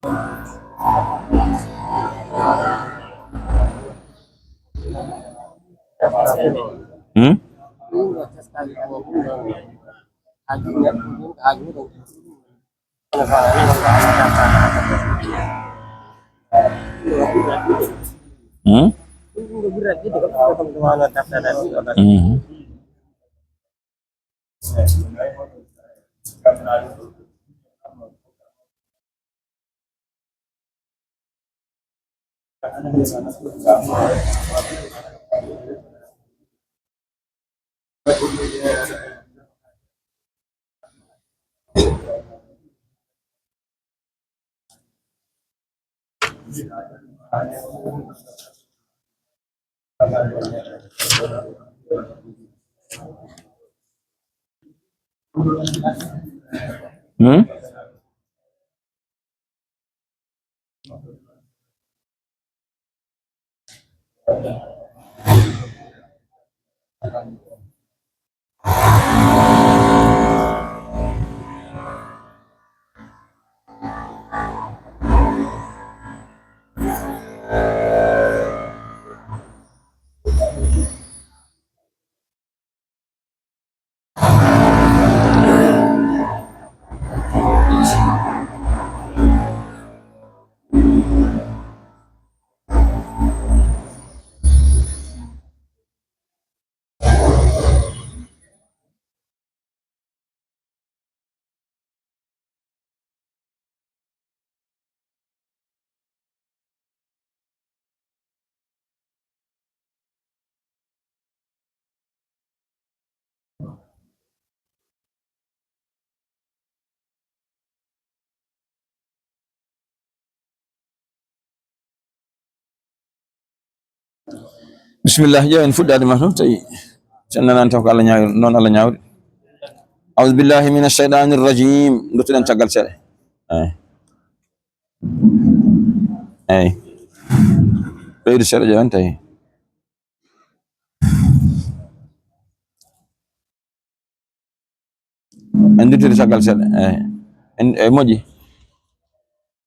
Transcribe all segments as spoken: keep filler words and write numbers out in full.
Hmm? Hmm? Hmm. Hmm? Bismillah, ƴeewen fuɗɗaade ma to, tawi sen nanani taw ko Allah ñaawi, noon Allah ñaawri. A'udhu billahi minash shaytanir rajim. Duttuɗen caggal seeɗa. Eey. Eey. Ɓeydu seeɗa ƴeewen tawi. En duttiri caggal seeɗa. Eey. En, e moƴƴi.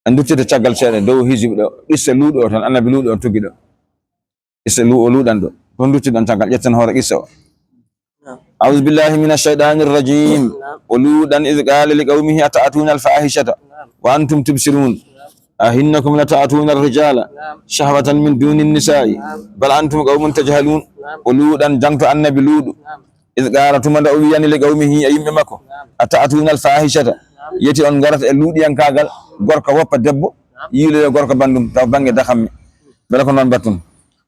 En duttiri caggal seeɗa dow hizib ɗo. Qissa luuɗo o tan, annabi luuɗo o tuggi ɗo. Qissa lu-, o luuɗan ɗo. Ko duttiɗon caggal, ƴetten hoore qissa o. Naam. A'udhu billahi minash shaytanir rajim. Naam. O luuɗan idh qala li qawmihi ata'tuna al-fahishata wa antum tubsirun. Naam. Ahinnakum lata'tuna ar-rijala shahwatan min duni an-nisa'i. Naam. Bal antum qawmun tajhalun. Naam. O luuɗan jangto annabi luuɗo. Naam. Idh qala, tuma nde o wiyani li qawmihi e yimɓe makko. Naam. Ata'tuna al-fahishata. Naam. Yeti on ngarat e luuɗiyankaagal gorko woppa debbo, naam, yiiloyo gorko banndum taw bannge dakamme. Mbele ko noon mbaɗton?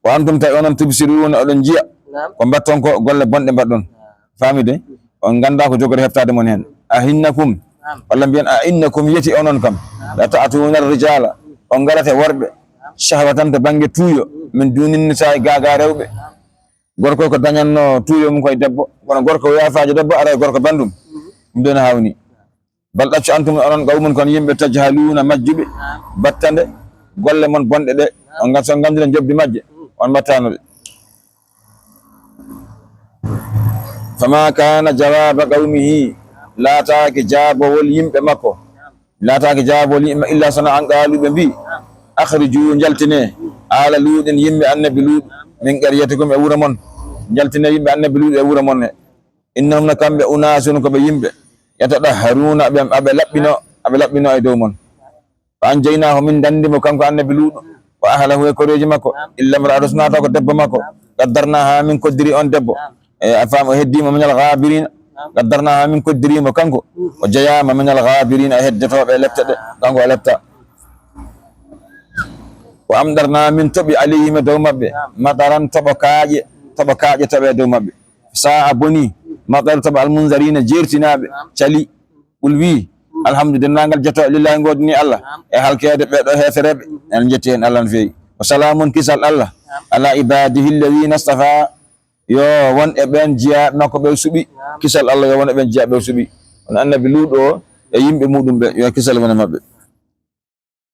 Wa antum tawi onon tubsiruna, oɗon njiya. Naam. Ko mbaɗton ko golle bonɗe mbaɗɗon. Naam. Faami de? On nganndaa ko jogori heɓtaade mon heen. Ahinnakum. Naam. Walla mbiyen a innakum, yeti onon kam. Naam. Lata'tuna ar-rijala. On ngarata e worɓe. Naam. Shahwatan to bannge tuuyo. Mm. Min duni nisa'i, gaagaa rewɓe. Naam. Gorko ko dañatnoo tuuyo mum koye debbo, kono gorko o yaafaajo debbo, ara e gorko banndum. Mm. Ɗum ɗon hawni. Bal ɗaccu antum onon qawmun kon yimɓe tajhaluuna majjuɓe, battande golle mon bonɗe ɗe, on ngan-, so on nganndira njoɓdi majje, on mbattaano ɗe. Fama kana jawaba qawmihi, laataaki jaabowol yimɓe makko, laataaki jaabowol yimɓe illa sona an qaalu ɓe mbi, akhriju njaltine, ala luuɗin yimɓe annabi luuɗ, min qaryatikum e wuro mon, njaltine yimɓe annabi luuɗ e wuro mon he. Innahum, no kamɓe, unasun, ko ɓe yimɓe, yatadahharuna, ɓe, aɓe laɓɓino, aɓe laɓɓino e dow mon. Fa anjaynahu, min dandi mo kanko annabi Luuɗo, wa ahlahu, e koreeji makko, illa imra'atahu, sinaa taw ko debbo makko, qaddarnaha, min koddiri on debbo, e a faam o heddi mo, minal ghaabirina, qaddarnaha, min koddiri mo kanko, o jeyaama minal ghaabirina, e heddotooɓe e lepte ɗe, kanko o lepta. Wa amdarna, min toɓi, alayhim, e dow maɓɓe, mataran, toɓo kaaƴe, toɓo kaaƴe toɓe e dow maɓɓe. Sa'a, boni, mataru, toɓo, almunzarina, jeertinaaɓe, cali. Qul, wii, alhamdu, denndaangal jettoo, lillahi, ngoodini Allah, e halkeede ɓee ɗoo heefereeɓe, en njetti heen Allah no feewi. Wa salaamun, kisal Allah, ala ibadihi alladhina istafa, yo won e ɓeen jiyaaɓe makko ɓe o suɓi, kisal Allah yo won e ɓeen jiyaaɓe ɓe o suɓi. Kono annabi Luuɗo o e yimɓe muuɗum ɓe, yo kisal won e maɓɓe.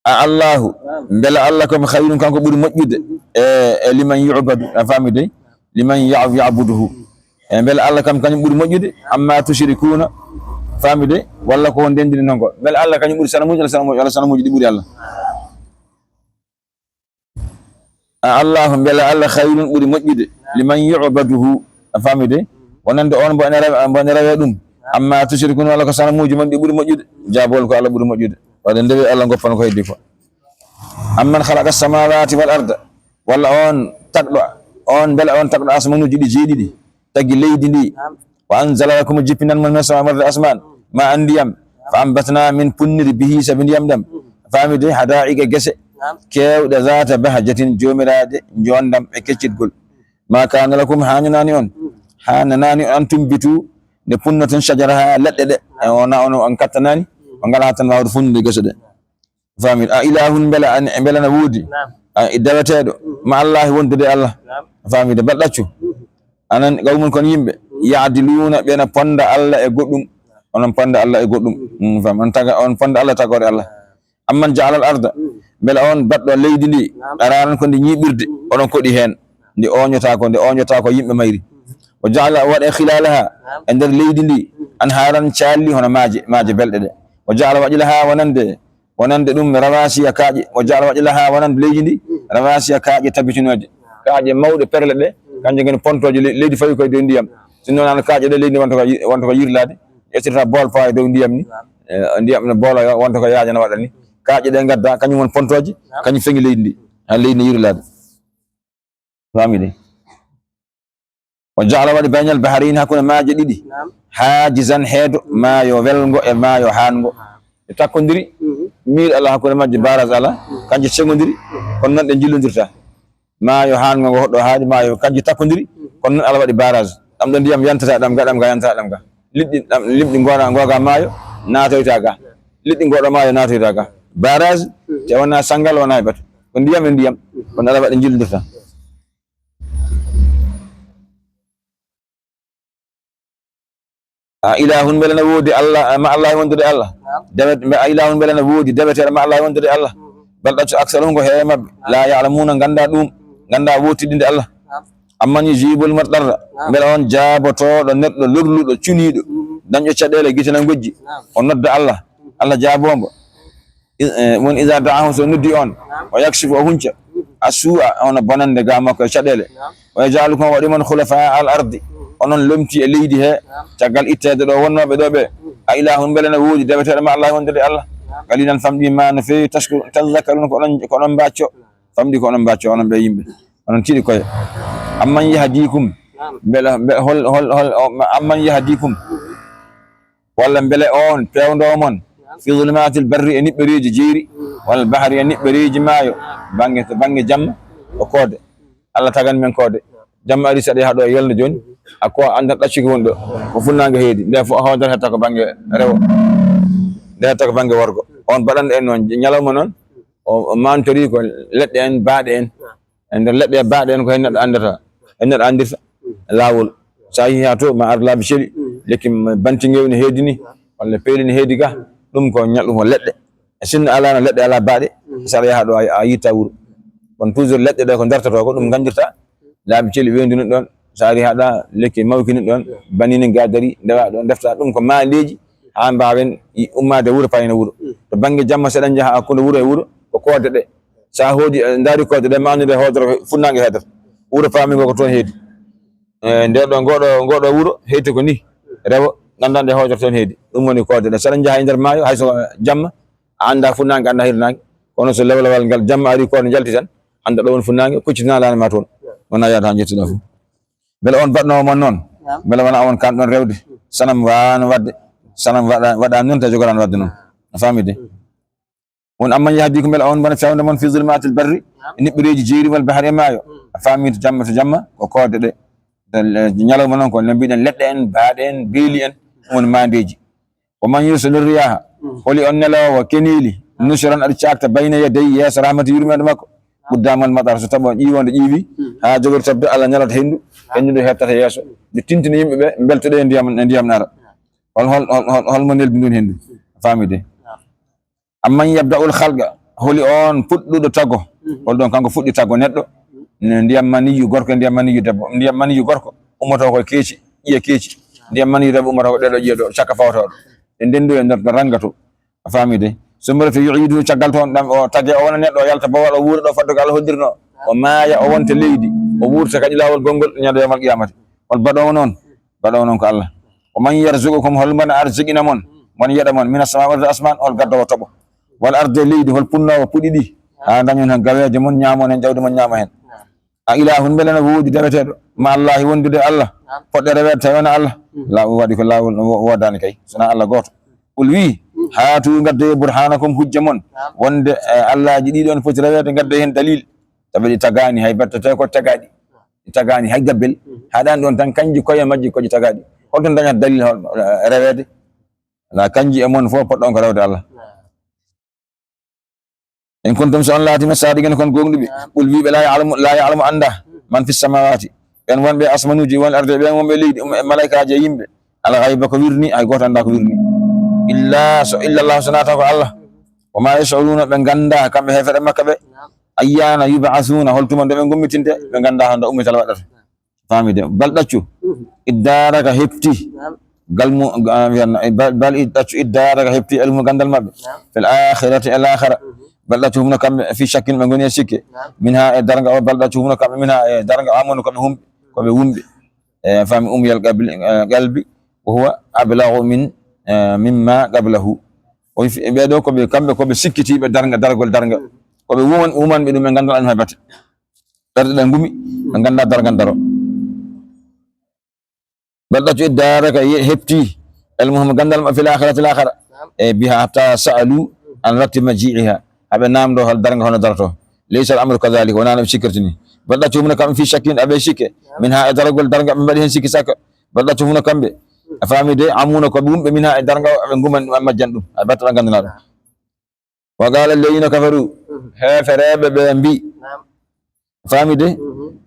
A Allahu, mbela Allah kam khayrun, kanko ɓuri moƴƴude, e, e liman yu'badu, a faami dey? Liman ya-, ya'buduhu. E mbela Allah kam kañum ɓuri moƴƴude, amma tushrikuna, Faami de? Walla ko on ndenndini non ko? Mbele Allah kañum ɓuri sanamuuji, walla sanamuuji, walla sanamuuji ɗi ɓuri Allah? A Allahu, mbele Allah khayrun ɓuri moƴƴude, liman yu'baduhu, a faami de? Wonande on mbo ene rewa, mbo ene rewa ɗum. Amma tushrikun, walla ko sanamuuji mon ɗi ɓuri moƴƴude? Jaabol ko Allah ɓuri moƴƴude. Waɗde ndewe Allah goppan ko heddi ko. Amman khalaqa samawati wal arda, walla on tagɗo, on mbele on tagɗo asmanuuji ɗi jeeɗiɗi, tagi leydi ndi. Wa anzala lakum, jippinan mon, min sama, marde asman, ma an ndiyam. Fa ambatna, min punniri, bihi, sabi ndiyam ɗam. Faami de? Hada'iqa, gese keewɗe, zata bahjatin, joomiraaɗe njoondam e keccitgol. Ma kana lakum, haananaani on, haananaani on, an tumbitu, nde punnoton, shajaraha, leɗɗe ɗe. E wona on, on kattanaani, on ngalaa tan waawde funnude gese ɗe. Faami? A ilahun, mbele an, mbele na woodi, a, e deweteeɗo, ma Allahi, wondude e Allah? Faami de? Bal ɗaccu. Anan qawmun, kon yimɓe, ya'diluna, ɓe na ponda Allah e goɗɗum. Onon ponda Allah e goɗɗum. Mm, faami? On taga, on ponda Allah, tagoore Allah. Amman ja'ala al arda, mbele on baɗɗo leydi ndi, qararan, ko ndi ñiiɓirde, oɗon koɗi heen, ndi ooñotaako, nde ooñotaako yimɓe mayri. Wa ja'ala, waɗi khilalaha, e nder leydi ndi, anharan, caalli, hono maaje, maaje belɗe ɗe. Wa ja'ala, waɗi laha, wonande, wonande ɗum, rawasiya, kaaƴe. Wa ja'ala, waɗi laha, wonande leydi ndi, rawasiya, kaaƴe tabitinooje, kaaƴe mawɗe, perle ɗe, kanje ngoni pontooje le-, leydi, fawi koye dow ndiyam. Sinno wonano kaaƴe ɗe, leydi ndi wonta ko yi-, wonta ko yirlaade. Ƴettirta bool, fawa e dow ndiyam ni. Eh, ndiyam no booloya, wonta ko yaajana waɗa ni. Kaaƴe ɗe ngadda, kañum won pontooje, kañum feŋi leydi ndi. Ha leydi ndi yirlaade. Faami de? O ja'ala, waɗi, baynal bahrayni, hakkunde maaje ɗiɗi, haajizan, heedo, maayo welngo e maayo haango. Ɓe takkondiri, miir ala hakkunde majje, barrage ala, kanje ceŋondiri, kono noon ɗe njillondirta. Maayo haango ngo hoɗɗo haaɗi, maayo, kanje takkondiri, kono noon Allah waɗi barrage. Ɗam ɗo ndiyam yantata ɗam ga, ɗam ga yantata ɗam ga. Liɗɗi, ɗam, liɗɗi ngooga, ngooga maayo, naatoyta ga. Liɗɗi ngooɗo maayo naatoyta ga. Barrage, te wona sanngal, wona e batu. Ko ndiyam e ndiyam, kono Allah waɗi njillondirta. A ilahun, mbele na woodi Allah, ma Allah e wondude Allah? Dewe-, mbe-, a ilahun, mbele na woodi deweteeɗo ma Allah e wondude Allah? Bal ɗaccu, aksaruhum, ko heewe maɓɓe, la ya'lamuna, ngannda ɗum, ngannda wottidinde Allah. Amman yujibul mudarra, mbele on jaabotooɗo neɗɗo lorluɗo, cuniiɗo, dañɗo caɗeele, gite na gojji, o nodda Allah, Allah jaaboo mbo. I-, eh, won iza da'ahu, so noddi on, o yakshifu, o hunca, a suu'a, hono bonande ga makko e caɗeele. O yaj'alukum, o waɗi mon khulafa al ardi, onon lomti e leydi he, caggal itteede ɗo wonnooɓe ɗo ɓe. A ilahun, mbele na woodi deweteeɗo ma Allah wondude Allah? Qalilan, famɗi, ma no feewi, tashku-, tadhakkarun, ko onon, ko onon mbaccoo. Famɗi ko onon mbaccoo, onon ɓe yimɓe. Onon tiiɗi koye. Amman yahdikum, mbele, mbe-, hol, hol, hol, o, ma-, amman yahdikum, walla mbele on peewndoo mon, fi zulumatil barri, e niɓɓereeji jeeri, wal bahri, e niɓɓereeji maayo, bannge, to bannge jamma, ko koode. Allah tagani men koode. Jamma ari, saɗa yaha ɗo e yolnde jooni, a ko anndan ɗaccuki woni ɗo. Ko funnaange heedi. Nde fof a hoodata hetta ko bannge rewo. Nde hetta ko bannge worgo. On baɗanɗo en noon, ñalawma noon, o, o mantori ko leɗɗe en, baaɗe en. E nder leɗɗe baaɗe en ko heen neɗɗo anndata, heen neɗɗo anndirta laawol. So a yehii haa to, ma ar laabi celi, lekki bantingewni heedi ni, walla peeli ne heedi ga, ɗum ko ñal-, ɗum ko leɗɗe. E sinno alaano leɗɗe, alaa baaɗe, so aɗa yaha ɗo a, a yitta wuro. Kono toujours leɗɗe ɗe ko dartotoo ko, ɗum nganndirta laabi celi weynduno ɗoon. So ari haa ɗa, lekki mawkini ɗoon, banini ga dari, ndewa ɗoon, ndefta ɗum ko maandeeji, haa mbaawen i-, ummaade wuro, payna wuro. To bannge jamma, so eɗen njaha hakkunde wuro e wuro, ko koode ɗe. So a hoodi, eh, ndaari koode ɗe, ma anndu nde hoodoro funnaange heedata. Wuro paami ngo ko toon heedi. Eh, nde ɗo, ngoɗo, ngoɗo wuro heedi ko ni. Rewo, nganndaa nde hoodoro toon heedi. Ɗum woni koode ɗe. So eɗen njaha e nder maayo, hay so jamma, a anndaa funnaange, a anndaa hirnaange. Kono so lewlewal ngal jamma ari, koode njalti tan, annda ɗo woni funnaange, kuccitinaa laana ma toon. Wona yaata haa njettuɗaa fof. Mbele on baɗnoowo mon noon? Naam. Mbele wona on kan ɗon rewde? Sanam waano waɗde. Sanam waɗa, waɗa noon, tawi jogoɗaa waɗde noon. A faami de? Won amman yahdikum, mbele on mbona fewndo mon fi zulumatil barri, naam, e niɓɓereeji jeeri wal bahri e maayo. Mm. A faami to jamma, to jamma ko koode ɗe. To le-, ñalawma noon ko no mbiɗen leɗɗe en, baaɗe en, beeli en, ɗum woni maandeeji. Wa man yursilir riyaha, mm, holi on neloowo keneeli, nusuran, aɗa caakta, bayna yaday, yeeso rahmati, yurmeende makko, quddamal matar, so taɓo ƴiiwoonde ƴiiwi, mm, haa jogori toɓde, Allah nelata henndu, henndu ndu hettata yeeso. Nde tintina yimɓe ɓe, mbeltoɗe e ndiyam, e ndiyam nara. Hol, hol, hol, hol, hol mo nelbi ndun henndu? Faami de? Amman yabda'ul khalqa, holi on puɗɗuɗo tago? Mhm. Hol ɗon kanko fuɗɗi tago neɗɗo? Ne ndiyam maniyu gorko, ndiyam maniyu debbo. Ndiyam maniyu gorko ummoto ko keeci, ƴiye keeci. Ndiyam maniyu debbo ummoto ko ɗeɗo ƴiye ɗo, cakka fawtoɗo. ɓe ndendoya nder to ranga to. A faami de? Summa rewte yu'iiduhu, caggal toon ɗam o tage, o wona neɗɗo, o yalta bowal, o wuura ɗo fadde ko Allah hoddirno. O maaya, o wonta leydi, o wuurta kadi laawol gonngol ñande yawmal qiyamati. Hol baɗoowo noon? Baɗoowo noon ko Allah. Wa man yarzuqukum, hol mbo na arsiqina mon, mon yeɗa mon, mina samaa'i, wonde asmaan, hol gaddowo toɓo? Wal ardi, leydi, hol punnoowo puɗi ɗi? Haa dañon heen gaweeje mon, ñaamon heen, jawdi mon ñaama heen. A ilahun, mbele na woodi deweteeɗo ma Allahi, wondude Allah, poɗɗo reweede tawi wona Allah? La, o waɗi ko laawol, o wo-, woodaani kay, so wonaa Allah gooto. Qul, wii, haatu, ngaddoye, burhanakum, hujja mon, wonde, eh, Allaji ɗiɗi on poti reweede, ngaddoye heen dalil. Tawi ɗi tagaani hay batte, tawi ko tagaaɗi. Ɗi tagaani hay gabbel. Haɗaani ɗoon tan, kanji koye majji ko ɗi tagaaɗi. Holto ndañata dalil hol, eh, reweede? Alaa, kanji e mon fof poɗɗon ko rewde Allah. In kuntum, so on laatiima, sadiqina, kon goongɗuɓe. Qul, wii ɓe, la ya'lamu, la ya'lamu, annda, man fi samawati, ɓen wonɓe e asmanuuji, wal ardi, ɓen wonɓe e leydi, um, e malaykaaji e yimɓe, al ghayba, ko wirni, hay gooto annda ko wirni. Illa, so, illa Allah, so naata ko Allah. Wa ma yash'uruna, ɓe ngannda kamɓe heeferɓe Makka ɓe, ayyana yub'athuna, hol tuma nde ɓe gummitinte, ɓe ngannda hannde ummital waɗata. Faami de? Bal ɗaccu, iddaraka, heɓti, gal mu-, ga-, wiyan, bal, bal id-, ɗaccu, iddaraka, heɓti, ilmu, ganndal maɓɓe, fil akhirati, e laakhara. Bal ɗaccu, hum no kamɓe, fi shakkin, ɓe ngoni e sikke, minha, e darnga o, bal ɗaccu, hum no kamɓe, minha, e darnga o, amanu, ko ɓe humɓe, ko ɓe wumɓe. E, faami, umyal qalbi, e, qalbi, wa huwa ablaghu min, e, mimma qablahu. O wi, ɓe ɗo ko ɓe, kamɓe ko ɓe sikkitiiɓe darnga, dargol darnga. Ko ɓe wuman-, wumanɓe ɗum e ganndal an hay batte. Darɗe ɗe ngumi, ɓe ngannda dargal daro. Bal ɗaccu, iddaraka, ye-, heɓti, ilmuhum, ganndal maɓɓe, fil akhirati, laakhara. E biha hatta sa'alu an waqti maji'iha. Haɓe namdo hol darnga hono daroto. Laysa al amru kadhalik, wonaa no ɓe sikkirta ni. Bal ɗaccu, hum no kamɓe, fi shakkin, aɓe sikke. Minha, e daragol darnga, ɓe mbaɗi heen sikki sakka. Bal ɗaccu, hum no kamɓe. A faami de, amuna, ko ɓe wumɓe, minha, e darnga o, aɓe nguman ɗum, a majjan ɗum. A battata nganndanaa ɗum. Wa qala alladhina kafaru, heefereeɓe ɓe mbi, faami de?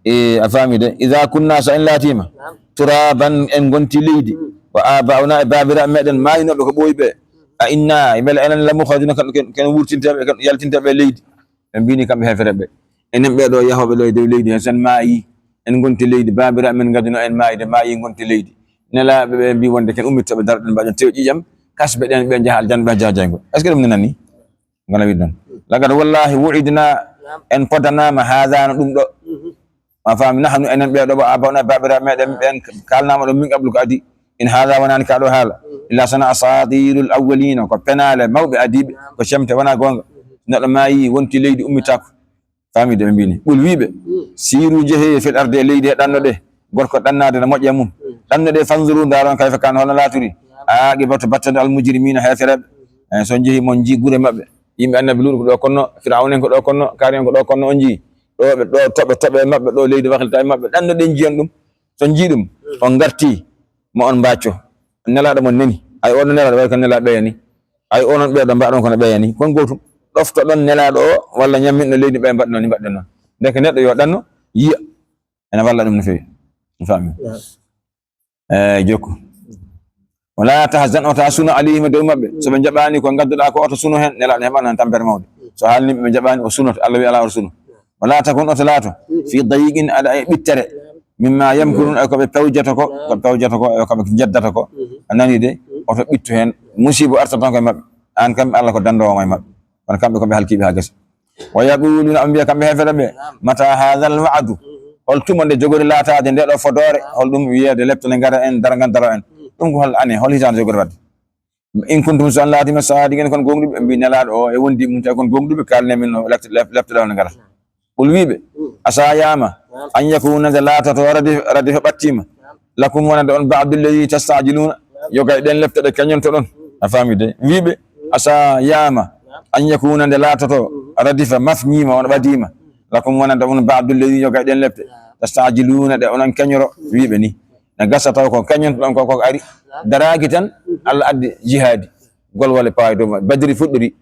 E, a faami de. Idha kunna, so en laatiima, turaban, en ngonti leydi, wa aba'una, e baabiraaɓe meɗen maayinooɓe ko ɓooyi ɓe, a inna, e mbele enen, la mukhrajuna, ken, ken, ken wurtinteeɓe, ken yaltinteeɓe e leydi? Ɓe mbini kamɓe heefereeɓe ɓe, enen ɓee ɗo yahooɓe ɗo e dow leydi hee, so en maayi, en ngonti leydi, baabiraaɓe men ngadduno en maayde, maayi, ngonti leydi. Nelaaɓe ɓe mbi wonde ken ummitooɓe, daroɗen, mbaɗen tew ƴiƴam, kasbe ɗen, ɓe njaha aljanna, ɓe njaha jayngol. Est-ce que ɗum nanani? Ngana wiide noon. Laqad, wallahi, wu'idna, en podanaama, haadha, no ɗum ɗo. Ma faami, nahnu, enen ɓee ɗo, wa aba'una, baabiraaɓe meɗen ɓen, kaalnaama ɗum min qablu, ko adii. In haadha, wonaani kaa ɗo haala, illa, so wonaa, asatirul awwalina, ko penaale mawɓe adiiɓe, ko cemte, wonaa goonga. Neɗɗo maayi, wonti leydi, ummitaako. Faami de? Ɓe mbini, qul, wii ɓe, siru, njehee, fil ardi, e leydi he, ɗannoɗee. Gorko ɗannaade no moƴƴi e mum. Ɗannoɗee, fanzuru, ndaaron, kayfa kana, holno laatiri. Aqibatu, battane, al mujrimina, heefereeɓe. Eh, so on njehii, mon njii gure maɓɓe. Yimɓe Annabi Luutu ko ɗo konno, Firawna en ko ɗo konno, Kaari en ko ɗo konno, on njii. Ɗo ɓe, ɗo toɓe, toɓe e maɓɓe, ɗo leydi waklita e maɓɓe. Ɗannoɗee, njiyon ɗum. So on njii ɗum, on ngarti, mo on mbacco. Nelaaɗo mon neni. Ay, oɗon nelaaɗo, way ko nelaaɗo ɓeya ni. Ay, onon ɓeeɗo mbaɗon kono ɓeya ni. Kon gootum. Ɗoftoɗon nelaaɗo o, walla ñamminɗo leydi ɓe mbaɗno ni, mbaɗɗon noon. Ndeke neɗɗo yo ɗanno, yiya. Ene walla ɗum no feewi. Mi faami. Naam. Eey, jokku. Wala tahzan, ota suno, alayhim, dow maɓɓe. So ɓe njaɓaani ko ngadduɗaa ko, oto suno heen. Nelaaɗo heɓaani heen tampere mawnde. So haalni ɓe, ɓe njaɓaani, o sunoto. Allah wi alaa oto suno. Wala takun, oto laato, fi dayiqin, aɗa e ɓittere, mimma yamkurun, e ko ɓe pewjata ko, ko ɓe pewjata ko, e ko ɓe njeddata ko. A nani de, oto ɓittu heen. Musiiba arta tan ko e maɓɓe. Aan kam, Allah ko danndoowo ma e maɓɓe. Kono kamɓe ko ɓe halkiiɓe haa gasi. Wa yaquluna, ɓe mbiya kamɓe heeferɓe ɓe, mata hadha al wa'du? Hol tuma nde jogori laataade nde ɗo fodoore? Hol ɗum wiyeede lepte ne ngara en, darnga daro en? Ɗum ko hol ane, hol hitaande jogori waɗde? In kuntum, so on laatiima, sadiqina, kon goongɗuɓe, ɓe mbi, Nelaaɗo o e wondi mum, tawi kon goongɗuɓe, kaalne min no lepte, lep-, lepte ɗo ne ngara. Qul, wii ɓe, asa yaama, an yakuna, nde laatoto, radif-, radifa ɓattiima, lakum, wonande on, ba'du alladhi tasta'jiluna, yoga e ɗen lepte ɗe kañontoɗon. A faami de? Wii ɓe, asa yaama, an yakuna, nde laatoto, radifa, mafñiima, on ɓadiima, lakum, wonande on, ba'du alladhi, yoga e ɗen lepte, tasta'jiluna, ɗe onon kañoro. Wii ɓe ni. Ne gasa taw ko kañontoɗon ko, ko ari. Daraaki tan, Allah addi jihaadi. Golwale paawi dow maɓɓe. Badri fuɗɗori.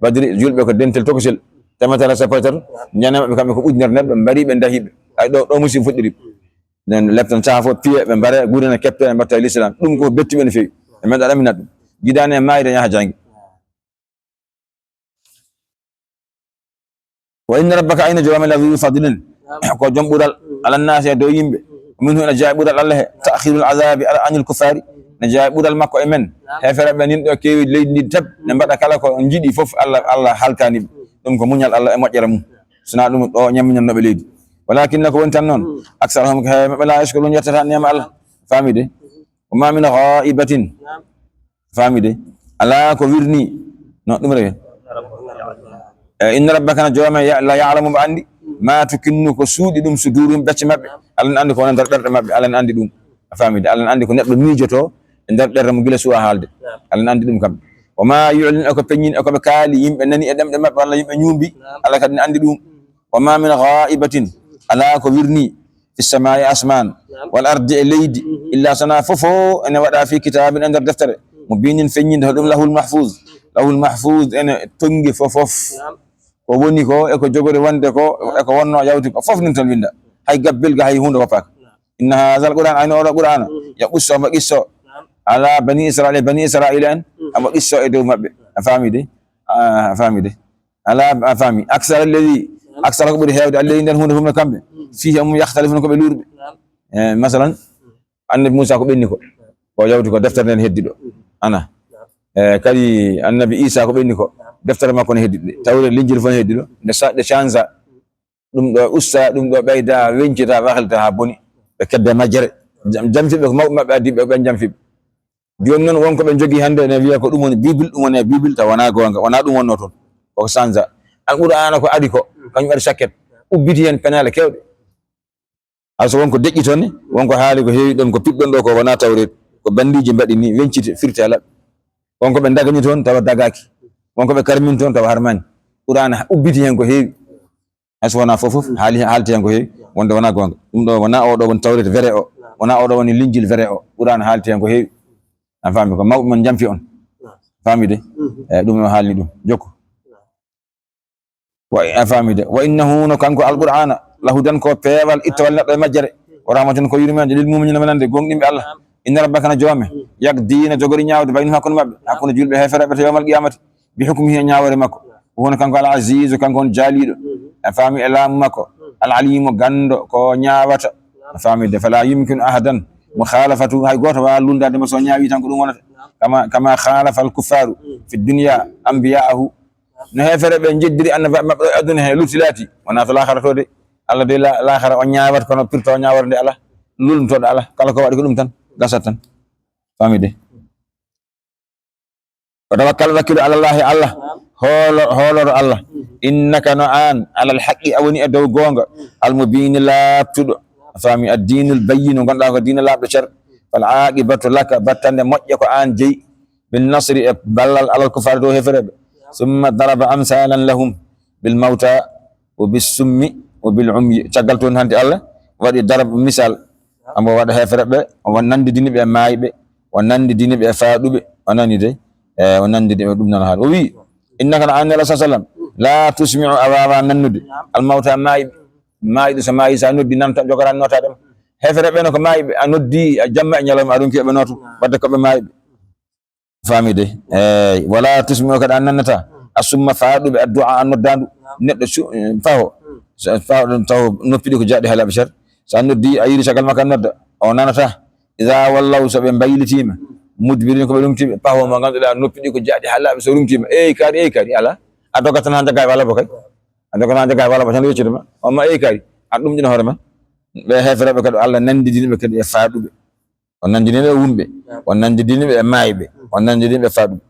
Badri, julɓe ko dentel tokosel. Teemedere sappo e tato. Ñande maɓɓe kamɓe ko ujunere neɗɗo, mbari ɓe, ndahi ɓe. Ay, ɗo, ɗo musiba fuɗɗori. Nden leptan saha fof, piye, ɓe mbare, gure ne kepte, ɓe mbatta e l'islam. Ɗum ko betti ɓe no feewi. Ɓe meeɗa ɗaminat ɗum. Jidaane e maayde, yaha janngi. Wa inna rabbaka, ayno jooma, la zu fadlin, ko joom ɓural, ala nnaasi, e dow yimɓe, minhu, ene jeyaa ɓural Allah he, ta'khirul azabi ala anil kuffari, ne jeyaa e ɓural makko e men. Heeferɓe ɓen, yimɓe o keewi leydi ndi tep, ne mbaɗa kala ko njiɗi fof, Allah, Allah halkani ɓe. Ɗum ko muñal Allah e moƴƴere mum. Sinaa ɗum ɗo ñamminanno ɓe leydi. Walakinna ko woni tan noon, aksarahum ko heewi maɓɓe laa yashkurun yettata neema Allah. Faamide? Wa ma min ghaibatin. Faamide? Alaa ko wirnii. No ɗum rewel. E, inna rabbaka na jooma ya-, la ya'lamu mo anndi. Ma tukinnu ko suuɗi ɗum suduruhum becce maɓɓe. Allah ne anndi ko wona nder ɓerɗe maɓɓe. Allah ne anndi ɗum. A faamide? Allah ne anndi ko neɗɗo miijoto e nder ɓerɗe mum gila suwa haalde. Allah ne anndi ɗum kamɓe. Wa ma yu'lin e ko peññin e ko ɓe kaali, yimɓe nani e ɗemɗe maɓɓe walla yimɓe ñuumbi. Allah kadi ne anndi ɗum. Wa ma min ghaibatin, alaa ko wirnii, fi samaa'i asmaan, wal ardi e leydi, illa sana fofo ene waɗa fi kitaabin e nder deftere, mubinin feññinde, ko ɗum lahul mahfuz. Lahul mahfuz ene tonngi fofof. Ko woni ko, e ko jogori wonde ko, e ko wonno yawti ko, fof nin toon winda. Hay gabbel ga, hay huunde woppaaka. Inna haazal Qur'aan, ayno oɗo Qur'aana, yaqussu omo qisso, ala bani Israa'iila, bani Israa'iila en, omo qisso e dow maɓɓe. A faamide? A faamide? Alaa, a faami. Aksara alladi, aksara ko ɓuri heewde, alladi nden huunde fof no kamɓe. Fiihi e mum yakhtalifuna ko ɓe luurɓe. E, masalan, annabi Muusa ko ɓenni ko. Ko yawti ko deftere nden heddi ɗo. Ana. E, kadi annabi Iisa ko ɓenni ko. Deftere makko ne heddi ɗo. Tawreeta, Linjiila fof ne heddi ɗo. Nde sa-, nde change. Ɗum ɗo usta, ɗum ɗo ɓeyda, weñcita, wahlita haa boni. Ɓe kedde majjere. Jam-, jamfiɓe ko mawɓe maɓɓe addi ɓe, ɓen jamfiɓe. Jooni noon, won ko ɓe njogii hannde, ene wiya ko ɗum woni Bible, ɗum woni e Bible, tawa wonaa goonga, wonaa ɗum wonnoo toon. Koko sansa. Alqur'aana ko adi ko, kañum adi sakket. Ubbiti heen penaale keewɗe. Hay so won ko deƴƴi toon ne, won ko haali ko heewi ɗoon, ko piɓɗon ɗo ko wonaa tawreet, ko banndiiji mbaɗi ni, weñciti, firti e laɓɓi. Won ko ɓe ndagani toon, tawa dagaaki. Won ko ɓe karmini toon, tawa harmaani. Qur'aana ubbiti heen ko heewi. Hay so wonaa fof, fof, haali, haalti heen ko heewi, wonde wonaa goonga. Ɗum ɗo wonaa oo ɗo woni tawreet vrai o, wonaa oo ɗo woni linjil vrai o. Qur'aana haalti heen ko heewi. A faami ko mawɓe mon njamfi on. Faami de? Eeyi, ɗum o haalni ɗum. Jokku. Wa, a faami de? Wa innahu, no kanko Alqur'aana, lahudan ko peewal, ittowal neɗɗo e majjere. Wa rahmatun, ko yurmeende, lil mu'miniina, wonande gooŋɗinɓe Allah. Inna rabbaka, no joome. Yaqdi, no jogori ñaawde, baynahum, hakkunde maɓɓe. Hakkunde juulɓe heeferɓe to yawmal qiyamati. Bi hukmihi, e ñaawoore makko. Wa huwa, kanko Al Aziizu, kanko on jaaliiɗo. A faami, e laamu makko. Al Aliimu, ganndo ko ñaawata. A faami de? Fala yumkinu ahadan mukhalafatu, hay gooto waawaa luulndaade mo so o ñaawii tan ko ɗum wonata. Kama, kama khalafa al kuffaaru fi dunya anbiya'ahu. No heeferɓe ɓe njeddiri annabaaɓe maɓɓe ɗo e aduna he lutti laati, wonaa to laakhara to de. Allah de la-, laakhara o ñaawata, kono pirto o ñaawoore nde alaa. Luulndotooɗo alaa. Kala ko waɗi ko ɗum tan, gasat tan. Faami de? Wa tawakkal, wakkilu ala Llaahi, Allah. Hoolo-, hooloro Allah. Innaka, no aan, alal haqqi, a woni e dow goonga. Al mubiini, laaɓtuɗo. A faami? Ad diinul bayyinu, ngonɗaa ko diina laaɓɗo cer. Fal aaqibatu laka, battande moƴƴe ko aan jeyi. Bin nasri, e ballal, alal kuffaari, dow heefereɓe. Summa daraba amsalan lahum bil mawta wa bis summi wa bil umyi. Caggal toon hanti Allah waɗi darab misal. Ambo waɗa heefereɓe, o nanndidini ɓe e maayɓe, o nanndidini ɓe e faaɗuɓe, o nani de, e o nanndidini ɓe ɗum nan haali. O wi'i, innaka, no aan Nelaaɗo sallam, la tusmi'u, a waawaa nannude, al mawta, maayɓe. Maayɗo so maayi, so a noddi, nanta, jogoraa nootaade ma. Heefereɓe no ko maayɓe, a noddi, a jamma e ñalawma, a ronki ɓe nooto, wadde ko ɓe maayɓe. Faami de? Eey, wala tusmi'u, kadi a nannata. Asumma, faaɗuɓe, addu'a, a noddaandu. Neɗɗo su-, faho. So faho ɗon taw noppi ɗi ko jaaɗi haa laaɓi cer. So a noddi, a yiiri caggal makko a nodda, o nanata. Iza wallaw, so ɓe mbaylitiima. Mudbirin, ko ɓe rumtiiɓe. Paho mo ngannduɗaa noppi ɗi ko jaaɗi haa laaɓi, so rumtiima. Eey kaari, eey kaari, alaa. A dogat tan haa njaggaa walla bo kay. A dogat tan haa njaggaa walla bo tan yeccude ma. On ma eey kaari. A ɗum ɗina hoore ma. Ɓe heefereɓe kadi Allah nanndidini ɓe kadi e faaɗuɓe. O nanndini ɓe wumɓe, o nanndini ɓe e maayɓe, o nanndini ɓe e faaɗuɓe.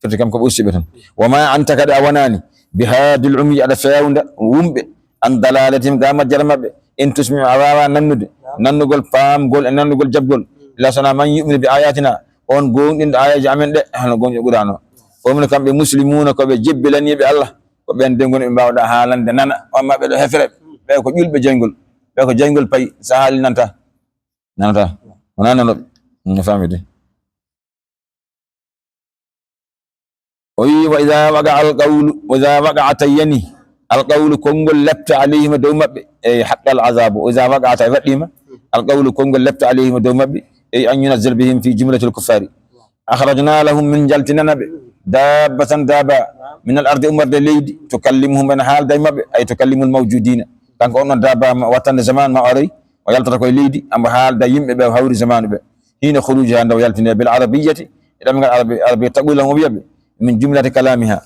Firti kam ko ɓe ustiiɓe tan. Wa ma anta, kadi a wonaani, bi haadil umyi, aɗa feewnda wumɓe, an dalalatihim, ga majjere maɓɓe. In tusmi'u, a waawaa nannude, nannugol paamgol e nannugol jaɓgol. Illa so wonaa man yu'minu bi ayatina, on gooŋɗinɗo aayaaji amen ɗe, hono gooŋɗinɗo Qur'aana o. Fo min kamɓe muslimuuna, ko ɓe jebbilaniiɓe Allah, ko ɓeen de ngoni ɓe mbaawɗaa haalande nana, on ma ɓe ɗo heefereɓe, ɓe ko ƴulɓe jeyngol, ɓe ko jeyngol payi, so a haali nanta. Nanata. Wonaa nanooɓe. No faami de. O wi'i, wa iza waqa al qawlu, wa iza waqa, tawi yani, al qawlu, konngol lepte, alayhim, dow maɓɓe, ey haqqa al azabu, wa iza waqa, tawi waɗɗiima, al qawlu, konngol lepte, alayhim, dow maɓɓe, ey an yunazzil bihim fi jumlatil kuffari. Akhrajna lahum, min njaltinana ɓe, dabbatan, daaba, min al ardi, ummorde leydi, tukallimuhum, ena haalda e maɓɓe, ay tukallimul mawjudina. Kanko on ɗon daaba ma wattande zaman ma aroy, o yaltata koye leydi, ambo haalda yimɓe ɓe o hawri zamanu ɓe. حين خروجها, nde o yalti nde, بالعربية, e ɗemngal Arabi, Arabi, تقول لهم, o wiya ɓe, من جملة كلامها,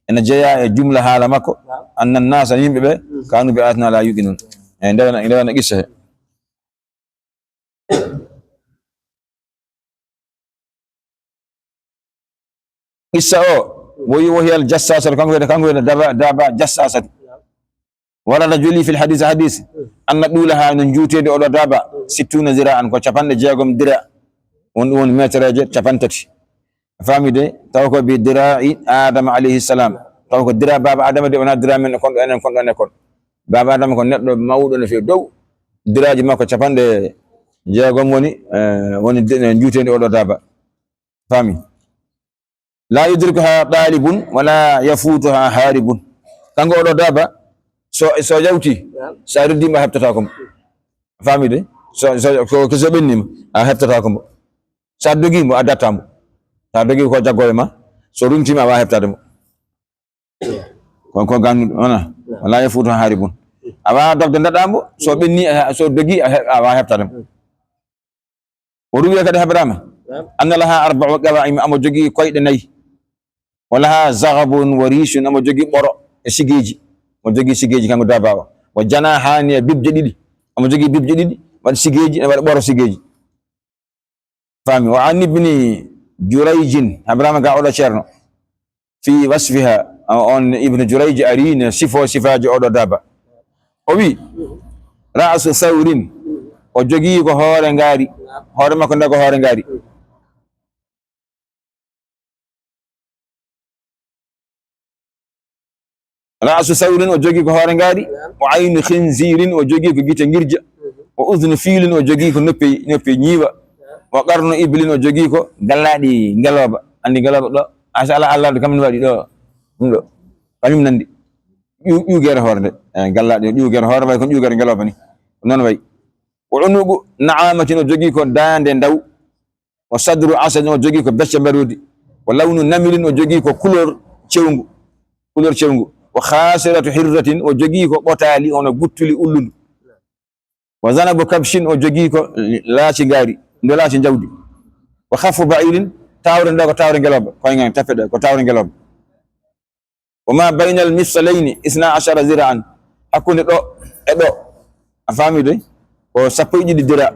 ene jeyaa e jumla haala makko, أن الناس, yimɓe ɓe, كانوا بآياتنا لا يوقنون. E nde wona, nde wona qissa he. Qissa o, وهي الجساسة, kanko wiyata, kanko wiyata daaba, daaba jassasatu. ورد, joolii, في الحديث, hadis, أن طولها, no njuuteendi oo ɗoo daaba, ستون ذراعا, ko capanɗe jeegom dira. Won ɗum woni meetereeje capanɗe tati. A faami de? Taw ko bi diraa'i Aadama alayhi salaam. Taw ko diraa baaba Aadama de, wonaa diraa men kon ɗo, enen kon ɗo, enen kon. Baaba Aadama ko neɗɗo mawɗo no feewi dow. Diraaji makko capanɗe jeegom woni, eh, woni de-, njuuteendi oo ɗoo daaba. Faami? لا يدركها طالب ولا يفوتها هارب. Kanko oo ɗoo daaba, so, so yawti, so a ruddiima a heɓtataa ko mo. Faami de? So, so, ko, ko so ɓenniima, a heɓtataa ko mo. So a dogii mo, a daɗtaa mo. So a dogii ko jaggoowo ma, so runtiima, a waawaa heɓtaade mo. Ko, ko gannuɗo, wona? ولا يفوتها هارب. A waawaa dogde daɗaa mo, so ɓenni, a, so dogii, a he-, a waawaa heɓtaade mo. O ruwi kadi, habraama, أن لها أربع قوائم, omo jogii koyɗe nayi. ولها زغب وريش, omo jogii ɓoro e sigeeji. Omo jogii sigeeji kanko daaba o. وجناحان, e bibje ɗiɗi. Omo jogii bibje ɗiɗi, waɗi sigeeji, ene waɗi ɓoro sigeeji. Faami? وعن ابن جريج, habraama ga oɗo ceerno. في وصفها, o-, on Ibnu Jurayj ari ne sifo sifaaji oo ɗoo daaba. O wi, رأس ثور, o jogii ko hoore ngaari. Hoore makko nde ko hoore ngaari. رأس ثور, o jogii ko hoore ngaari. وعين خنزير, o jogii ko gite ngirja. وأذن فيل, o jogii ko noppi, noppi ñiiwa. وقرن إبل, o jogii ko gallaaɗi ngelooba. Anndi ngelooba ɗo, a so ala, Allah ɗo, kam ne waɗi ɗo, ɗum ɗo. Kañum nanndi. Ƴu-, ƴuugeere hoore nde. Eh, gallaaɗi o ƴuugeere hoore, wayi kono ƴuugeere ngelooba ni. Noon wayi. وعنق نعامة, o jogii ko daande ndaw. وصدر أسد, o jogii ko becce mbaroodi. ولون نمر, o jogii ko couleur cewngu. Couleur cewngu. وخاصرة حرة, o jogii ko ɓotaali, hono guttuli ullundu. وذنب كبش, o jogii ko laaci ngaari, ndo laaci njawdi. وخف بعير, tawre nde ko tawre ngelooba, koyngal tappe ɗe ko tawre ngelooba. وما بين المفصلين اثنا عشر ذراعا, hakkunde ɗo e ɗo, a faami de? Ko sappo e ɗiɗi dira,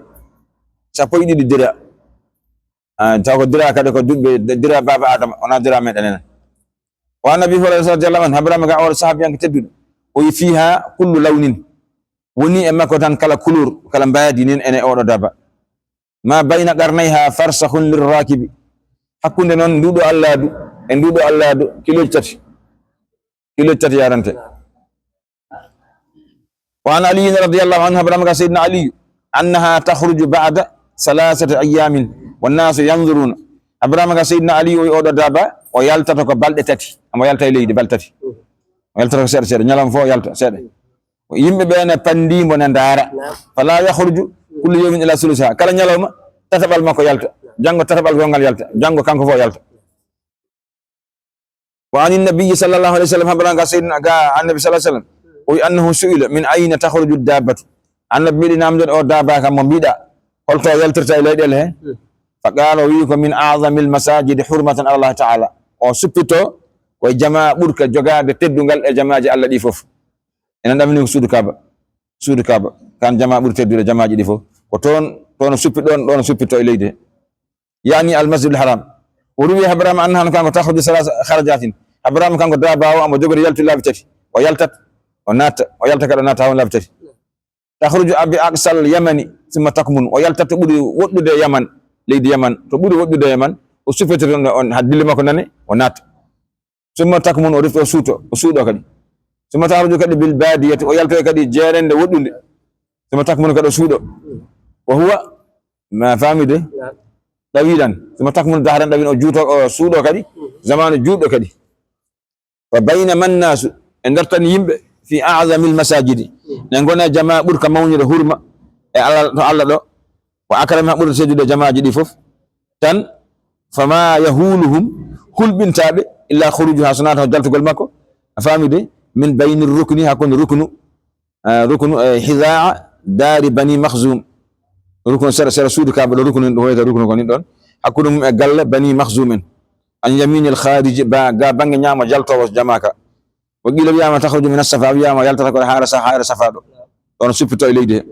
sappo e ɗiɗi dira. Ah, taw ko dira kadi ko duɓɓe dira baaba Adama, wonaa dira meɗen enen. وعن أبي هريرة رضي الله عنه, habraama ga oo sahabiyanke tedduɗo, o wi, فيها كل لون, woni e makko tan kala couleur, kala mbaadi nin ene oo ɗoo daaba. ما بين قرنيها فرسخ للراكب, hakkunde noon nduɗo alladu e nduɗo alladu kilooji tati, kilooji tati yarante. وعن علي رضي الله عنه, habraama ga Seydina Aliyu, أنها تخرج بعد ثلاثة أيام والناس ينظرون. Habraama ga Seydina Aliyu o wi oo ɗoo daaba, o yaltata ko balɗe tati. Omo yalta e leydi balɗe tati. O yaltata ko seeɗa seeɗa, ñalawma fof o yalta seeɗa. Yimɓe ɓe ne panndii mbo ne ndaara. فلا يخرج كل يوم إلا ثلثها. Kala ñalawma, tataɓal makko yalta. Janngo tataɓal gonngal yalta. Janngo kanko fof yalta. وعن النبي صلى الله عليه وسلم, habraama ga Seydina, ga Annabi صلى الله عليه وسلم, o wi, أنه سئل من أين تخرج الدابة. Annabi meeɗi naamnde oo daaba kam mo mbiɗa, holto yaltirta e leyɗeele he? فقال, o wi ko, من أعظم المساجد حرمة على الله تعالى. O suppito ko e jamaa ɓurka jogaade teddungal e jamaaji Allah ɗi fof. Enen ɗamini ko suudu Kaaba. Suudu Kaaba. Kan jamaa ɓuri teddude jamaaji ɗi fof. Ko toon, toon o suppi ɗoon, ɗoon o suppito e leydi he. يعني المسجد الحرام. O ruwi habraama أنها kanko تخرج ثلاث خرجات. Habraama kanko daaba o omo jogori yaltu laabi tati. O yaltat, o natta, o yalta kadi o natta hawn laabi tati. تخرج بأقصى اليمن ثم تكمن. O yaltat to ɓuri woɗɗude e Yaman, leydi Yaman. To ɓuri woɗɗude e Yaman, o suppito toon on, haa dille makko nane, o natta. ثم تكمن, o rifto, o suuto, o suuɗo kadi. ثم تخرج kadi بالبادية, o yaltoy kadi jeerende woɗɗunde. ثم تكمن kadi o suuɗo. وهو, ma faamide, طويلا. ثم تكمن دهرا طويلا, o juuto, o suuɗo kadi, zamaanu juutɗo kadi. وبينما الناس, e nder tan yimɓe, في أعظم المساجد. Ne ngona jamaa ɓurka mawnude hurma e Allah, to Allah ɗo. وأكرمها, ɓurta teddude jamaaji ɗi fof. Tan, فما يهولهم, hulɓintaa ɓe, إلا خروجها, so wonaa taw jaltugol makko. A faami de? من بين الركن, hakkunde ruknu, ah, ruknu, eh, حذاء دار بني مخزوم. Ruknu sera, sera suudu Kaaba ɗo, ruknu ɗo hoyta ruknu ko ni ɗon. Hakkunde mum e galle Bani Makhzum en. An yaminil khariji, ba, ga bannge ñaamo jaltoowo jamaaka. Wa qila, wiyaama, takhruju min as-Safa, wiyaama yaltata ko e haayre Sa-, haayre Safa ɗo. Ɗon suppito e leydi he.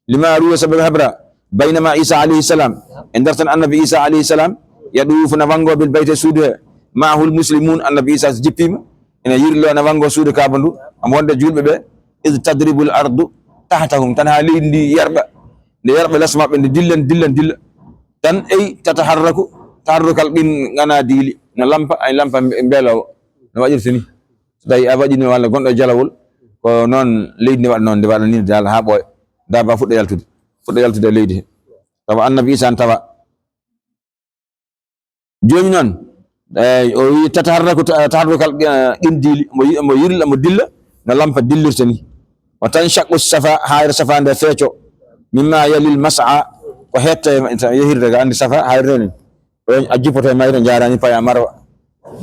Lima ruwiya, sababu habra, baynama Isa alayhi salam, e nder tan Annabi Isa alayhi salam, yaduufu na wanngo bil bayti e suudu he, ma'ahul muslimun, Annabi Isa so jippiima, ina yirlo na wanngo suudu Kaaba ndu, omo wonde juulɓe ɓe, id tadribul ardu tahtahum, tan haa leydi ndi yerɓa, nde yerɓa les maɓɓe, nde dillan, dillan, dilla. Tan ey tataharraku, taharrukal qin ngana diili, no lampa, ay lampa mbe-, mbeeloowo, no waɗirta ni. So tawi a waɗino walla gonɗo e jalawol, ko noon leydi ndi waɗa noon, ndi waɗa ni, daal haa ɓooya. Daaba fuɗɗa yaltude, fuɗɗa yaltude e leydi he. Tawa Annabi Isa n tawa. Jooni noon, eh, o wi tataharraku ta-, taharrukal, eh, qindiili, mo yi-, mo yirla, mo dilla, no lampa dillirta ni. Wa tanshaqqu Safa, haayre Safa nde feeco. Mimma yalil mas'a, ko hetta e yahirde ga, anndi Safa, haayre nde. Ɗo a jippoto e mayre, njaarani paya Marwa.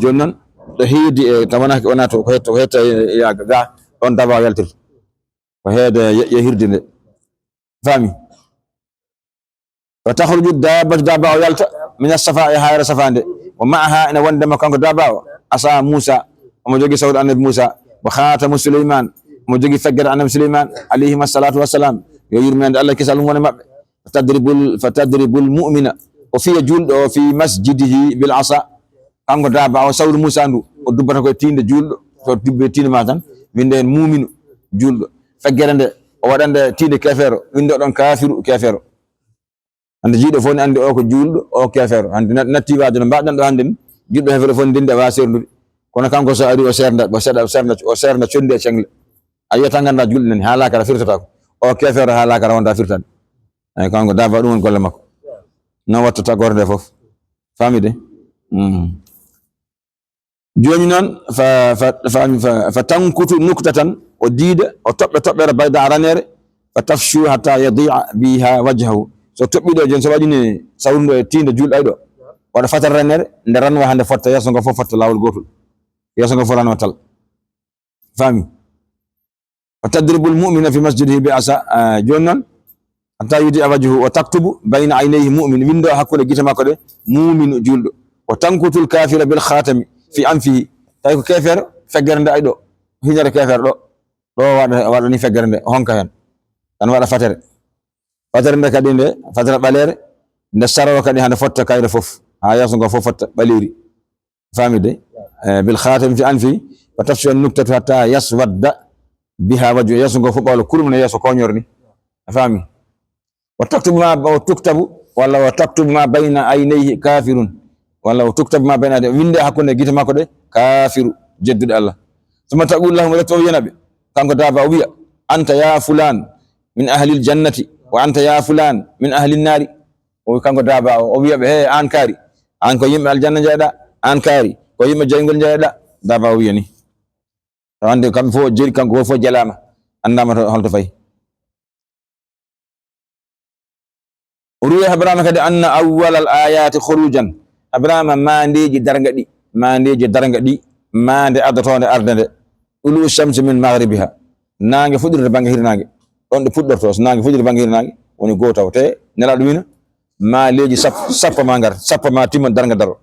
Jooni noon, ɗo heedi e tawanaki wona to, ko hetta, ko hetta e yaaga ga, ɗon daaba o yaltirta. Ko heede ye-, yahirde nde. Faami? Wa takhruju dabbatu, daaba o yalta, min as-Safa, e haayre Safa nde. Wa ma'aha, ina wonde makko kanko daaba o, asa Musa, omo jogi sawru Annabi Musa. Wa khatamu Suleyman, omo jogi feggere Annabi Suleyman, alayhima salatu wassalam. Yo yurmeende Allah, kisal mum wone maɓɓe. Fatadribul, fatadribul mu'mina. O fiya juulɗo o fi masjidihi bil asa. Kanko daaba o sawru Musa ndu, o dubbata koye tiinde juulɗo, so dubbe tiinde ma tan, winde heen muuminu, juulɗo. Feggere nde, o waɗande tiinde keefeero, winde ɗon kaafiru, keefeero. Hannde jiiɗo fof ne anndi o ko juulɗo, o keefeero. Hannde na-, natti waade no mbaɗɗon ɗo hannde ni, juulɗo heefeero fof ne ndenndi a waawa seerndude. Kono kanko so ari o seernda, o seeɗa, o seernda, o seernda conndi e ceŋle. A yiyata ngannda juulɗo nani, haa laakara firtata ko. O keefeero haa laakara wonda firtani. Eyi, kanko daaba ɗum woni golle makko. Noon watta tagoore nde fof. Faami de? Mm. Jooni noon, fa, fa, fa, fa, fa tankutu nuktatan, o diida, o toɓɓa toɓɓere bayda ranere, fa tafshu hatta yadi'a biha wajhahu. So toɓɓi ɗo jooni, so waɗi ni sawru ndu e tiinde juulɗo ay ɗo, waɗa fatere ranere, nde ranwa hannde fotta, yeeso ngo fof fotta laawol gootol. Yeeso ngo fof ranwa tal. Faami? Wa tadribul mu'mina fi masjidihi bi asa, ah, jooni noon, hatta yudi a wajhu, wa taktubu bayna aynayhi mu'min, winndo hakkunde gite makko ɗe, mu'minu juulɗo. Wa tankutul kafira bil khatami fi anfihi, tawi ko keefeero, feggere nde ay ɗo, hiñere keefeero ɗo, ɗo waɗa, waɗa ni feggere nde, honka heen, tan waɗa fatere. Fatere nde kadi nde, fatere ɓaleere, nde sarawa kadi hande fotta kayre fof, haa yeeso ngo fof fotta ɓaleeri. Faami de? Eh, bil khatam fi anfi, wa tafshu an nuktatu hatta yaswadda biha wajhu. Yeeso ngo fof ɓawlo kurum no yeeso koñor ni. A faami? Wa taktubu ma, wa tuktabu, walla wa taktubu ma bayna aynayhi kafirun. Walla wa tuktabu ma bayna aynayhi. Winde hakkunde gite makko ɗe, kafiru, jeddude Allah. Summa taqulu lahum, rewta o wiyana ɓe. Kanko daaba o wiya, anta ya fulan min ahlil jannati, wa anta ya fulan min ahlin nari. O wi kanko daaba o, o wiya ɓe, he, an kaari, an ko yimɓe aljanna jeeɗa, an kaari, ko yimɓe jayngol jeeɗa, daaba o wiya ni. Tawa hannde kamɓe fof o jeeri, kanko fof jelaama, anndaama to, holto fayi. O ruwi Abrahama kadi anna awwalal ayati khurujan. Abrahama maandeeji darnga ɗi, maandeeji darnga ɗi, maande adotoonde arde nde. Tulu shamsi min maghribiha. Naange fuɗirde bannge hirnaange. Ɗon ɗo puɗɗorto, so naange fuɗirde bannge hirnaange, woni goo taw. Te Nelaaɗo wiino, maandeeji sappo, sappo ma ngar, sappo ma timma darnga daro.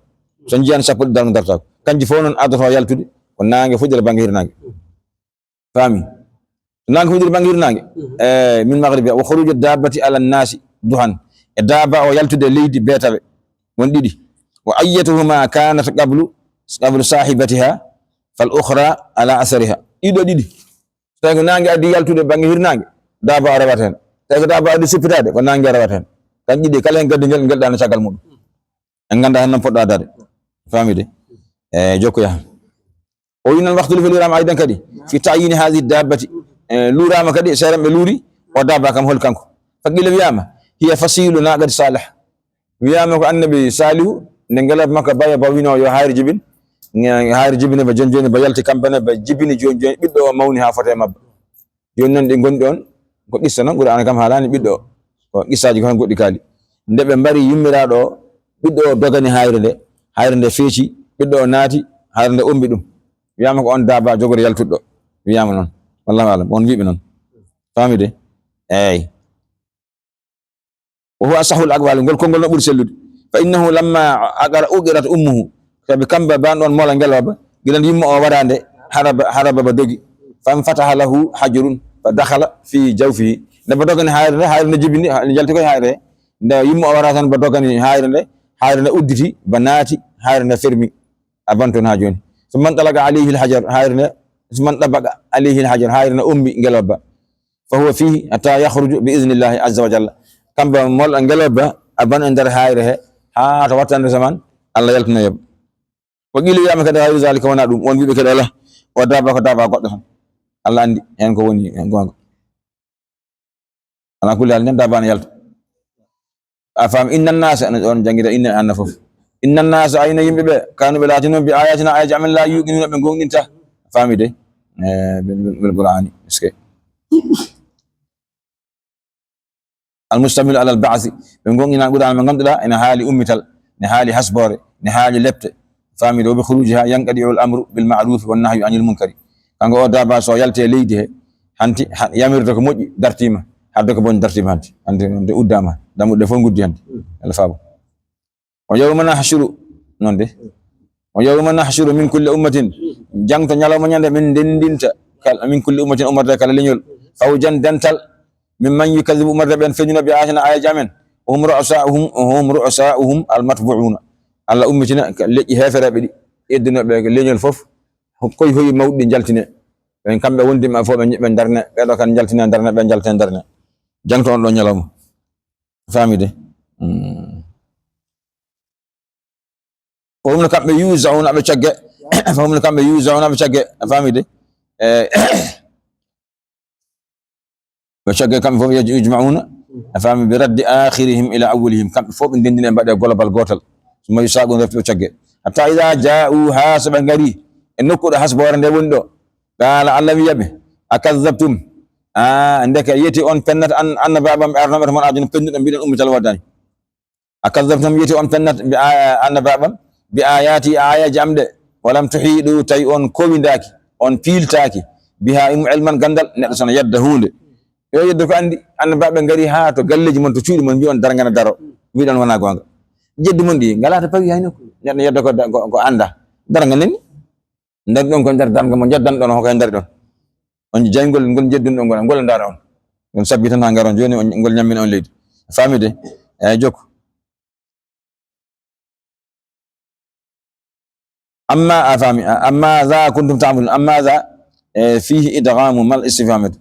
So njiyan sappo ɗi darnga dartaako. Kanji fof noon adoto yaltude, ko naange fuɗirde bannge hirnaange. Faami? Naange fuɗirde bannge hirnaange. Mhm. Eh, min maghribiha. Wa khuruju dabbati ala nasi duhan. E daaba o yaltude e leydi beetawe. Won ɗiɗi. Wa ayyatuhuma kanat qablu, qablu sahibatiha, fal ukhra ala asariha. Ɗiɗo ɗiɗi. So tawi ko naange addi yaltude bannge hirnaange, daaba o rewata heen. Tawi ko daaba addi suppitaade, ko naange o rewata heen. Kan ɗiɗi, kala heen gaddi ngel, ngel ɗaano caggal muɗum. En ngannda heen noon poɗɗo addaade. Faami de? Eh, jokko yaha. O wi noon, waxtu lufi luuraama aydan kadi. Fi ta'yini hadhihi dabbati. Eh, luuraama kadi, seeran ɓe luuri, o daaba kam hol kanko. Fa qila wiyaama, hiya fasilu naqati Salih. Wiyaama ko annabi Salihu, nde ngelaw makko baya ba wino yo hayre jibin. Nge-, hayre jibine ba jooni jooni ba yalti kampane ba jibini jooni jooni, ɓiɗɗo o mawni haa fota e mabba. Jooni noon ɗi ngonɗi on, ko qissa noon, Qur'aana kam haalaani ɓiɗɗo o. Ko qissaaji ko tan goɗɗi kaali. Nde ɓe mbari yummiraaɗo o, ɓiɗɗo o dogani hayre nde, hayre nde feeci, ɓiɗɗo o naati, hayre nde ombi ɗum. Wiyaama ko on daaba jogoto yaltuɗo, wiyaama noon. Wallahu a'lam, on wiiɓe noon. Faami de? Eey. وهو أصح الأقوال, ngol konngol no ɓuri sellude. فإنه لما أقر-، أقرت أمه, sabi kamba ban ɗon mola ngelooba, gila nde yumma o wara nde, haraba, haraba ba dogi. فانفتح له حجر فدخل في جوفه. Nde ba dogani hayre nde, hayre nde jibini, ha-, nde jalti koye hayre. Nde yumma o wara tan ba dogani hayre nde, hayre nde udditi, ba naati, hayre nde fermi. A banton ha joni. ثم انطلق عليه الحجر, hayre nde, ثم انطبق عليه الحجر, hayre nde ombi ngelooba. فهو فيه حتى يخرج بإذن الله عز وجل. Kamba mol ngelooba, a ban e nder hayre he, haa to wattande zaman, Allah yaltinoyaba. وقيل وياما kadi غير ذلك, wona ɗum. Won wiɓe kadi ala, o daaba ko daaba goɗɗo tan. Allah andi hen ko woni hen gonga. Ala kulli hal, nden daaba ne yalta. A faami, إن الناس, no on jangida inna anna fof. إن الناس, ayno yimɓe ɓe, كانوا ɓe laatino, بآياتنا, ayaji amen, لا يوقنون, ɓe gonɗinta. A faami de? Eh, bil, bil, bil Qur'ani. Est-ce que? المشتمل على البعث. Ɓe gonɗina Qur'an mo ngannduɗaa ene haali ummital, ne haali hasboore, ne haali lepte. Faami de? وبخروجها ينقطع الأمر بالمعروف والنهي عن المنكر. Kanko o daaba so yalte e leydi he, hanti, ha-, yamirde ko moƴƴi dartiima, hadde ko bon dartiima hanti. Hanti, hanti uddaama, dammuɗe fof nguddi hanti. Allah faabo. ويوم نحشر, non de. ويوم نحشر من كل أمة, jangto ñalawma ñande min ndenndinta, kal-, من كل أمة, ummorde kala leñol, فوجا, dental, ممن يكذب, ummorde ɓen feññuno, بآياتنا, ayaji amen, وهم رؤساؤهم، وهم رؤساؤهم المتبوعون. Allah ummitina ka leƴƴi heefereɓe ɗi, eddunoɓe leñol fof, koy hoyi mawɗi jaltine. Ɓen kamɓe wondiɓe fof ɓe, ɓe darne, ɓe ɗo kan jaltine darne, ɓe jaltine darne. Jangto on ɗo ñalawma. Faami de? Hmm. Ko ɗum no kamɓe yuzauna ɓe cagge. Ko ɗum no kamɓe yuzauna ɓe cagge. A faami de? Eh, ɓe cagge kamɓe fof yaj-, yujmauna. A faami? برد آخرهم إلى أولهم. Kamɓe fof ɓe ndenndine mbaɗe global gootal. Summa yusaqun, refti ɓe cagge. حتى إذا جاءوها, so ɓe ngari e nokku ɗo hasboore nde woni ɗo. قال, Allah wiya ɓe, أكذبتم. Ah, ndeke yeti on pennata an-, annabaaɓe am ɓe arnooɓe to mon aduna, pennuɗo mbiɗon ummital waddani. أكذبتم, yeti on pennat bi aya-, annabaaɓe am, بآياتي, e ayaji am ɗe, ولم تحيطوا, tawi on kowindaaki, on piiltaaki, بها, e mum, علما, ganndal, neɗɗo sona yedda huunde. Yo yeddo ko anndi, annabaaɓe ngari haa to galleeji mon, to cuuɗi mon, mbi'on darnga na daro, mbiɗon wonaa goonga. Jeddi mon ɗi ngalaa to pawi hay nokku. Neɗɗo yedda ko da-, ko, ko annda. Darnga nani. Ndari ɗon ko nder darnga mo njaddan ɗon, hoko ndari ɗon. On jayngol ngol jeddun ɗon ngol, ngol ndara on. On sabbi tan haa ngaron jooni, on, ngol ñammina on leydi. Faami de? Eyi, jokku. Amma, a faami, a-, amma za kuntum ta'malun, amma za, e, fihi idghamu mal istifhamati.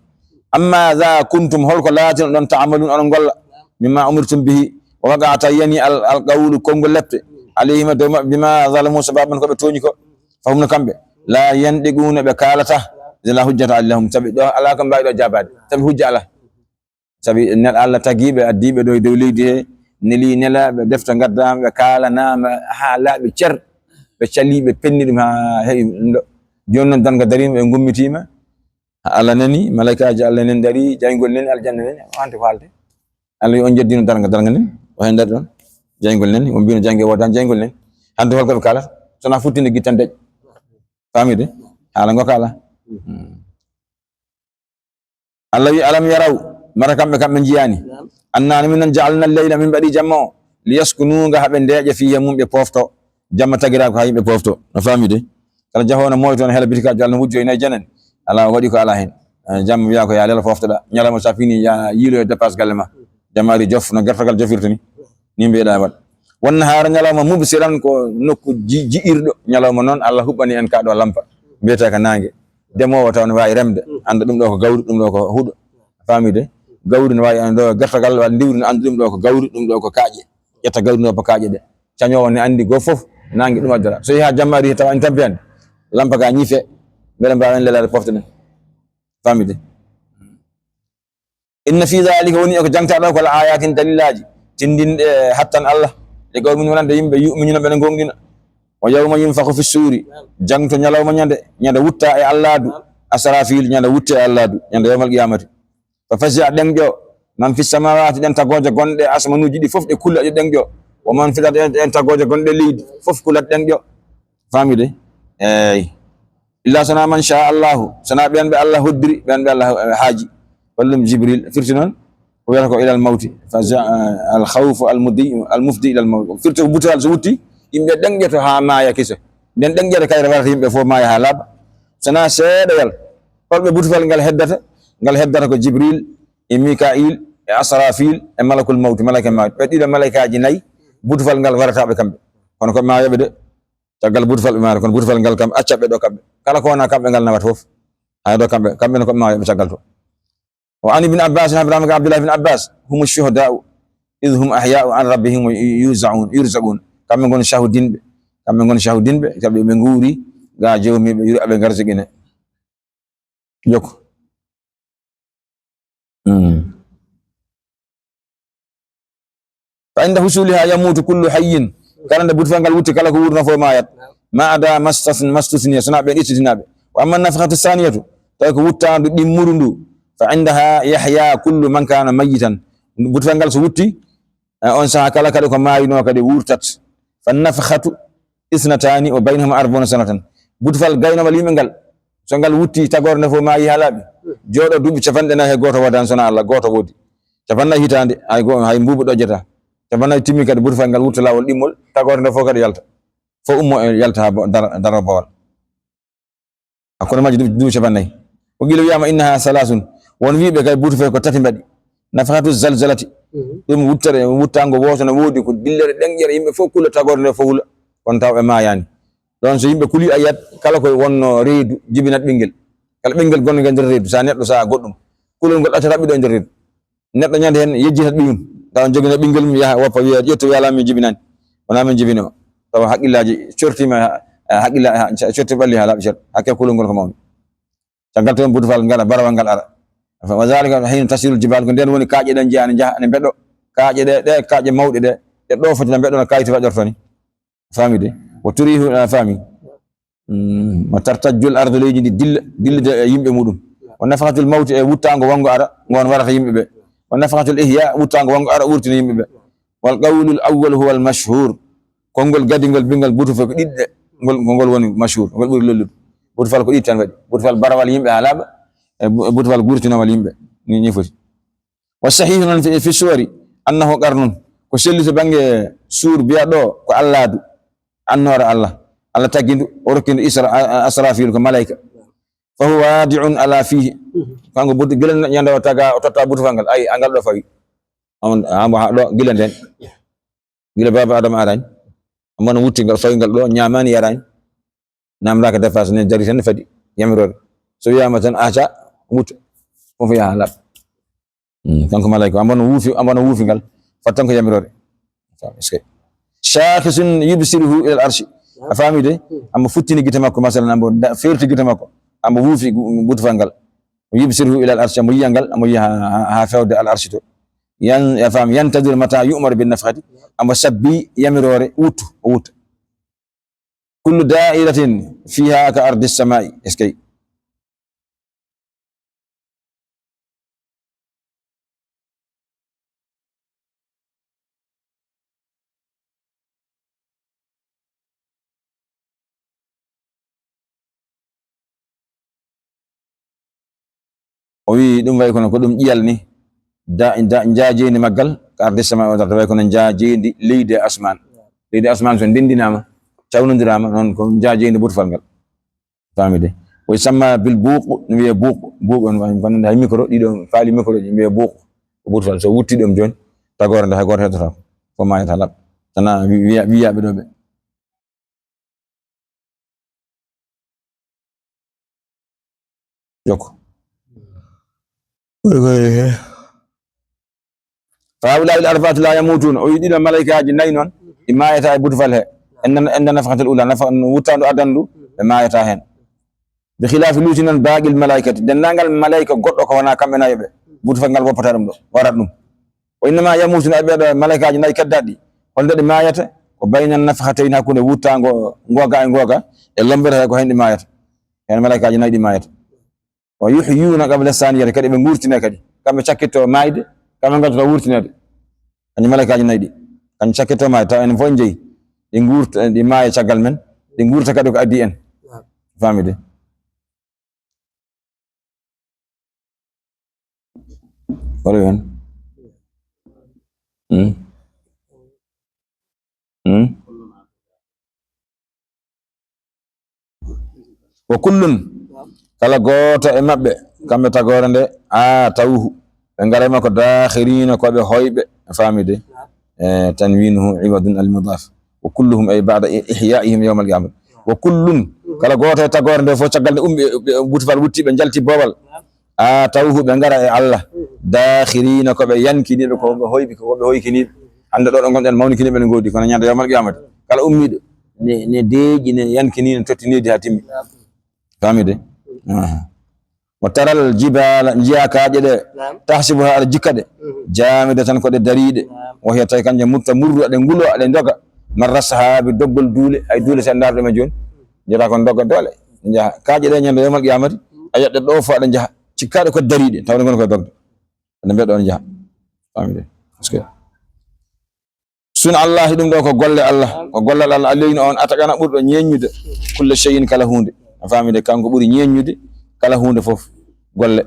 Amma za kuntum, holko laatino ɗon ta'malun, onon ngolla, mimma umirtum bihi, wa waqa, tawi yani al, al qawlu, konngol lepte, alayhima, dow maɓɓe, bima zalamu, sababu ko ɓe tooñi ko. Fahum, no kamɓe, la yantiquna, ɓe kaalata, idan la hujjata lahum, sabi ɗo alaa ko mbaawi ɗo jaabaade, sabi hujja alaa. Sabi nel-, Allah tagiiɓe, addiiɓe ɗo e dow leydi he, neli nelaaɓe, defte ngaddaama, ɓe kaalanaama haa laaɓi cer, ɓe calii, ɓe penni ɗum haa heɓi ɗum ɗo. Jooni noon darnga dariima, ɓe ngummitiima, Allah nani, malaykaaji Allah nani ndarii, jayngol nani, aljanna nani, hannde ko haalde. Allah wi on njeddino darnga, darnga nani, o heen ndari ɗon, jayngol nani, on mbino jayngol woodaani, jayngol nani. Hannde holko ɓe kaalata? So wonaa futtinde gittan deƴƴo. Faami de? Haala ngo kaala. Hmm. Allah wi, alam yaraw, mara kamɓe, kamɓe njiyaani. Naam. Anna, no minen ja'alna al-layla, min mbaɗi jamma o, liyaskunu, nga haa ɓe ndeeƴa, fiihi, mum ɓe poofto. Jamma tagiraa ko haa yimɓe poofto. No faami de? Kala jahoowo no mooyto, no hela bitikaaji, Allah no wujjo e nayi janani. Alaa, o waɗi ko alaa heen. Eh, jamma wiyaa ko yaa lelo pooftoɗaa. Ñalawma so a fini, yaa yiiloyo dépasse galle ma. Jamma ari jof, no gertogal jofirta ni. Ni mbiyeɗaa waɗ. Wan nahaara, ñalawma, mubsiran, ko nokku ji-, ji'irɗo. Ñalawma noon, Allah huɓɓani en ka ɗo lampa. Mbiyetee ka naange. Demoowo taw ne waawi remde, annda ɗum ɗo ko gawri, ɗum ɗo ko huɗo. Faami de? Gawri ne waawi, annda ɗo gertogal, walla ndiwri ne annda ɗum ɗo ko gawri, ɗum ɗo ko kaaƴe. Ƴetta gawri no ba kaaƴe ɗe. Cañoowo ne anndi goo fof, naange ɗum addata. So yehi haa jamma ari tawa en tampiyani, lampa ga ñife, mbele mbaawen lelaade pofte ɗen. Faami de? Inna fi dhalika, woni e ko jangtaa ɗo, ko la ayatin, dalilaaji, tindinɗe hattan Allah, li qawmin, wonande yimɓe, yu'minuna, ɓe ne gonɗina. Wa yawma yunfakhu fi ssuuri, jangto ñalawma ñande, ñande wutta e alladu, asrafil, ñande wutte e alladu, ñande yawmal qiyamati. Fa fazi'a, ɗenƴo, man fi samawati, ɗen tagooje gonɗe asmanuuji ɗi fof, ɗe kula, ɗe ɗenƴo. Wa man fil ardi, ɗen tagooje gonɗe leydi fof, kulat, ɗenƴo. Faami de? Eey. Illa so wonaa man sha Allahu, so wonaa ɓeen ɓe Allah hoddiri, ɓeen ɓe Allah, eh, haaji. Walla ɗum Jibril firti noon. Ko wiyata ko ilal mawti, fa ja-, al khawfu al mudi-, al mufdi ilal mawti. Firti ko butoyal so wutti, yimɓe ɗenƴoto haa maaya kiso. Nden ɗenƴere kayre warata yimɓe fof maaya haa laaɓa. Sonaa seeɗayal. Holɓe butufal ngal heddata? Ngal heddata ko Jibril, e Mika'il, e Asrafil, e Malakul Mawti, malaika mawti. Ɓe ɗiɗo malaikaaji nayi, butufal ngal warata ɓe kamɓe. Kono ko maayoɓe de, caggal butufal ɓe maayata, kono butufal ngal kam acca ɓe ɗo kamɓe. Kala ko wona kamɓe ngal nawata fof. Hay ɗo kamɓe, kamɓe ne ko maayoɓe caggal to. Wa an ibn Abbas, habrama ka Abdullah ibn Abbas, humu shuhada'u, idh hum ahya'u an rabbihim wa yuzaun, yurzaqun. Kamɓe ngoni shahudinɓe, kamɓe ngoni shahudinɓe, kamɓe ɓe nguuri, ga joomiiɓe, yuri aɓe ngarsigine. Jokko. Mm. Fa inda husuliha yamutu kullu hayyin. Kala nde butufal ngal wutti, kala ko wuurno fof maayat. Ma ada mastas-, mastusniya, sona ɓen istitinaɓe. Wa amma nafkhatu saniyatu, tawi ko wuttaandu ɗimmuru ndu. Fa indaha yahya kullu man kana mayyitan. Butufal ngal so wutti, eh, on saha kala kadi ko maayino kadi wurtat. Fa nafkhatu isnatani wa baynahuma arba'una sanatan. Butufal gaynowal yimɓe ngal, so ngal wutti, tagoore nde fof maayi haa laaɓi. Jooɗo duuɓi capanɗe nayi he gooto woodani sona Allah, gooto woodi. Capanɗe nayi hitaande, hay go-, hay mbuubu ɗojjata. Capanɗe nayi timmi kadi, butufal ngal wurta laawol ɗimmol, tagoore nde fof kadi yalta. Fof ummo e yalta haa bo-, dara, daro bowal. Hakkunde majji duuɓi, duuɓi capanɗe nayi. Ko gila wiyama innaha salasun. Won wiiɓe kay buutu fay ko tati mbaɗi. Nafahatu zalzalati. Mhm. Ɗum wuttere, wuttango wooto no woodi ko dillere ɗenƴere yimɓe fof kula tagorde nde fof hula. Kono taw ɓe maayani. Ɗon so yimɓe kuli a yiyat kala ko wonno reedu jibinat ɓinngel. Kala ɓinngel gonno ngel nder reedu, sa neɗɗo sa goɗɗum. Kulol ngol ɗaccata ɓiɗɗo e nder reedu. Neɗɗo ñande heen yejjitat ɓiyum, taw on jogino ɓinngel mum yaha woppa wiya, "Ƴettu, wi alaa min jibinaani." Wonaa min jibini ma. Tawa haqqillaaji cortiima, eh, haqqilla-, ha-, corti ɓalli haa laaɓi cer. Hakke kulol ngol ko mawni. Caggal to on butufal ngal, barawal ngal ara. Wa zalika hiina tasirul jibal, ko nden woni kaaƴe ɗen jeyaa ne njaha, ne mbeɗo. Kaaƴe ɗe, ɗe kaaƴe mawɗe ɗe, ɗe ɗo foti no mbeɗo no kayiti waɗorto ni. Faami de? Wa turihu, a faami. Mm, wa tartajjul ardu, leydi ndi dilla, dillida e yimɓe muɗum. Wa nafahatul mawti, e wuttaango wongo ara, ngon warata yimɓe ɓe. Wa nafahatul ihya, wuttaango wongo ara, wurtina yimɓe ɓe. Wal qawlul awwal huwa al mashhur. Konngol gadingol bingal butu fof ko ɗiɗi ɗe. Ngol, ko ngol woni mashhur, ngol ɓuri lollude. Butu fal ko ɗiɗi tan waɗi. Butu fal barawal yimɓe haa laaɓa, e bu-, butu fal gurtinowal yimɓe. Ni, ni foti. Wa sahihu noon fi, fi suwari, annahu qarnun. Ko selli to bannge suur biya ɗo ko Allaadu, annoora Allah. Allah taggi ndu, o rokki ndu Isra-, a-, a-, Asrafil ko malayka. Fa huwa wadi'un ala fihi. Kanko butu, gila ñande o taga, o totta butufal ngal. Ay, angal ɗo fawi. On, ambo ha ɗo, gila nden. Gila baba Adama arani. Ambo no wutti ngal, fawi ngal ɗo, ñamani yarani. Namdaka dépasse ne dari tan fadi. Yamirore. So wiyama tan, aca, wut. Fof yaha laaɓa. Mm, kanko malayka, ambo no wuufi, ambo no wuufi ngal, fattan ko yamirore. Est-ce que? Shakhisun yubsiruhu ila al-arshi. A faami de? Ambo futtini gite makko, masalan, ambo da-, ferti gite makko. Ambo wuufi gu-, butufal ngal. Yubsiruhu ila al-arshi, ambo yiya ngal, ambo yiya ha, ha, ha fewde al-arshi to. Yan, a faami, yantadir mata yu'mar bin nafkhati. Ambo sabbi yamirore, wuttu, o wutta. Kullu da'iratin fiha ka ardi samai. Est-ce que? O wi'i ɗum way kono ko ɗum ƴiyal ni. Da, da, njaajeendi maggal, ka ardi sama o darta, way kono njaajeendi leydi e asmaan. Leydi e asmaan so ndenndinaama, cawnondiraama, noon ko njaajeendi butufal ngal. Faami de. Wa yusamma bil buuq, no wiyee buuq. Buuq on, on, on, hay micro, ɗiɗo faali micro ji, mbiyee buuq. Ko butufal, so wutti ɗum jooni, tagoore nde hay gooto heddotako. Ko maayata laɓ. Tana wi-, wiya-, wiyaaɓe ɗo ɓe. Jokko. Fa haula'il arba'atu la yamutun. O wi ɗiɗo malaikaaji nayi noon, ɗi maayata e butufal he. Enda, enda nafakatul ula, nafa, wuttaandu adandu, ɓe maayata heen. Bi khilafi luuti noon baaqil malaikati. Denndaangal malaika goɗɗo ko wona kamɓe nayo ɓe. Butufal ngal woppata ɗum ɗo, warat ɗum. Wa innama yamutuna, ɓeeɗo malaikaaji nayi keddaɗi. Holde ɗi maayata? Ko bayna nafakhatayni, hakkunde wuttaango ngooga e ngooga, e lombere he ko heen ɗi maayata. Heen malaikaaji nayi ɗi maayata. Wa yuhyuna qabla saniyati, kadi ɓe nguurtina kadi. Kamɓe cakkitto maayde, kamɓe ngartata wuurtineede. Kañum malaikaaji nayi ɗi. Kañum cakkitto maayde, tawa enen fof en jeyi. Ɗi nguurta, ɗi maaya caggal men, ɗi nguurta kadi ko addi en. Faami de? Wala hen? Hmm? Hmm? Wa kullun, kala gooto e maɓɓe, kamɓe tagoore nde, a tawhu, ɓe ngara e makko, daakhirina, ko ɓe hoyɓe, a faami de? Eh, tanwinuhu iwadun al mudaf. Wa kulluhum, ay ba'da i-, ihyaihim yawmal qiyamah. Wa kullun, kala gooto e tagoore nde fof, caggal nde ummi, ɓe, ɓe, buti fal wutti, ɓe njalti boowal. A tawhu, ɓe ngara e Allah. Daakhirina, ko ɓe yankiniiɓe, ko ɓe hoyɓe, ko ɓe hoykiniiɓe. Hannde ɗo ɗo ngonɗen, mawnikiniiɓe ne ngoodi, kono ñande yawmal qiyamati, kala ummiiɗo ne, ne deeƴi, ne yankinii, ne totti needi haa timmi. Faami de? Aha. Wa taral jibala, njiya kaaƴe ɗe, tahsibuha, aɗa jikka ɗe, jamidatan, ko ɗe dariiɗe, wa hiya, tawi kanje, murta murru, aɗe ngulo, aɗe ndoga, marra sahabi, doggol duule, ay duule, sen ndaar ɗumen jooni, jeta ko dogga doole, njaha kaaƴe ɗe ñande yawmal qiyamati, a yi'at ɗe ɗo fof aɗe njaha, cikkaɗe ko dariiɗe, tawde ngon koye dogde. Ene mbiya ɗon njaha. Famde. Parce que sun Allah, ɗum ɗo ko golle Allah, ko gollal Allah, aleyna on, ataqana, ɓurɗo ñeññude, kulla shay'in, kala huunde. A faami de, kanko ɓuri ñeññude kala huunde fof. Golle.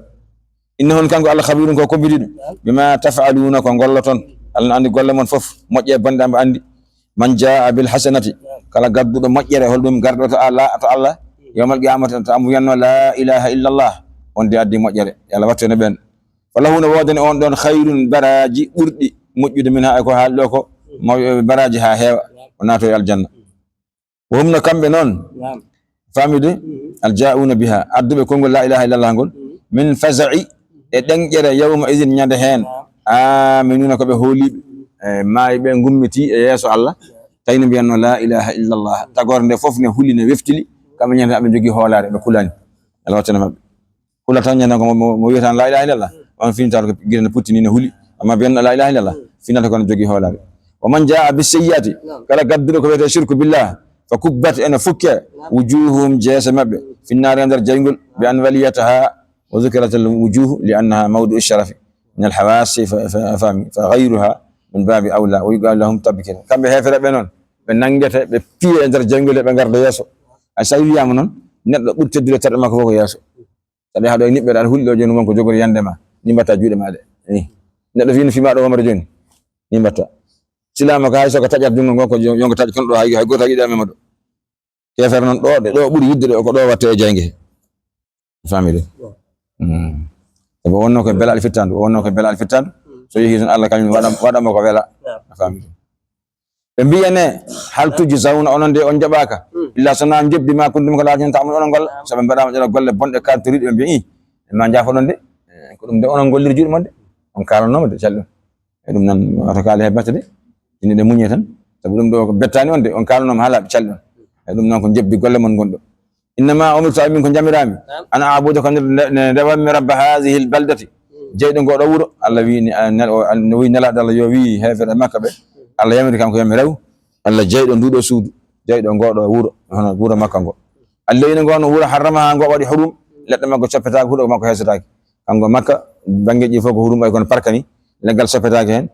Innahu, on kanko Allah, khabirun, ko kombitiiɗo, bima taf'aluna, ko golloton. Allah no anndi golle mon fof, moƴƴe e bonɗe, omo anndi. Man jaa bil hasanati, kala gadduɗo moƴƴere, holɗum garɗo to Allah, to Allah, yawmal qiyamata, to omo wiyanno la ilaha illallah, on de addi moƴƴere. Yo Allah wattu en e ɓen. Falahu, no woodani on ɗon, khayrun, baraaji ɓurɗi moƴƴude, minha, e ko haali ɗo ko, mawɓe baraaji haa heewa, o naato e aljanna. Wa hum, no kamɓe noon, faamide, al jaa'uuna biha, adduɓe konngol la ilaha illallah ngol, min faza'i, e ɗenƴere, yawma idin, ñande heen, aminuuna, ko ɓe hooliiɓe, e maayɓe, ngummiti e yeeso Allah, tawi no mbiyanno la ilaha illallah, tagoore nde fof ne huli, ne weftili, kamɓe ñande aɓe njogii hoolaare, ɓe kulaani. Allah wattana maɓɓe. Hula tan ñande ko mo, mo, mo wiyata la ilaha illallah. On finata ko gila no putti ni no huli. Amma mbiyanno la ilaha illallah, finata ko no jogii hoolaare. Wa man jaa bis sayyiati, kala gadduɗo ko wiyetee shirku billah, fa kubbat, ene fukke, wujuhum, jeese maɓɓe, finnaari, e nder jayngol, bi an waliyataha, wa zukiratil wujuh li annaha mawdu'u sharafi min al hawasi, fa, fa, fa, fa ghayruha min babi awla, wa yuqalu lahum tabkir. Kamɓe heefereɓe noon, ɓe nanngete, ɓe piye e nder jayngol, ɓe ngarda yeeso. A so tawi wiyama noon, neɗɗo ɓuri teddude terɗe makko fof ko yeeso. Saɗa haa ɗo e niɓɓere, aɗa huli ɗo jooni, wonko jogori yande ma, ni mbatta juuɗe ma ɗe. Ni. Neɗɗo fii no fima ɗo wamata jooni, ni mbatta. Silama ka hay so ko taƴat junngo ngo, ko yo-, yonko taƴ kono ɗo hay, hay gooto yiɗa mema ɗo. Keefere noon ɗo, ɗo ɓuri yidde ɗo, ko ɗo watte e jayge he. Faami de? Mm. Sabu o wonno ko belaɗo fittandu, o wonno ko belaɗo fittandu. So yehi tan Allah kañum waɗa, waɗa mo ko wela. Faami de? Ɓe mbiya ne, hal tujzawna, onon de on jaɓaaka, illa so na njoɓdi ma kuntum, ko laatin ta'maluuna, onon golla. So ɓe mbaɗama ɗeɗo golle bonɗe kaltoriɗe, ɓe mbiya, i, ma njaafoɗon de. Eh, ko ɗum de onon golliri juuɗe mon de. On kaalanooma de, calɗum. E ɗum nan, wata kaale he batte de. Ine ɗe muñe tan. Sabu ɗum ɗo ko bettani on de, on kaalanooma haalaaɓe, calɗum. E ɗum noon ko njoɓdi golle mon ngonɗo. Innama umirtu, ay min ko jamiraami, an a'buda, ko nde, nde, nde rewanmi, rabba haadihi l baldati, jeyɗo ngoo ɗoo wuro. Allah wi ni, a, nel-, o, al-, no wi nelaaɗo Allah yo wi heefere Makka ɓe. Allah yamiri kanko yo mi rew. Allah jeyɗo ndu ɗoo suudu, jeyɗo ngoo ɗoo wuro, hono wuro Makka ngo. Alleyna ngo no wuro harramaha ngo waɗi hurum, leɗɗe makko coppetaake, huɗo makko hesetaake. Kanko Makka, banngeeji fof ko hurum, ay kono parkani, leggal soppetaake heen,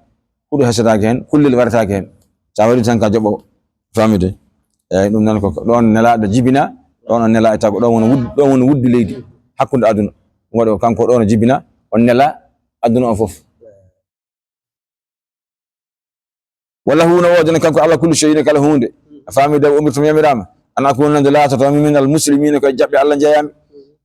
huɗo hesetaake heen, kullel waretaake heen. Sa waɗi tan ka joɓo. Famide? Eyyi, ɗum noon ko ɗon nelaaɗo jibina, ɗon o nela e tago, ɗon woni wuddu, ɗon woni wuddu leydi, hakkunde aduna. Ɗum waɗi ko kanko ɗon o jibina, on nela aduna o fof. Wala huuna woodani kanko Allah kullu shay'in kala huunde. A faami de, umirtu mi yamiraama, an akuna nde laatoto mi min al muslimina, ko e jaɓɓe Allah njeyaami.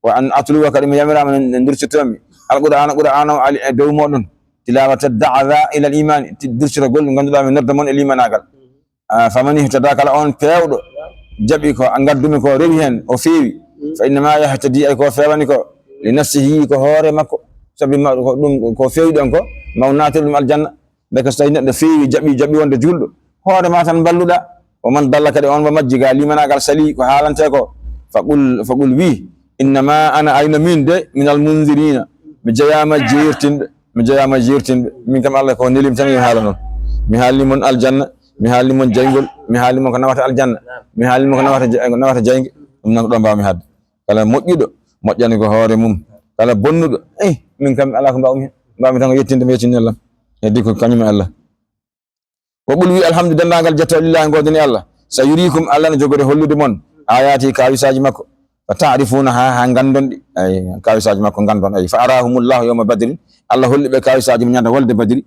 Wa an atluwa kadi mi yamiraama nde, nde dursoto mi. Al Qur'aana, Qur'aana o ali e dow mooɗon. Tilawata da'wa ila al iman, ti-, dursotogol ngannduɗaa mi nodda mon e limanaagal. Ah, faman ihtada, kala on peewɗo jaɓi ko a ngaddumi ko, rewi heen, o feewi, fa innama yahtadi, ay ko feewani ko, li nafsihi, ko hoore makko, sabi ma-, ko ɗum, ko feewi ɗon ko, maw naatiri ɗum aljanna. Ndeke so tawi neɗɗo feewi, jaɓi, jaɓi wonde juulɗo, hoore ma tan mballuɗa. Wa man dalla, kadi on mo majji ga limanaagal sali ko haalante ko, fa qul, fa qul wi, innama ana, ayno min de, min al munzirina, mi jeyaama jeertinɓe. Mi jeyaama e jeertinɓe. Min kam, Allah ko nelim tan yo haala noon. Mi haalni mon aljanna, mi haalni mon jayngol, mi haalni mon ko nawata aljanna, mi haalni mon ko nawata ja-, ko nawata jaynge. Ɗum noon ko ɗo mbaawmi haadde. Kala moƴƴuɗo, moƴƴani ko hoore mum. Kala bonnuɗo, eh, min kam alaa ko mbaawmi heen. Mbaawmi tan ko yettinde mo yettinni Allah. Heddi ko kañum e Allah. Wa qul, wi, alhamdu, denndaangal jettoo lillahi, ngoodani Allah. Sa yuriikum, Allah no jogori hollude mon, ayaati, kaawisaaji makko. Fa ta'rifuunaha, haa nganndon ɗi. Ay, kaawisaaji makko nganndon. Ay, fa araahumullahu yawma badrin. Allah holli ɓe kaawisaaji mum ñande wolde Badri.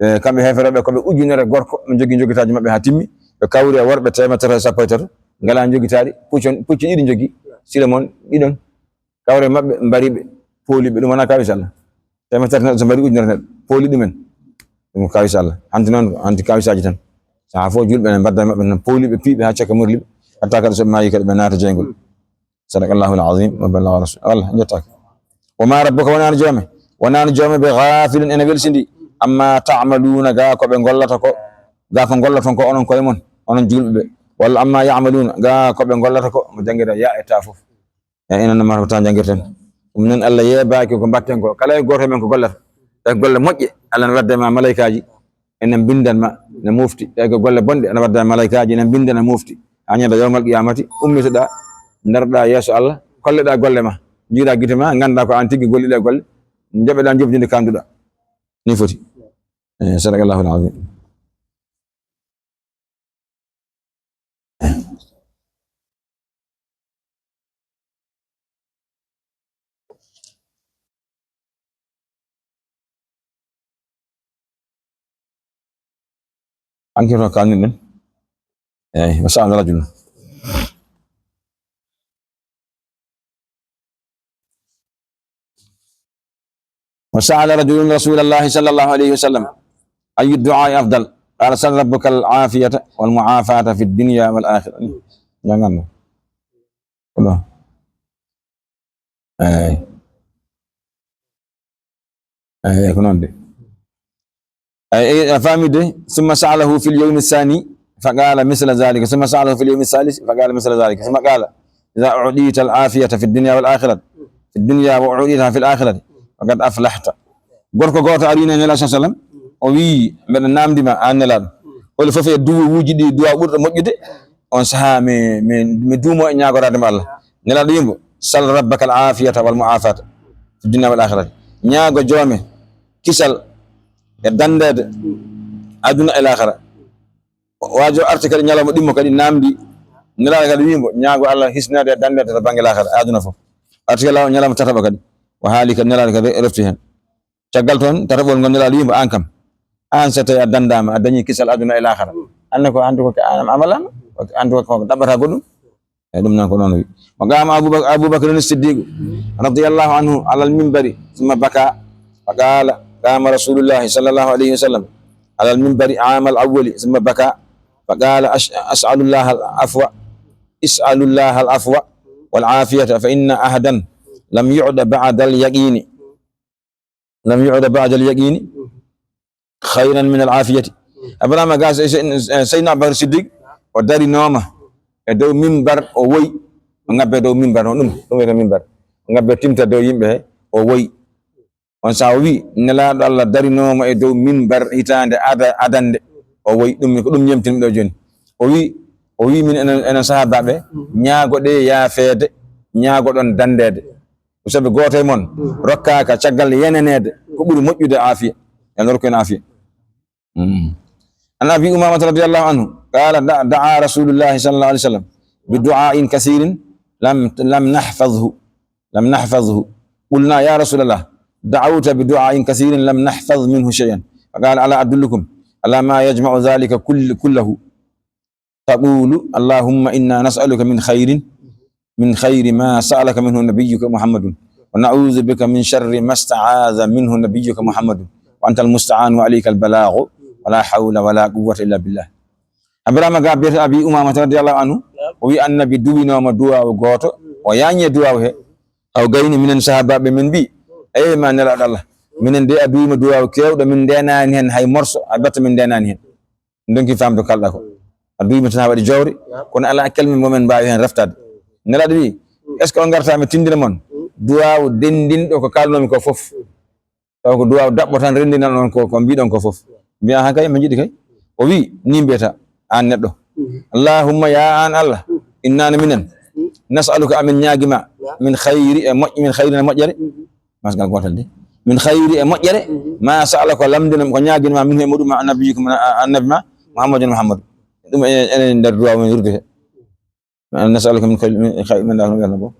E, kamɓe heefereɓe ko ɓe ujunere gorko, ɓe jogii jogitaaji maɓɓe haa timmi. Ɓe kawri e worɓe teemedere e sappo e tato, ngalaa jogitaaɗi, puccon-, pucci ɗiɗi jogii, silamon ɗiɗon. Kawre maɓɓe, mbari ɓe, pooli ɓe, ɗum wonaa kawisa Allah. Teemedere neɗɗo so mbari ujunere neɗɗo, pooli ɗumen. Ɗum ko kawisa Allah. Hanti noon, hanti kawisaaji tan. Sahaa fof julɓe ne mbadda e maɓɓe tan, pooli ɓe, piyi ɓe haa cakka morli ɓe. Hatta kadi so ɓe maayi kadi ɓe naata jeyngol. Sadaqallahul azim wa ballaga rasul. Wallah, njettaaka. Wa ma rabbuka, wonaano joome. Wonaano joome bi ghafilin ene welsindi. Amma ta'maluna, ga ko ɓe gollata ko. Ga ko golloton ko onon koye mon, onon julɓe ɓe. Walla amma ya'maluna, ga ko ɓe gollata ko, mo janngirta ya e ta fof. E enen no mata ko tan janngirten. Ɗum noon Allah yeebaaki ko mbaɗten ko. Kala e gooto men ko gollata. E golle moƴƴe, Allah ne wadda ma malaykaaji, ene mbindan ma, ne mofti. E ko golle bonɗe, ene wadda ma malaykaaji, ene mbindan, ne mofti. Haa ñande yawmal qiyamati, ummitoɗaa, ndaroɗaa yeeso Allah, kolleɗaa golle ma, njiiraa gite ma, nganndaa ko aan tigi golliɗaa golle, njoɓeɗaa njoɓdi ndi kaanduɗaa. Ni foti. Eh, sadaqallahul azim. Enquête o kalniɗen. Eyi, wa sa'ala rajulun. وسأل رجل رسول الله صلى الله عليه وسلم: أي الدعاء أفضل؟ قال: سل ربك العافية والمعافاة في الدنيا والآخرة. Janngan mo. Ko ɗo. Eyi. Eyi, ko noon de. Eyi, eyi, a faami de. ثم سأله في اليوم الثاني فقال مثل ذلك. ثم سأله في اليوم الثالث فقال مثل ذلك. ثم قال: إذا أعطيت العافية في الدنيا والآخرة، في الدنيا وأعطيتها في الآخرة، فقد أفلحت. Gorko gooto ari ne Nelaaɗo sallam, o wiyi, mbeɗa naamndi ma, aan Nelaaɗo. Holi fof e duwawuuji ɗi, duwaaw ɓurɗo moƴƴude, on sahaa mi, mi, mi duumo e ñaagoraade mo Allah. Nelaaɗo wiyi mo: سل ربك العافية والمعافاة في الدنيا والآخرة. Ñaago joome kisal e danndeede aduna e laakara. Waajo arti kadi ñalawma ɗimmo kadi naamndi. Nelaaɗo kadi wiyi mo, ñaago Allah hisnaade e danndeede to bannge laakara, aduna fof. Arti kadi law-, ñalawma tataɓo kadi. O haali kadi Nelaaɗo kadi refti heen. Caggal toon, tataɓol ngol Nelaaɗo wiyi mo, aan kam. Aan so tawii a danndaama, a dañii kisal aduna e laakara. Aan ne ko, aan ko, ko aan amalaama, aan ko, ko ɗaɓɓata goɗɗum. Eyi, ɗum noon ko noon o wiyi. وقام أبو بكر، أبو بكر الصديق رضي الله عنه على المنبر ثم بكى فقال: قام رسول الله صلى الله عليه وسلم على المنبر عام الأول ثم بكى فقال: أش-، أسأل الله العفو، اسألوا الله العفو والعافية فإن أحدا لم يعد بعد اليقين، لم يعد بعد اليقين خيرا من العافية. Abraama ga, se-, se-, Seydina Abubakar Siddiq, o darinooma e dow mimbar, o woyi, o ngabbe dow mimbar, o ɗum, ɗum wiyetee mimbar. O ngabbe timta dow yimɓe he, o woyi. On sahaa o wiyi, Nelaaɗo Allah darinooma e dow mimbar hitaande ada-, adannde, o woyi, ɗum, ko ɗum yemtini ɗo jooni. O wiyi, o wiyi min enen, enen sahaabaaɓe, ñaagoɗee yaafeede, ñaagoɗon danndeede. Ko sabi gooto e mon rokkaaka caggal yeneneede ko ɓuri moƴƴude aafiya. Yo Allah rokku en aafiya. Mm. عن أبي أمامة رضي الله عنه قال: دع-، دعا رسول الله صلى الله عليه وسلم بدعاء كثير لم، لم نحفظه، لم نحفظه. قلنا: يا رسول الله، دعوت بدعاء كثير لم نحفظ منه شيئا. فقال: ألا أدلكم على ما يجمع ذلك كل-، كله؟ تقول: اللهم إنا نسألك من خير، من خير ما سألك منه نبيك محمد، ونعوذ بك من شر ما استعاذ منه نبيك محمد، وأنت المستعان وعليك البلاغ، ولا حول ولا قوة إلا بالله. Abraama ga biyetee Abi Umaamata radiyallahu anhu, o wiyi Annabi duwinooma duwaawu gooto, o yaañi e duwaawu he. Aw gayni minen sahaabaaɓe men mbiyi, "Eey ma Nelaaɗo Allah, minen de a duwiima duwaawu keewɗo, min ndeenaani heen hay morso, a batta min ndeenaani heen." Ndonki faamde ko kalɗa ko. A duwiima tan haa waɗi jowre, kono alaa kelme mo men mbaawi heen reftaade. Nelaaɗo wiyi, "Est-ce que on ngartaa mi tinndina mon duwaawu denndinɗo ko kaalnoomi ko fof?" Taw ko duwaaw daɓɓo tan renndinan on ko, ko mbiɗon ko fof. Mbiya, "Haa kay, mi jiɗi kay." O wi, "Ni mbiyata aan neɗɗo. Allahumma, ya aan Allah, inna no minen, nas'aluka, amin ñaagi ma, min khayri e moƴ-, min khayri no moƴƴere." Masgal gootal de. "Min khayri e moƴƴere, ma sa'ala ko lamndina, ko ñaagin ma, min he muɗum ma, annabi ko ma, annabi ma, Muhammadun Muhammadu." Ɗum enen, enen nder duwaaw men wirdude. Nas'aluka min kulli, min khayri, min daaw no wiyatno bo.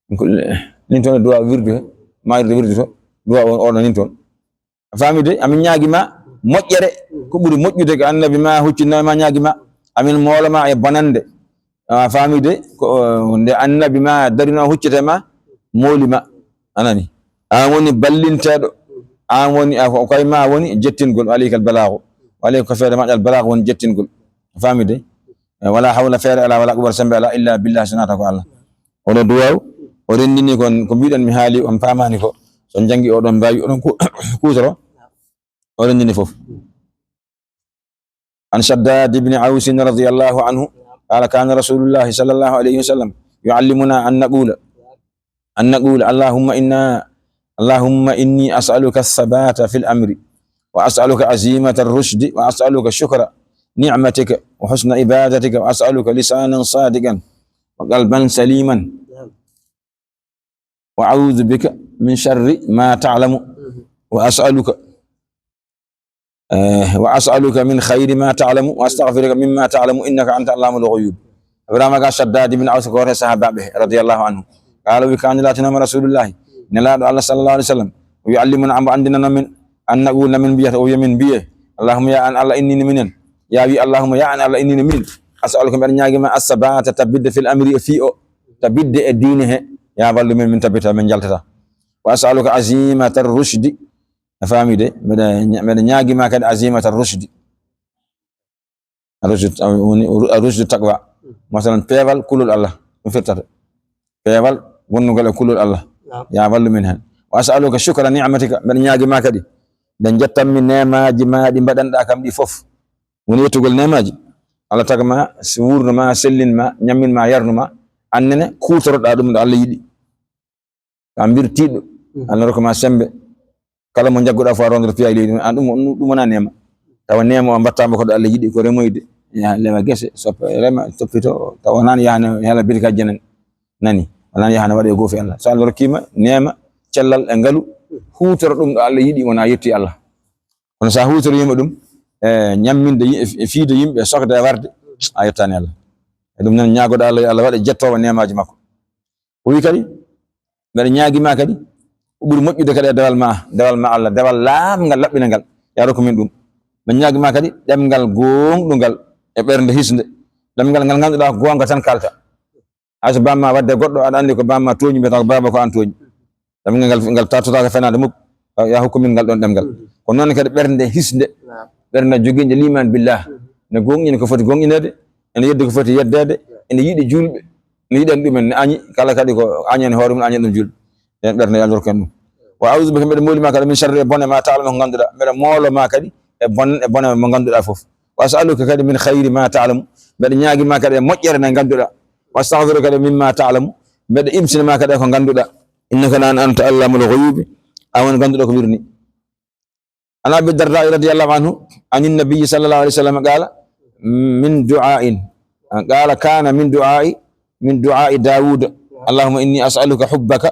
Min kulli, nin toon e duwaaw wirdu he, ma wirdu wirdu to, duwaaw on, on nin toon. A faami de, amin ñaagi ma, moƴƴere, ko ɓuri moƴƴude ko annabi ma huccinoo ma, ñaagi ma, amin moolo ma e bonande. A faami de, ko, nde annabi ma darino huccete ma, mooli ma. A nani? An woni ballinteeɗo. An woni, a, ko koye ma woni jettingol. Alaykal balaagu. Wa alayka, ko feere ma al balaagu woni jettingol. A faami de? E, wala hawla, feere ala, wala quwwata, sembe ala, illa billah, so naata ko Allah. Oɗo duwaw, o renndini kon ko mbiɗon mi haali, on paamani ko. So on janngi oɗon mbaawi, oɗon ku-, kuutoro. O renndini fof. عن شداد بن أوس رضي الله عنه قال: كان رسول الله صلى الله عليه وسلم يعلمنا أن نقول، أن نقول: اللهم إنا، اللهم إني أسألك الثبات في الأمر، وأسألك عزيمة الرشد، وأسألك شكر نعمتك وحسن عبادتك، وأسألك لسانا صادقا وقلبا سليما، وأعوذ بك من شر ما تعلم، وأسألك، آه، وأسألك من خير ما تعلم، وأستغفرك مما تعلم، إنك أنت علام الغيوب. Ibrahima ga Shaddad ibn Aws ko wata sahabaɓe radiyallahu anhu. Qala wi kana latino ma Rasulullahi. Nelaɗo Allah sallallahu alaihi wasallam. Yuallimuna, ambo andinano min, an naqula min mbiyata, o wiya min mbiye. Allahumma ya an Allah inni minen. Ya wi Allahumma ya an Allah inni min. As'aluka, mbeɗa ñaagima as-sabata, tabbidde fil amri e fii o. Tabbidde e diine he. Ya wallu min, min tabbita, min jaltata. Wa as'aluka azimata rushdi. A faami de, mbeɗa ña-, mbeɗa ñaagima kadi azimata rushdi. Rushdi, a, woni ru-, rushdi taqwa. Masalan, peewal kulol Allah, ɗum firtata. Peewal wonnugol e kulol Allah. Naam. Ya wallu min hen. Wa as'aluka shukra ni'matika, mbeɗa ñaagima kadi. Nde jettanmi neemaaji ma ɗi mbaɗanɗa kam ɗi fof. Woni yettugol neemaaji. Allah tagma, si wuurno ma, sellin ma, ñammin ma, yarnu ma, annene kuutoroɗa ɗum ɗo Allah yiɗi. Ka mbir tiiɗɗo, mhm, Allah rokka ma sembe. Kala mo njagguɗa fof a rondata piya e leydi, an ɗum, ɗum, ɗum wona neema. Tawa neema o mbattama ko ɗo Allah yiɗi, ko remoyde. Ya, lema gese, soppa, rema, toppito, tawa wonani yahane hela birkaji jenen. Nani, wonani yahane waɗe goofi Allah. So Allah rokkima neema, cellal e ngalu, huutoro ɗum ɗo Allah yiɗi, wona yetti Allah. Kono sa huutoriima ɗum, e ñamminde yi-, e fiide yimɓe, e sokde e warde, a yettaani Allah. E ɗum noon ñaagoɗo Allah, yo Allah waɗe jettoowo neemaaji makko. O wi kadi, mbeɗa ñaagima kadi, ko ɓuri moƴƴude kadi e dewal ma, dewal ma Allah, dewal laaɓngal, laɓɓinangal. Ya rokku min ɗum. Mbeɗa ñaagima kadi ɗemngal gooŋɗungal e ɓernde hisnde. Ɗemngal ngal ngannduɗaa ko goonga tan kalta. Hay so bamma wadde goɗɗo, aɗa anndi ko bamma tooñi, mbiyata ko baaba ko an tooñi. Ɗemngal ngal, ngal tattotaako fenaande muk. Ya hokku min ngal ɗon ɗemngal. Mhm. Ko noon kadi ɓernde hisnde. Naam. Ɓernde jogiinde liman billah. Mhm. Ne gooŋɗina ko foti gooŋɗineede, ene yeddi ko foti yeddeede, ene yiɗi juulɓe, ne yiɗani ɗumen, ne añi, kala kadi ko añani hoore mum, añani ɗum juulɓe. Nden ɓernde yo Allah rokku en ɗum. Wa a'udhu bika, mbeɗa mooli ma kadi, min sharri, e bone ma ta'lamu, ko ngannduɗaa. Mbeɗa moolo ma kadi e bon-, e bone mo ngannduɗaa fof. Wa as'aluka kadi min khayri ma ta'lamu. Mbeɗa ñaagi ma kadi e moƴƴere nde ngannduɗaa. Wa astaghfiruka kadi mimma ta'lamu. Mbeɗa imsina ma kadi e ko ngannduɗaa. Innaka an anta allamul ghuyubi. A woni ngannduɗo ko wirni. An Abi Darda radiyallahu anhu, anin nabiyyi sallallahu alayhi wa sallam qala, min du'ain. Qala, kana min du'ai, min du'ai Dawud. Allahumma inni as'aluka hubbaka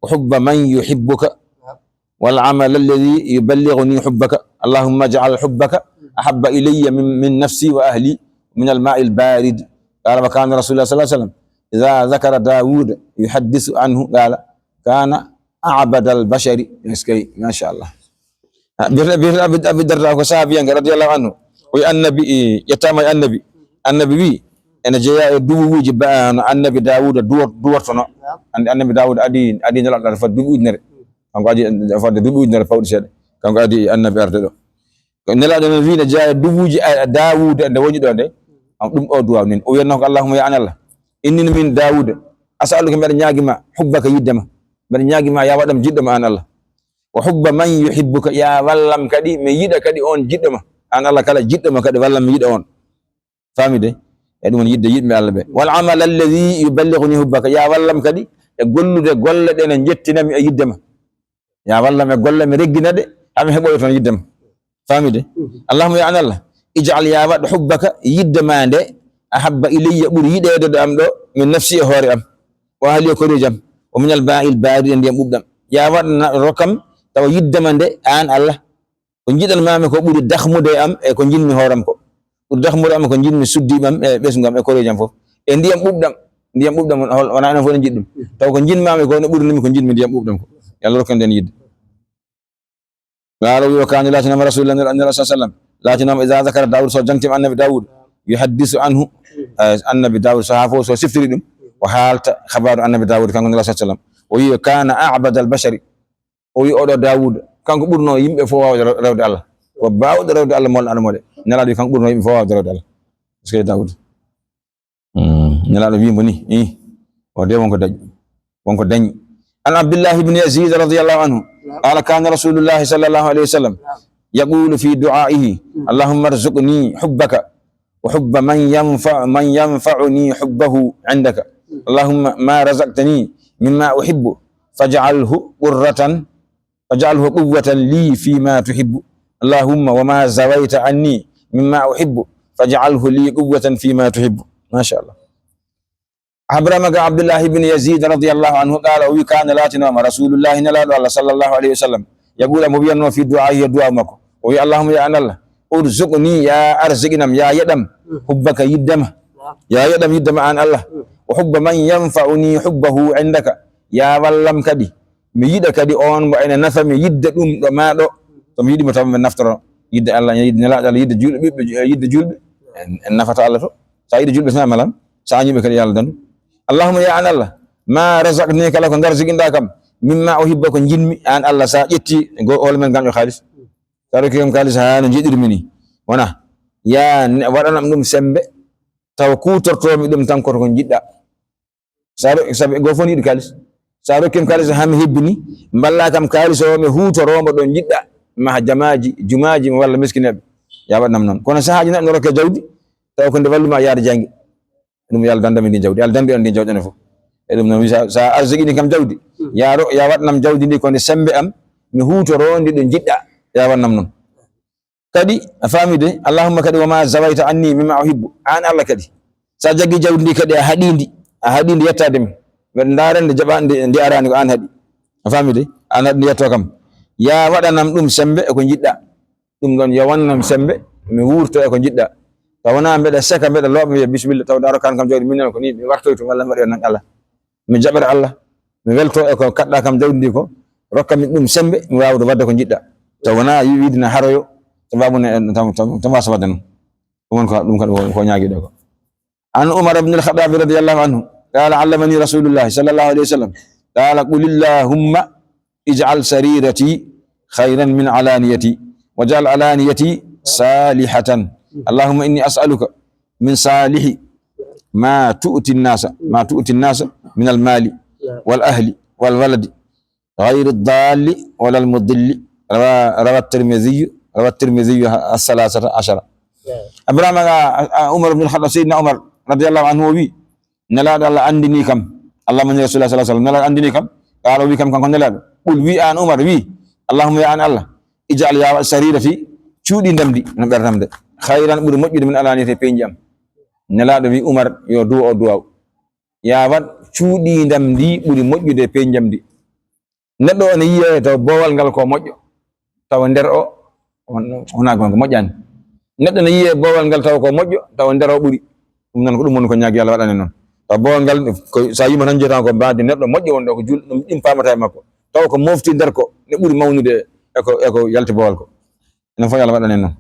wa hubba man yuhibbuka. والعمل الذي يبلغني حبك. اللهم اجعل حبك أحب إلي من، من نفسي وأهلي من الماء البارد. قال، وكان رسول الله صلى الله عليه وسلم إذا ذكر داود يحدث عنه، قال، كان أعبد البشر. Eskey, masha Allah. Ha, biyete-, biyete Abi, Abi Darda ko sahabiyanke radiyallahu anhu. O wi annabi, e, ƴettama e annabi. Annabi wi, ene jeeya e duwuwuji ba, no annabi Dawuda duwor-, duwortono. Naam. Andi annabi Dawuda adi, adi nelaɗo fadde duuɓi ujunere. Kanko adi fadde duuɓi ujunere pawɗi seeɗa. Kanko adi annabi arde ɗo. Ko nelaɗo men wi ne jeeya e duwuji a, a Dawuda nde woni ɗo nde. Am ɗum o duwaw nin. O wiyanno ko, "Allahumma ya an Allah. Inni min Dawuda. As'aluka, mbeɗa ñaagima, hubbaka, yidde ma. Mbeɗa ñaagima ya waɗam jiɗɗo ma an Allah. Wa hubba man yuhibbuka, ya wallam kadi, mi yiɗa kadi on jiɗɗo ma. An Allah, kala jiɗɗo ma kadi, wallam mi yiɗa on." Faami de? E ɗum woni yidde yiɗɓe Allah ɓe. Wal amal alladhi yuballighuni hubbaka, ya wallam kadi e gollude golle ɗe ne njettinami e yidde ma. Ya wallam e golle mi reggina ɗe, hami heɓoyo toon yidde ma. Faami de? Allahumma ya an Allah, ij'al, ya waɗ hubbaka, yidde ma nde, ahabba ilayya, ɓuri yiɗeede ɗo am ɗo, min nafsi, e hoore am. Wa ahli, e koreeji am. Wa minal ma'il barid, e ndiyam ɓuuɓɗam. Ya waɗ na-, rokkam, tawa yidde ma nde, aan Allah, ko njiɗanmaami ko ɓuri dahmude e am e ko njiɗmi hooram ko. Ɓuri dahmude am e ko njiɗmi suddiiɓe am e ɓesngu am e koreeji am fof. E ndiyam ɓuuɓɗam. Ndiyam ɓuuɓɗam on, hol-, wonaa enen fof eɗen njiɗi ɗum. Taw ko njiɗmaami ko ne ɓurnumi ko njiɗmi ndiyam ɓuuɓɗam ko. Yo Allah rokku en nden yidde. Qaala, o wi, wa kaana, laatinama Rasulullah, Nela-, Nela-, sallallahu alaihi wasallam, laatinama, iza zakara Dawud, so jangtima Annabi Dawud, yuhaddithu anhu, eh, Annabi Dawud, so haa fof so siftiri ɗum, o haalta habaaru Annabi Dawud, kanko Nela-, sallallahu alaihi wasallam. O wi, kana a'badal bashari. O wi, oɗo Dawud, kanko ɓurno yimɓe fof waawde rew-, rewde Allah. Ko baawɗo rewde Allah, molɗo Allah moɗe. Nelaaɗo wi, kanko ɓurno yimɓe fof waawde rewde Allah. Est-ce que Dawud? Hmm. Nelaaɗo wi mo ni, ih, o de wonko dañ-, wonko dañi. An Abdullah ibn Yazid radiyallahu anhu, qala, kana Rasulullahi sallallahu alaihi wasallam yaqulu fi du'aihi, Allahumma rzuqni hubbaka wa hubba man yanfa-, man yanfa'uni hubbahu indaka. Allahumma ma razaqtani mimma uhibbu faj'alhu qurratan, faj'alhu quwwatan li fima tuhibbu. Allahumma wa ma zawayta anni mimma uhibbu faj'alhu li quwwatan fima tuhibbu. Masha Allah. Habrama ga Abdullah ibn Yazid radiyallahu anhu, qala, o wi, kana, laatinoma Rasulullahi, Nelaaɗo Allah sallallahu alaihi wasallam, yaqulu, mo wiyanno fi du'aihi, e du'a makko, o wi, Allahumma, ya an Allah, urzuqni, ya arziqinam, ya yeɗam, hubbaka, yiddama, ya yeɗam, yiddama an Allah, wa hubba man yanfa'uni hubbahu indaka, ya wallam kadi mi yiɗa kadi on mo ene nafa mi yidde ɗum ɗo ma ɗo. So mi yiɗi mo taw mi naftoro. Yidde Allah, yidde Nelaaɗo Allah, yidde julɓe, ɓiɓɓe ju-, yidde julɓe. En, en nafata Allah to. Sa yiɗi julɓe sa malan, sa ñiɓe kadi Allah dandu. Allahumma ya an Allah, ma razaqni kala ko ngarziginɗa kam, mimma uhibba ko jinmi, an Allah sa ƴetti go hol men ganɗo kaalis. Sa rokki kam kaalis ha no jiɗirmi ni. Wona, ya ne-, waɗanam ɗum sembe, taw kutortomi ɗum tan koto ko jiɗɗa. Sa ro-, sabi go fof yiɗi kaalis. Sa rokkim kaalis ha mi hebbini, mballa kam kaalis o mi hutorombo ɗo jiɗɗa, maha jamaaji, jumaaji walla miskineɓe. Ya waɗnam noon. Kono sahaaji neɗɗo ne rokke jawdi, taw ko nde walluma yaade jannge. Ɗum yo Allah dandam en ndi jawdi. Allah dandi en ndi jawdi enen fof. E ɗum noon wi sa, sa arziqini kam jawdi, ya ro-, ya waɗnam jawdi ndi ko nde sembe am, mi hutoro ndi ɗo jiɗɗa. Ya waɗnam noon. Kadi, a faami de, Allahumma kadi, wa ma zawayta anni mimma uhibbu. An Allah kadi. Sa jaggi jawdi ndi kadi, a haɗi ndi, a haɗi ndi yettaade mi. Mbeɗa ndaara nde jaɓa, nde, nde arani ko an haɗi. A faami de, an haɗi ndi yetto kam. Ya waɗanam ɗum sembe e ko jiɗɗa. Ɗum ɗon yo wannam sembe, mi wurto e ko jiɗɗa. Taw wona mbeɗa seka, mbeɗa looɓa, mi wiya, "Bismillah," taw a rokkan kam jawdi, min nana ko ni, mi wartoyto walla mi waɗa nan Allah. Mi jaɓira Allah, mi welto e ko kaɗɗa kam jawdi ndi ko, rokka min ɗum sembe, mi wawde wadde ko jiɗɗa. Taw wona yi-, wiide na haroyo, sababu ne, tam, tam, tam wasa wadde noon. Ɗum woni ko, ɗum kadi ko, ko ñaagiɗo ko. An Umar ibn al-Khattab radiyallahu anhu, qala, allamani Rasulullah sallallahu alayhi wa sallam, qala, qul allahumma ij'al sarirati khayran min alaniyati, waj'al alaniyati salihatan. Allahumma inni as'aluka min salihi ma tu'ti an-nasa, ma tu'ti an-nasa min al-mali wal ahli wal waladi, ghayri ad-dalli wala al-mudilli. Rawa, rawa at-Tirmidhi, rawa at-Tirmidhi as-salasata ashara. Ibrahima, a, a, Umar ibn al-Khattab, Sayyidina Umar radiyallahu anhu o wi, Nelaaɗo Allah anndini kam, Allahumma inni Rasulullah sallallahu alaihi wasallam, Nelaaɗo anndini kam, qaala o wi kam, kanko Nelaaɗo, qul, wi an Umar, wi, Allahumma, ya an Allah, ij'al, ya waɗ, sarirati, cuuɗi ndamdi, no ɓerdam de, khayran, ɓuri moƴƴude, min alaniyati, e peeñji am. Nelaaɗo wi Umar yo duwo o duwaw, ya waɗ, cuuɗi ndamdi ɓuri moƴƴude e peeñji am ndi. Neɗɗo ene yiya taw boowal ngal ko moƴƴo, tawa nder o, on, wonaa ko moƴƴaani. Neɗɗo ne yiya boowal ngal tawa ko moƴƴo, tawa nder o ɓuri. Ɗum noon ko ɗum woni ko ñaagi Allah waɗanen noon. Taw boowal ngal, ko, so a yima tan jiyata ko mbaadi neɗɗo moƴƴo wonɗo ko jul-, ɗum, ɗum paamata e makko. Tawa ko mofti nder ko, ne ɓuri mawnude e ko, e ko yalti boowal ko. Enen fof yo Allah waɗanen noon.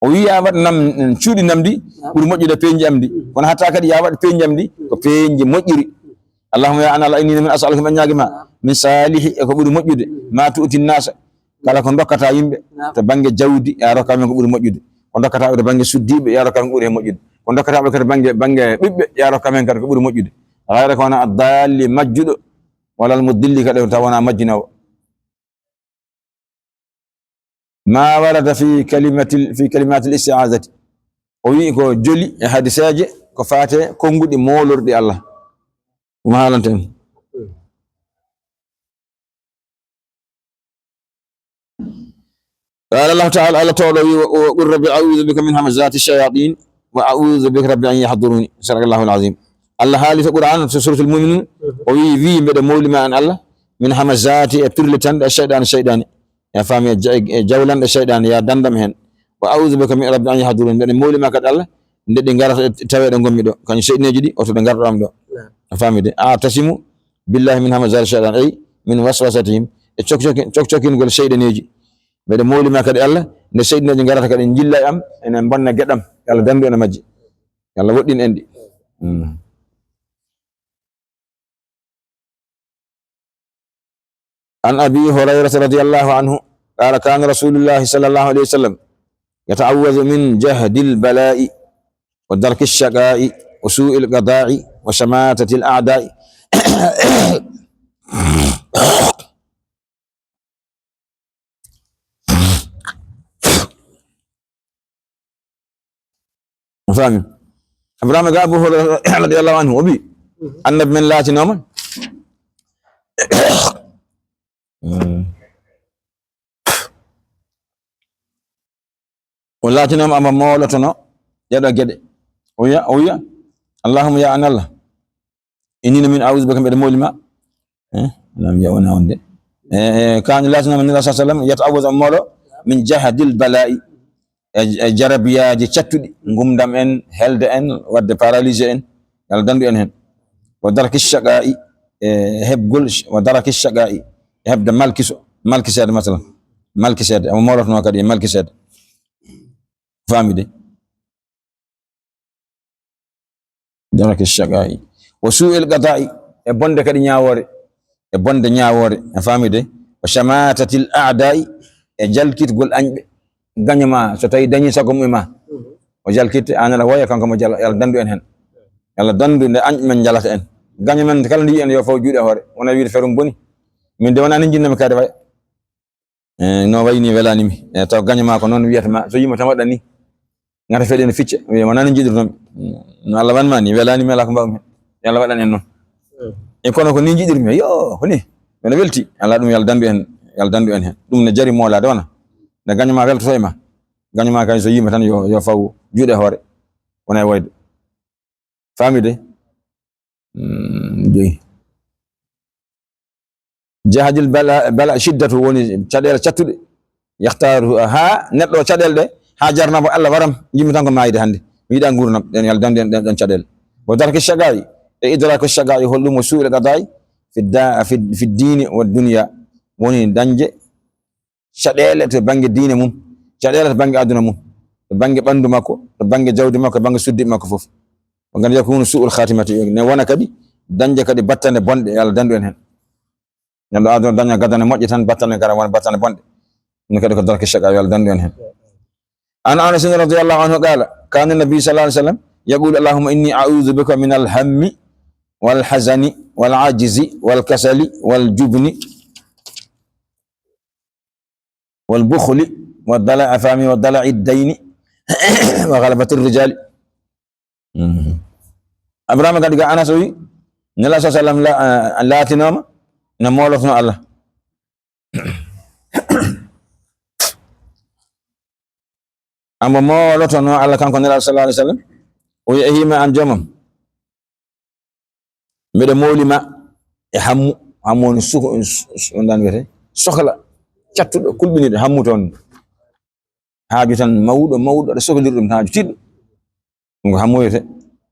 O wi, ya waɗ nam, cuuɗi ndamdi ɓuri moƴƴude peeñji am ndi. Kono hatta kadi ya waɗ peeñji am ndi ko peeñji moƴƴiri. Allahumma, ya an Allah, inni, min as'aluka, min ñaagi ma, min salihi, e ko ɓuri moƴƴude, ma tu'ti nasa, kala ko dokkata yimɓe to bannge jawdi, ya rokka men ko ɓuri moƴƴude. Ko dokkata ɓe to bannge suddiiɓe, ya rokka men ko ɓuri heen moƴƴude. Ko dokkata ɓe kadi bannge, bannge ɓiɓɓe, ya rokka men kadi ko ɓuri moƴƴude. Ghayra ko wona ad-dalli majjuɗo, wala al-mudilli kadi taw wona majjinoowo. Ma warada fi kalimatil, fi kalimatil isti'azati. O wi'i ko joli e hadiseeje ko faate konnguɗi moolorɗi Allah. Ɗum haalanta en. Qala Allahu ta'ala, Allah towɗo wi, wa, wa qul rabbi a'udhu bika min hamazati shayatin wa a'udhu bika rabbi an yahduruni. Sadaqallahu al-azim. Allah haali to Qur'an, to Suratul Mu'minun, o wi, wi, mbeɗa mowlima an Allah, min hamazati, e pirlitanɗe, shaytan, shaytani. Ya faami, e ja-, e jawlanɗe shaytani, ya dandam hen. Wa a'udhu bika min rabbi an yahdurun. Mbeɗa mowlima kadi Allah, nde ɗi ngarata e taweɗo ngonmi ɗo. Kañum shaytaneji ɗi, oto ɗe ngarɗo am ɗo. Naam. A faami de? A'tasimu billahi min hamazati shaytan, ay min waswasatihim. e cokcoki-, cokcokingol seyɗaneeji. Mbeɗa mowli ma kadi Allah, nde seyɗaneeji ngarata kadi njilla e am, ene mbonna geɗam. Yo Allah dandu en e majji. Yo Allah woɗɗin en ɗi. Mm. عن أبي هريرة رضي الله عنه قال: كان رسول الله صلى الله عليه وسلم يتعوذ من جهد البلاء ودرك الشقاء وسوء القضاء وشماتة الأعداء. A faami? Ibrahima ga Abu Hurayra radiyallahu anhu, o wi, Annabi men laatinooma, o laatinooma ama moolotono ɗeɗo geɗe. O wiya, o wiya, "Allahumma, ya an Allah, inni min a'udhu bika," mbeɗa mowli ma. Eh, lam ya wona on de. Eh, eh, kañum laatinooma Nulaaɗo sallallahu alayhi wa sallam, yata'awwaz, o moolo, min jahadil bala'i, e, e jarabiyaaji cattuɗi, ngumdam en, helde en, wadde paralysé en, yo Allah dandu en heen. Wa daraki shaqaa'i, e heɓgol, wa daraki shaqaa'i, e heɓde malkiso, malkiseede, masalan. Malkiseede, omo moolotonoo kadi e malkiseede. Faami de. Daraki shaqaa'i. Wa suu'il qadaa'i, e bonde kadi ñaawoore, e bonde ñaawoore, a faami de. Wa shamaatatil a'daa'i, e jalkitgol añɓe. Gaño ma, so tawi dañi sago mum e ma, o jalkitte, aan aɗa woya, kanko mo jala, yo Allah dandu en heen. Yo Allah dandu nde añɓe men jalata en. Gaño men kala nde yi'i en yo faw juuɗe hoore. Wona wiide ferum boni. Min de wonaa ni jinnami kadi way. Eh, no wayi ni welaani mi. Eh, taw gaño ma ko noon wiyata ma. So yima tan waɗa ni. Ngata feɗe no ficca. Wiya wonaa ni jiɗirnomi. No Allah wan ma ni welaani mi, alaa ko mbawmi. Yo Allah waɗan en noon. E kono ko ni jiɗirmi. Yo, ko ni. Mbeɗa welti. Alaa ɗum yo Allah dandu en, yo Allah dandu en heen. Ɗum ne jari moolaade wona. Nde gaño ma weltoto e ma. Gaño ma kay so yima tan yo, yo faw juuɗe hoore. Wona e woyde. Faami de? Mm, joyi. Jahadil bala, bala shiddatu woni caɗeele cattuɗe. Yahtaaru haa neɗɗo o caɗeele ɗe, haa jarnamo Allah waram, yimmi tan ko maayde hannde. Mi yiɗaa nguurndam, ɗen yo Allah dandu en ɗen, ɗen caɗeele. Wa darki shaqaa'i, e idraku shaqaa'i, hol ɗum? Wa suu'il qadaa'i fi da-, fi, fi diini wa dunya. Woni dañde caɗeele to bannge diine mum, caɗeele to bannge aduna mum, to bannge ɓanndu makko, to bannge jawdi makko, to bannge suddiiɓe makko fof. O nganndu yakunu su'ul khatimati, ne wona kadi dañde kadi battane bonɗe, yo Allah dandu en heen. Neɗɗo aduna daña gadane moƴƴe tan, battane gara wona battane bonɗe. Ɗum kadi ko darki shaqaa'i, yo Allah dandu en heen. عن أنس رضي الله عنه قال: كان النبي صلى الله عليه وسلم يقول: اللهم إني أعوذ بك من الهم والحزن والعجز والكسل والجبن والبخل ودلع، فامي، ودلع الدين وغلبة الرجال. Mhm. Abrahama kadi ga Anas o wi, Nela sa sallam la, eh, laatinooma no moolotno Allah. Ambo moolotono Allah kanko Nela sallallahu alaihi wasallam. O wi, "Ehima an joomam. Mbeɗa mowli ma e hammu." Hammu woni suko, su-, su-, on ɗan wiyete sokla, cattuɗo, kulɓiniɗo, hammu toon. Haaju tan mawɗo, mawɗo, aɗa sokliri ɗum, haaju tiiɗɗo. Ɗum ko hammu wiyete.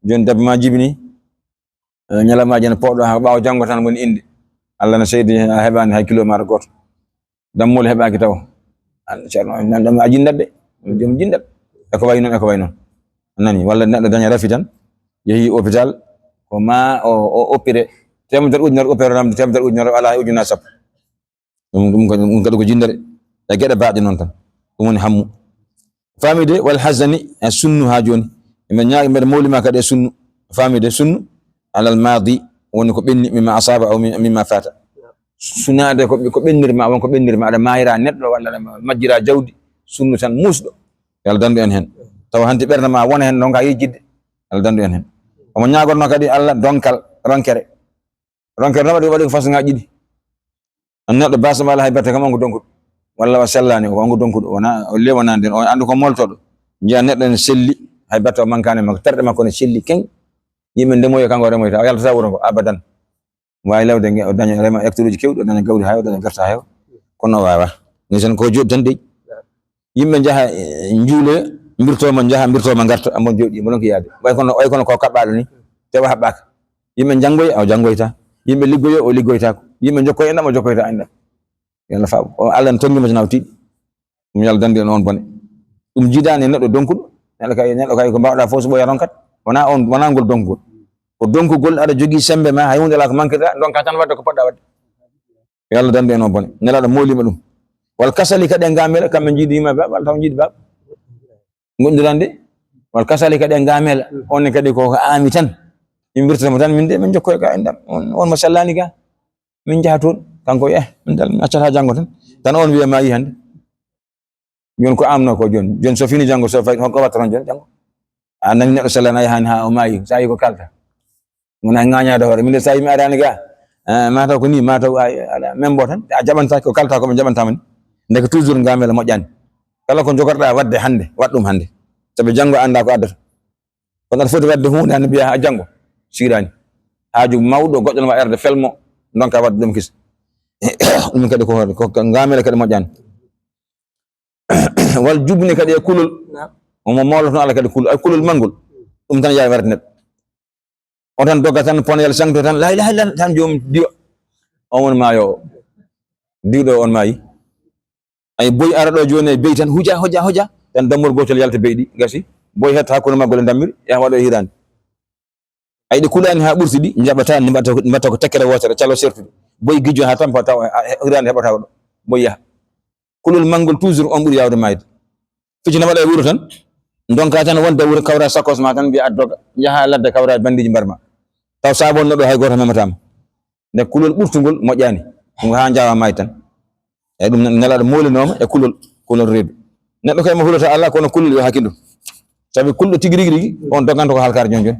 Jooni debbo ma jibini, eh, ñalamaaji ene pooɗo, haa ɓaawo janngo tan woni innde. Allah no seydi, a heɓaani hay kilo maaɗa gooto. Dammuwol heɓaaki taw. An Ceerno, nan ɗo a jinndat de. Joom jinndat. E ko wayi noon, e ko wayi noon. A nani, walla neɗɗo daña rafi tan, yehi hôpital, ko ma o, o opéré. Teemedere ujunere opéré, namde teemedere ujunere, alaa hay ujunaaji sappo. Ɗum, ɗum ko, ɗum kadi ko jinndere. E geɗe baaɗe noon tan. Ɗum woni hammu. Faami de, wal hazani, e sunnu haa jooni. Eɓe ñaagi, mbeɗa mowli ma kadi e sunnu. Faami de, sunnu, alal maadi, woni ko ɓenni, mimma asaaba aw mi-, mimma faata. Sunaade ko, ko ɓennir ma, won ko ɓennir ma, aɗa maayira neɗɗo, walla aɗa majjira jawdi, sunnu tan muusɗo. Yo Allah dandu en heen. Tawa hanti ɓernde ma wona heen, ndonka yejjidde. Yo Allah dandu en heen. Omo ñaagorno kadi Allah donkal, ronkere. Ronkere no waɗi, waɗi ko façon ŋaaji ɗiɗi. An neɗɗo baasa ma ala hay batte kam on ko donkuɗo. Walla o sellaani, ko on ko donkuɗo. Wona, o lewanaa nden, o anndu ko moltoɗo. Njiya neɗɗo ene selli, hay batte o mankaani makko, terɗe makko ne selli keŋ. Yimɓe ndemoyo, kanko o remoyta, o yaltata wuro ngo abadan. Waawi lawde nge, o daña rema hectare uji kewɗi, o daña gawri hay, o daña garta hay. Kono o waawaa. Ni tan ko jooɗi tan dey. Yimɓe njaha, eh, njuuloya, mbirtooma njaha, mbirtooma ngarta, ambo jooɗi, mbo ɗon ko yaade. Way kono, way kono ko kaɓɓaaɗo ni, tawa haɓɓaaka. Yimɓe njanngoya, o janngoyta. Yimɓe liggoya, o liggoytaako. Yimɓe njokkoya enɗam, o jokkoyta enɗam. Yalla fa, o Allah no tonngii mo tan hawti. Ɗum yalla dandu en on bone. Ɗum jiidaani e neɗɗo donkuɗo. Neɗɗo kay, neɗɗo kay ko mbaawɗaa fof so ɓooya ronkat. Wonaa on, wonaa ngol donkugol. Ko donkugol aɗa jogii semmbe ma, hay huunde alaa ko mankirɗaa, ndonkaa tan waɗde ko poɗɗaa waɗde. Yalla dandu en on bone. Nelaaɗo mooliima ɗum. Wal kasali kadi e ngaamela, kamɓe njiidi yimɓe baaba, walla taw njiidi baaba. Ngoɗɗirande. Wal kasali kadi e ngaamela. On ne kadi ko aami tan. Min mbirtata mo tan, min de, min jokkoya ka enɗam. On, on mo sellaani ka. Min njaha toon. Kanko, eh, min dal, min accata haa janngo tan. Tan on wiya maayi hannde. Jooni ko amno ko jooni. Jooni so fini janngo, so fayi, honko watta toon jooni janngo? A nani neɗɗo sellana yahaani haa o maayi, so a yi ko kalta. Wona ŋaañaade hoore. Min de so a yi mi araani ga, eh, mataw ko ni, mataw a, ala, men mbo tan. A jaɓanta ko kalta ko ɓe jaɓantama ni. Ndeke toujours ngaamela moƴƴaani. Kala ko jogorɗaa waɗde hannde, waɗ ɗum hannde. Sabu janngo a anndaa ko addata. Kono aɗa foti waɗde huunde hannde mbiyaa haa janngo, siiraani. Haaju mawɗo, goɗɗo no waɗa arde felmo, ndonka waɗde ɗum kisa. Ɗum kadi ko, ko, ko ngaamela kadi moƴƴaani. Wal jubni kadi e kulol. Naam. Omo mooloto Allah kadi kulol. Ay kulol manngol. Ɗum tan yaawi warde neɗɗo. O tan dogga tan, ponayel saŋto tan, "La ilaha illallah," tan joom diwa. On woni maayo o. Diwɗo on maayi. Ay boy ara ɗo jooni e bey tan, huja, hoja, hoja. Tan dammol gootol yalta beyɗi, gasi. Boy hetta hakkunde maggol e dammiri, yaha waɗo e hiraande. Ay ɗi kulaani haa ɓurti ɗi, njaɓata, ndi mbaɗta ko, mbaɗta ko tekkere wootere, calo sertude. Boy gijjo haa tampa tawa, a, a, hiraande heɓata ko ɗo. Boy yaha. Kulol manngol toujours on ɓuri yaawde maayde. Fiji na waɗa e wuro tan, ndonka tan wonde wuro kawra sakos ma tan mbiya addoga, njaha ladde kawra e bandiji mbarma. Taw sabon no ɗo hay gooto memata ma. Nde kulol ɓurtungol moƴƴaani, ɗum haa njaawa maayde tan. Eyi ɗum nelaaɗo moolinooma e kulol, kulol reedu. Neɗɗo kay mo hulata Allah kono kulol yo hakindo. Sabi kulɗo tigi rigi rigi, on doganto ko halkaare jon jon.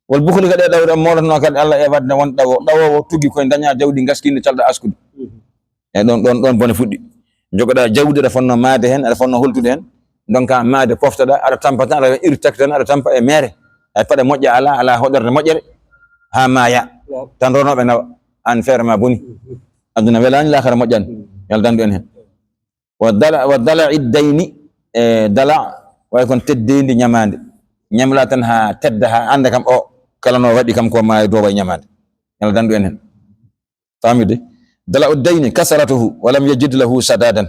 Wal bukhli kadi e ɗawre, moolotno kadi Allah e waɗde won ɗawo, ɗawoowo tuggi koye daña jawdi ngaskiindi calɗo askude. E ɗon, ɗon, ɗon bone fuɗɗi. Jogoɗa jawdi, aɗa fonno maade heen, aɗa fonno holtude heen. Ndonka maade poftoɗa, aɗa tampa tan, aɗa iri takki tan, aɗa tampa e meere. Ay paɗe moƴƴa ala, ala hoɗorde moƴƴere. Haa maaya. Tan ronooɓe nawa, aan feere ma boni. Aduna welaani, laakara moƴƴaani. Yalla dandu en heen. Wa dala, wa dala iddayni, e dala, way kon teddeendi ñamaande. Ñamla tan haa tedda, haa annda kam o, kala no waɗi kam ko maayo dowa e ñamaande. Yalla dandu en heen. Famide? Dala uddayni kasaratuhu, wa lam yajid lahu sadadan.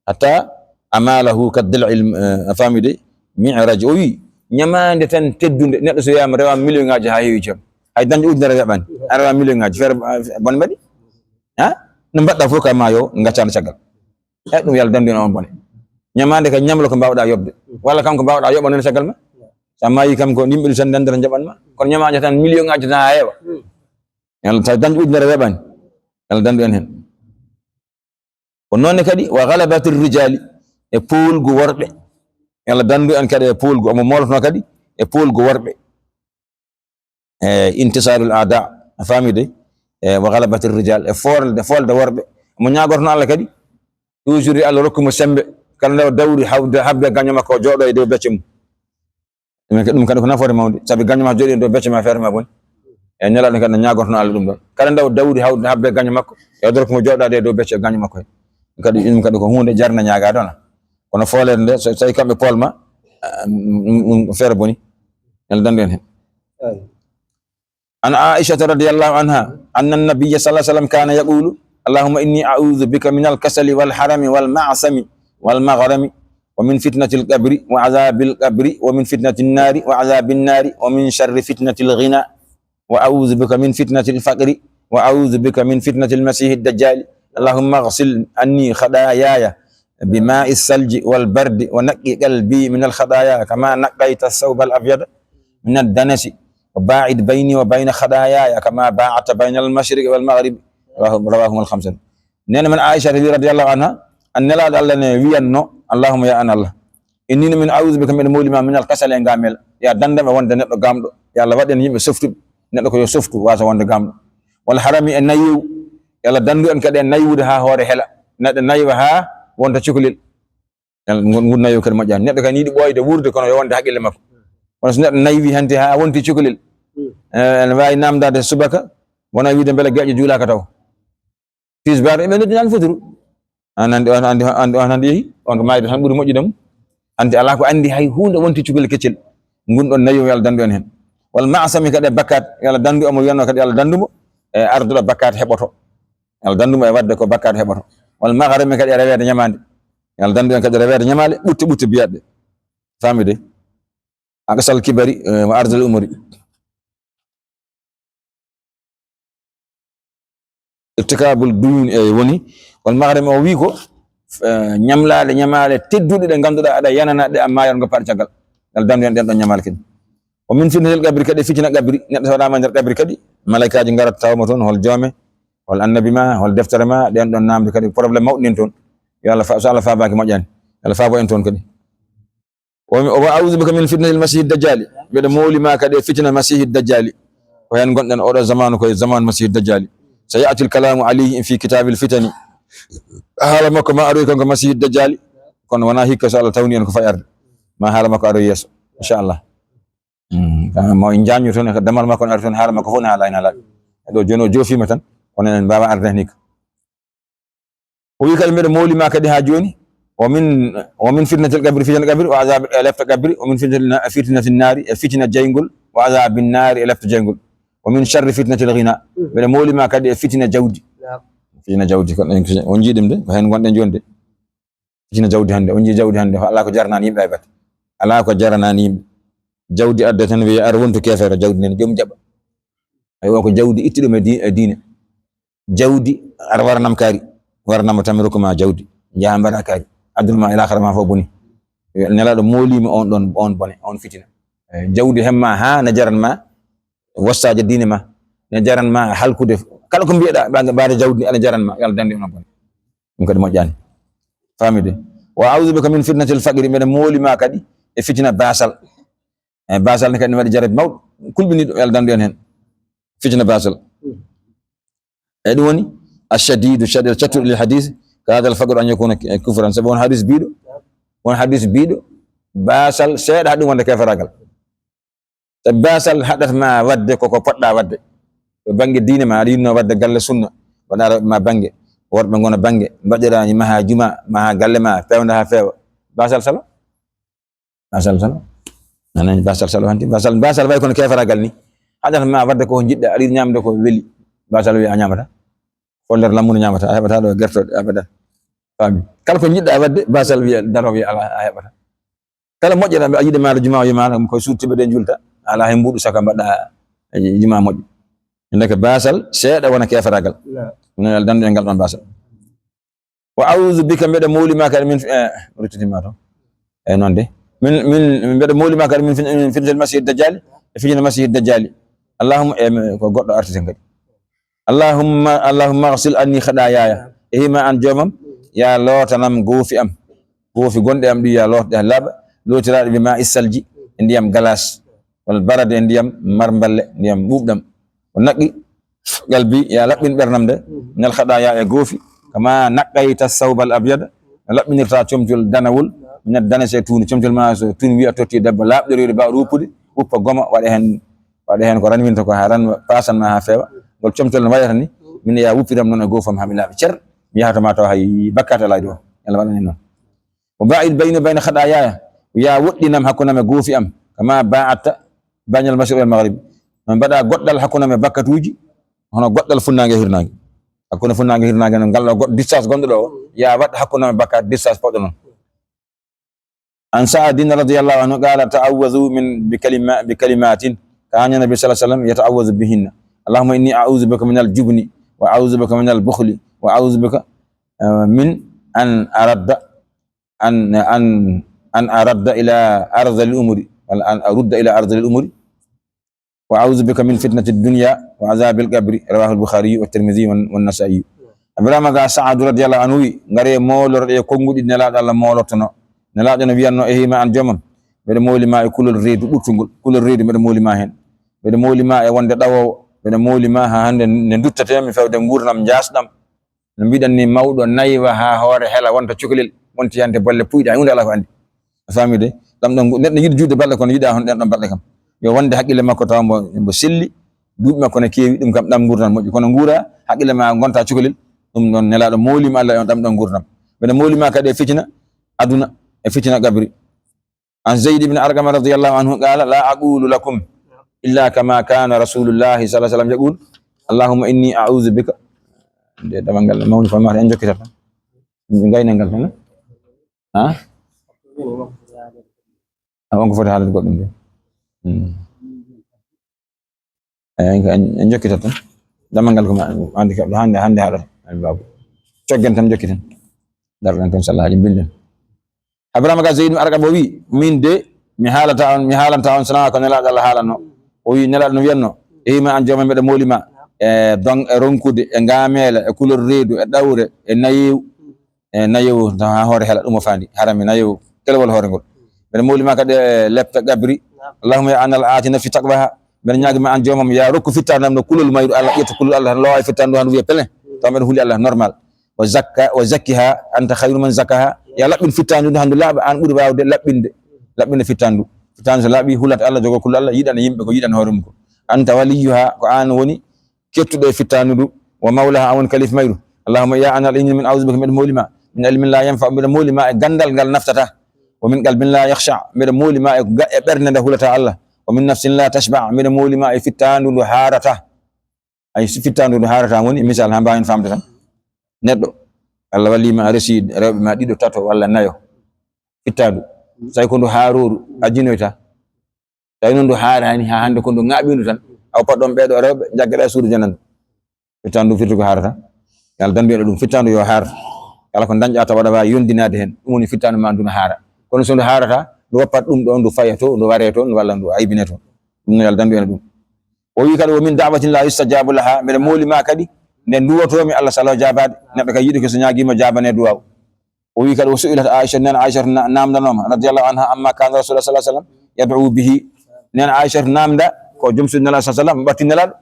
Hatta amalahu ka dil'il, eh, famide? Mi'raj. O wi, ñamaande tan teddunde, neɗɗo so yaama rewa million ngaji haa heewi jam. Hay dañde ujunere weɓani. A rewa million ngaji, feere, eh, bone mbaɗi? Ha? No mbaɗɗa fof ka maayo, ngaccande caggal. E ɗum yalla dandu en on bone. Ñamaande kay ñamlo ko mbaawɗa yoɓde. Walla kam ko mbaawɗa yoɓa noon e caggal ma. Sa maayi kam ko yimɓe ɗum tan dandata njaɓan ma. Kono ñamaande tan million ngaji tan haa heewa. Yalla taw dañde ujunere weɓani. Yalla dandu en heen. Ko noon ne kadi, wa ghalabati rijali, e poolgu worɓe. Yalla dandu en kadi e poolgu, omo moolotno kadi e poolgu worɓe. E intisarul aada, a faami de? E wa ghalabati rijal, e foolde, foolde worɓe. Omo ñaagorno Allah kadi, toujours yo Allah rokku mo sembe. Kala nde o dawri hawde, habde gaño makko, o jooɗo e dow becce mum. Ɗum kadi, ɗum kadi ko nafoore mawnde. Sabi gaño ma jooɗi e dow becce ma, feere ma boni. E nelaaɗo kadi no ñaagorno Allah ɗum ɗon. Kala nde o dawri hawde habde gaño makko, yo Allah rokku mo jooɗaade e dow becce gaño makko he. Ɗum kadi, ɗum kadi ko huunde jarna ñaagaade on. Kono fooleede nde, so, so tawi kamɓe poolma, ah, ɗum, ɗum, ɗum feere boni. Yalla dandu en heen. Eey. عن عائشة رضي الله عنها أن النبي صلى الله عليه وسلم كان يقول: اللهم إني أعوذ بك من الكسل والحرم والمعصم والمغرم ومن فتنة القبر وعذاب القبر ومن فتنة النار وعذاب النار ومن شر فتنة الغنى وأعوذ بك من فتنة الفقر وأعوذ بك من فتنة المسيح الدجال. اللهم اغسل عني خطاياي بماء الثلج والبرد ونقي قلبي من الخطايا كما نقيت الثوب الأبيض من الدنس وباعد بيني وبين خطاياي كما باعدت بين المشرق والمغرب. رواه، رواهما الخمسة. Neene men Aisha wi radiyallahu anha, an Nelaaɗo Allah ne wiyanno: Allahumma, ya an Allah, inni no min a'udhu bika, miɗo mawli ma, minal kasali, e ngamel. Ya dandam e wonde neɗɗo gamɗo. Ya Allah, waɗen yimɓe softuɓe. Neɗɗo ko yo softu, wasa wonde gamɗo. Wal harami, e nayewu. Ya Allah, dandu en kadi e naywude ha hoore hela. Neɗɗo naywa ha wonta cukalel. Ngun, ngun nayo kadi moƴƴani. Neɗɗo kadi yiɗi ɓooyde wuurde, kono yo wonde haqqille makko. Kono so neɗɗo naywi hanti haa wonti cukalel, eh, ene waawi naamndaade subaka, wona wiide mbele geƴƴo juulaaka taw. Tisbaar, eɓe noddi naan foturu. Aan anndi, on anndi, anndi, on anndi yehi, on ko maayde tan ɓuri moƴƴude mum. Anndi alaa ko anndi hay huunde wonti cukalel keccel. Ngun ɗon nayo, yo Allah dandu en heen. Wal ma'asami kadi e bakkaat, yo Allah dandu omo wiyannoo kadi yo Allah dandu mo, e arduɗo bakkaat heɓoto. Yo Allah dandu mo e waɗde ko bakkaat heɓoto. Wal maghrami kadi e reweede ñamaande. Yo Allah dandu en kadi reweede ñamaale, ɓutte ɓutte biyaɗe. Famide. Aqsal kibari, eh, wa ardal umuri. Irtikabul duyun e woni, wal maghrami o wi ko, eh, ñamlaale, ñamaale tedduɗe ɗe ngannduɗaa aɗa yanana ɗe amma yon ngo par caggal. Yo Allah dandu en ɗen ɗon ñamaale kadi. O min fitnatil qabri kadi, fitina qabri. Neɗɗo so waɗaama nder qabri kadi, malaykaaji ngarata tawa mo toon, hol joome, hol annabi ma, hol deftere ma, ɗen ɗon namde kadi, problème mawɗo nen toon. Yo Allah fa-, so Allah faabaaki moƴƴaani. Yo Allah faabo en toon kadi. O, o wa a'udhu bika min fitnatil masiihid dajjali. Mbeɗa mooli ma kadi e fitina masiihid dajjali. Ko heen ngonɗen oɗo zamanu, ko e zamanu masiihid dajjali. Sa ya'til kalamu alayhi fi kitabil fitani. Haala makko ma aroy kanko masiihid dajjali. Kono wonaa hikka so Allah tawni en ko fay arde. Ma haala makko aroy yeeso. Inchallah. Mm, kama mo en jañu toon, e damal makko ne ari toon, haala makko fof ne haala ina laaɓi. Ɗo jooni o joofiima tan, kono en mbaawa arde heen hikka. O wi kadi, mbeɗa mooli ma kadi haa jooni, wa min, wa min fitnatil qabri, fitina qabri, wa azab, e lefta qabri, wa min fitnatil na-, fitnatin naari, e fitina jeyngol, wa azabin naari, e lefta jeyngol, wa min sharri fitnatil ghina. Mbeɗa mooli ma kadi e fitina jawdi. Naam. Fitina jawdi, kono en, on njii ɗum de, ko heen ngonɗen jooni de. Fitina jawdi hannde, on njii jawdi hannde, alaa ko jaranaani yimɓe haybata. Alaa ko jaranaani yimɓe. Jawdi adda tan wiya, "Ar wontu keefeero, jawdi nden joom jaɓa." Ay, o ko jawdi itti ɗum e di-, e diine. Jawdi, ar waranam kaari, waranam tan mi rokku ma jawdi. Njaha mbaɗa kaari. Aduna ma e laakhara ma fof boni. Nelaaɗo mooliima on ɗon, on bone, on fitina. Eh, jawdi hemma haa ne jaran ma, wostaaje diine ma, ne jaran ma halkude. Kala ko mbiyeɗaa, ɓaade, ɓaade jawdi ndi, ana jaran ma, yo Allah dandu en bone. Ɗum kadi moƴƴaani. Famide. Wa a'udhu bika min fitnatil faqri, mbeɗa mooli ma kadi e fitina baasal. E baasal ne kadi ne waɗi jarabi mawɗo, kulɓiniiɗo, yo Allah dandu en heen. Fitina baasal. E ɗum woni, ashadidu, shadid, cattuɗo lil hadis, ka hadal faqru an yakuna kufran. Sabu on hadis biiɗo, on hadis biiɗo, baasal seeɗa haɗi ɗum wonde keferaagal. Sabu baasal haɗat ma waɗde ko ko poɗɗa waɗde. To bannge diine ma, aɗa yiɗno waɗde galle sunna, waɗa rewɓe ma bannge, worɓe ngona bannge, mbaɗira maha juma, maha galle ma, pewnda ha feewa. Baasal salo. Baasal salo. Nanani baasal salo hanti. Baasal, baasal way kono keferaagal ni. Haɗata ma waɗde ko njiɗɗa, aɗa yiɗi ñamde ko weli. Baasal wi a ñamata. Follere lammude ñamata, a heɓata ɗo gertoɗe, abadan. Faami. Kala ko njiɗɗa waɗde, baasal wiya, daro wiya, ala, a heɓata. Kala moƴƴere, a yiɗi maaro juma, o yimaano, ko suuɗ tiɓɓe ɗe julta, ala hen mbuuɗu saka mbaɗɗa, eh, juma moƴƴo. Ndeke baasal, seeɗa wona keferaagal. Naam. Ɗum noon, yo Allah dandu en ngal ɗon baasal. Wa a'udhu bika, mbeɗa mooli ma kadi min, eh, ruttitima to. E noon de. Min, min, mbeɗa mooli ma kadi min fin-, min fitnatil masiihid dajjali, e fitina masiihid dajjali. Allahumma, e mi, ko goɗɗo arti ten kadi. Allahumma, Allahumma ighsil anni khataayaya. E hima an joomam, ya lootanam goofi am. Goofi gonɗe am ɗi ya lootɗe ha laaɓa, lootiraaɗe bi ma'i salji, e ndiyam galas. Wal barad, e ndiyam marmballe, ndiyam ɓuuɓɗam. O naqqi qalbi, ya laɓɓin ɓernam nde, minal khataaya e goofi, kama naqqayta sawbal abyada, no laɓɓinirta comcol danawol, minad danas e tuuni, comcol ma so tuuni wiya totti debbo laaɓɗo reedu baaɗo wuppude, wuppa goma, waɗa heen, waɗa heen ko ranwinta ko haa ran, paasan ma haa feewa. Ngol comcol no wayata ni, min ya wuppiram noon e goofam haa mi laaɓi cer, mi yaha to ma taw hay bakkaat alaa e dow. Yalla waɗan en noon. Wa ba'id bayni wa bayna khataayaya, ya woɗɗinam hakkunde am e goofi am, kama ba'adta baynal mashriqi wal maghribi. No mbaɗa goɗɗal hakkunde am e bakkatuuji, hono goɗɗal funnaange e hirnaange. Hakkunde funnaange e hirnaange noon, ngal ɗo goɗ-, distance gonɗo ɗo, ya waɗ hakkunde am e bakkaat distance poɗɗo noon. An Sa'din radiyallahu anhu qala, ta'awwadhu min, bi kalima-, bi kalimatin kana Nabi sallallahu alaihi wasallam yata'awwadhu bihinna. Allahumma inni a'udhu bika minal jubni, wa a'udhu bika minal bukhli, wa a'udhu bika, eh, min an aradda an, an, an aradda ila ardhil umuri, wala an arudda ila ardhil umuri. Wa a'udhu bika min fitnatid dunya wa adhabil qabri. Rawahu al-Bukhari wa Tirmidhi wa, wa Nasa'i. Ibrahima ga Sa'adu radiyallahu anhu wi, ngare moolorɗe e konnguɗi Nelaaɗo Allah moolottono. Nelaaɗo no wiyanno, e hima an joomam, mbeɗa mooli ma e kulol reedu ɓurtungol, kulol reedu mbeɗa mooli ma heen. Mbeɗa mooli ma e wonde ɗawoowo, mbeɗa mooli ma haa hannde nde duttatee mi fewde nguurndam njaasɗam. No mbiɗen ni, mawɗo naywa haa hoore hela wonta cukalel, wonti hannde bolle puyɗe, hay huunde alaa ko anndi. A faami de? Ɗam ɗon, neɗɗo yiɗi juutde balɗe kono yiɗaa hono ɗen ɗon balɗe kam. Yo wonde haqqille makko tawa mbo, mbo selli, duuɓi makko ne keewi, ɗum kam ɗam nguurndam moƴƴi. Kono nguura, haqqille ma ngonta cukalel, ɗum ɗon Nelaaɗo mooliima Allah e on ɗam ɗon nguurndam. Mbeɗa mooliima kadi e fitina aduna, e fitina qabri. An Zayd ibn Arqama radiyallahu anhu qala, la aqulu lakum illa kama kana Rasulullahi sallallahu alaihi wasallam yaqul, Allahumma inni a'udhu bika. Nde damal ngal mawni kono mata en jokkita tan. Gaynal ngal tan. Ha? A wonko foti haalde goɗɗum de. Hmm. Eh, en, en, en jokkitat tan. Damal ngal ko ma, hannde ka, hannde, hannde haɗata. Ay, babu. Coggen tan jokkiten. Darɗen tan, sallah, haaji mbinden. Abrahama ga Zayd ibn Arqam o wi, min de, mi haalata on, mi haalanta on, sona ko Nelaaɗo Allah haalanno. O wi, Nelaaɗo no wiyanno, eyi ma an jooma mbeɗa mooli ma, e don, e ronkude, e ngaameela, e kulol reedu, e ɗawre, e nayeewu, e nayeewu, taw haa hoore hela ɗum o faandi, harami nayeewu, kelewol hoore ngol. Mbeɗa mooli ma kadi e lepte gabri, Allahumma ya anal aati nafsi taqwaha, mbeɗa ñaagi ma an joomam, ya rokku fittaandu am no kulol mayru Allah, ƴetta kulol Allah, tan loowa e fittaandu ndu, han wiya pelen, taw mbeɗa huli Allah normal. Wa zakka, wa zakkiha, anta khayru man zakkaha. Ya laɓɓin fittaandu ndu, han ndu laaɓa, an ɓuri waawde laɓɓinde, laɓɓinde fittaandu ndu. Fittaandu so laaɓi, hulat Allah, jogo kulol Allah, yiɗana yimɓe ko yiɗana hoore mum ko. Anta waliyuha, ko an woni kettuɗo e fittaandu ndu, wa mawlaha, an woni kalif mayru. Allahumma ya anal inni min a'udhu bika, mbeɗa mooli ma, min ilmin la yanfa, mbeɗa mooli ma e gandal ngal naftata. Wa min qalbin la yakhsha, mbeɗa mooli ma e ga-, e ɓernde nde hulata Allah. Wa min nafsin la tashba, mbeɗa mooli ma e fittaandu ndu haarata. Ay, si fittaandu ndu haarata woni, misal, haa mbaawen faamde tan. Neɗɗo, Allah walli ma a resi rewɓe ma ɗiɗo, tato, walla nayo. Fittaandu. Tawi ko ndu haarooru, a jinoyta. Tawi noon ndu haaraani, haa hannde ko ndu ŋaaɓindu tan. Awa pat ɗon ɓeeɗo rewɓe, njaggeɗaa suudu janandu. Fittaandu firti ko haarata. Yo Allah dandu en ɗum. Fittaandu yo haar. Kala ko dañƴa tawa aɗa waawi yondinaade heen. Ɗum woni fittaandu ma ndu no haara. Kono so ndu haarata, ndu woppat ɗum ɗo, ndu faya to, ndu waree to, ndu walla ndu aybine to. Ɗum no yo Allah dandu en ɗum. O wi kadi, "Wa min da'watin la yustajabu laha." Mbeɗa mooli ma kadi, nde duwotoomi Allah salo jaabaade. Neɗɗo kadi yiɗi ko so ñaagiima jaabane duwaaw. O wi kadi, "Wa su'ilat Aisha," nena Aisha na-, namdanooma, radiyallahu anha, "amma kana Rasulullah sallallahu alaihi wasallam yad'u bihi." Nena Aisha namda ko joom suudu Nelaaɗo sallallahu alaihi wasallam, ɓatti Nelaaɗo.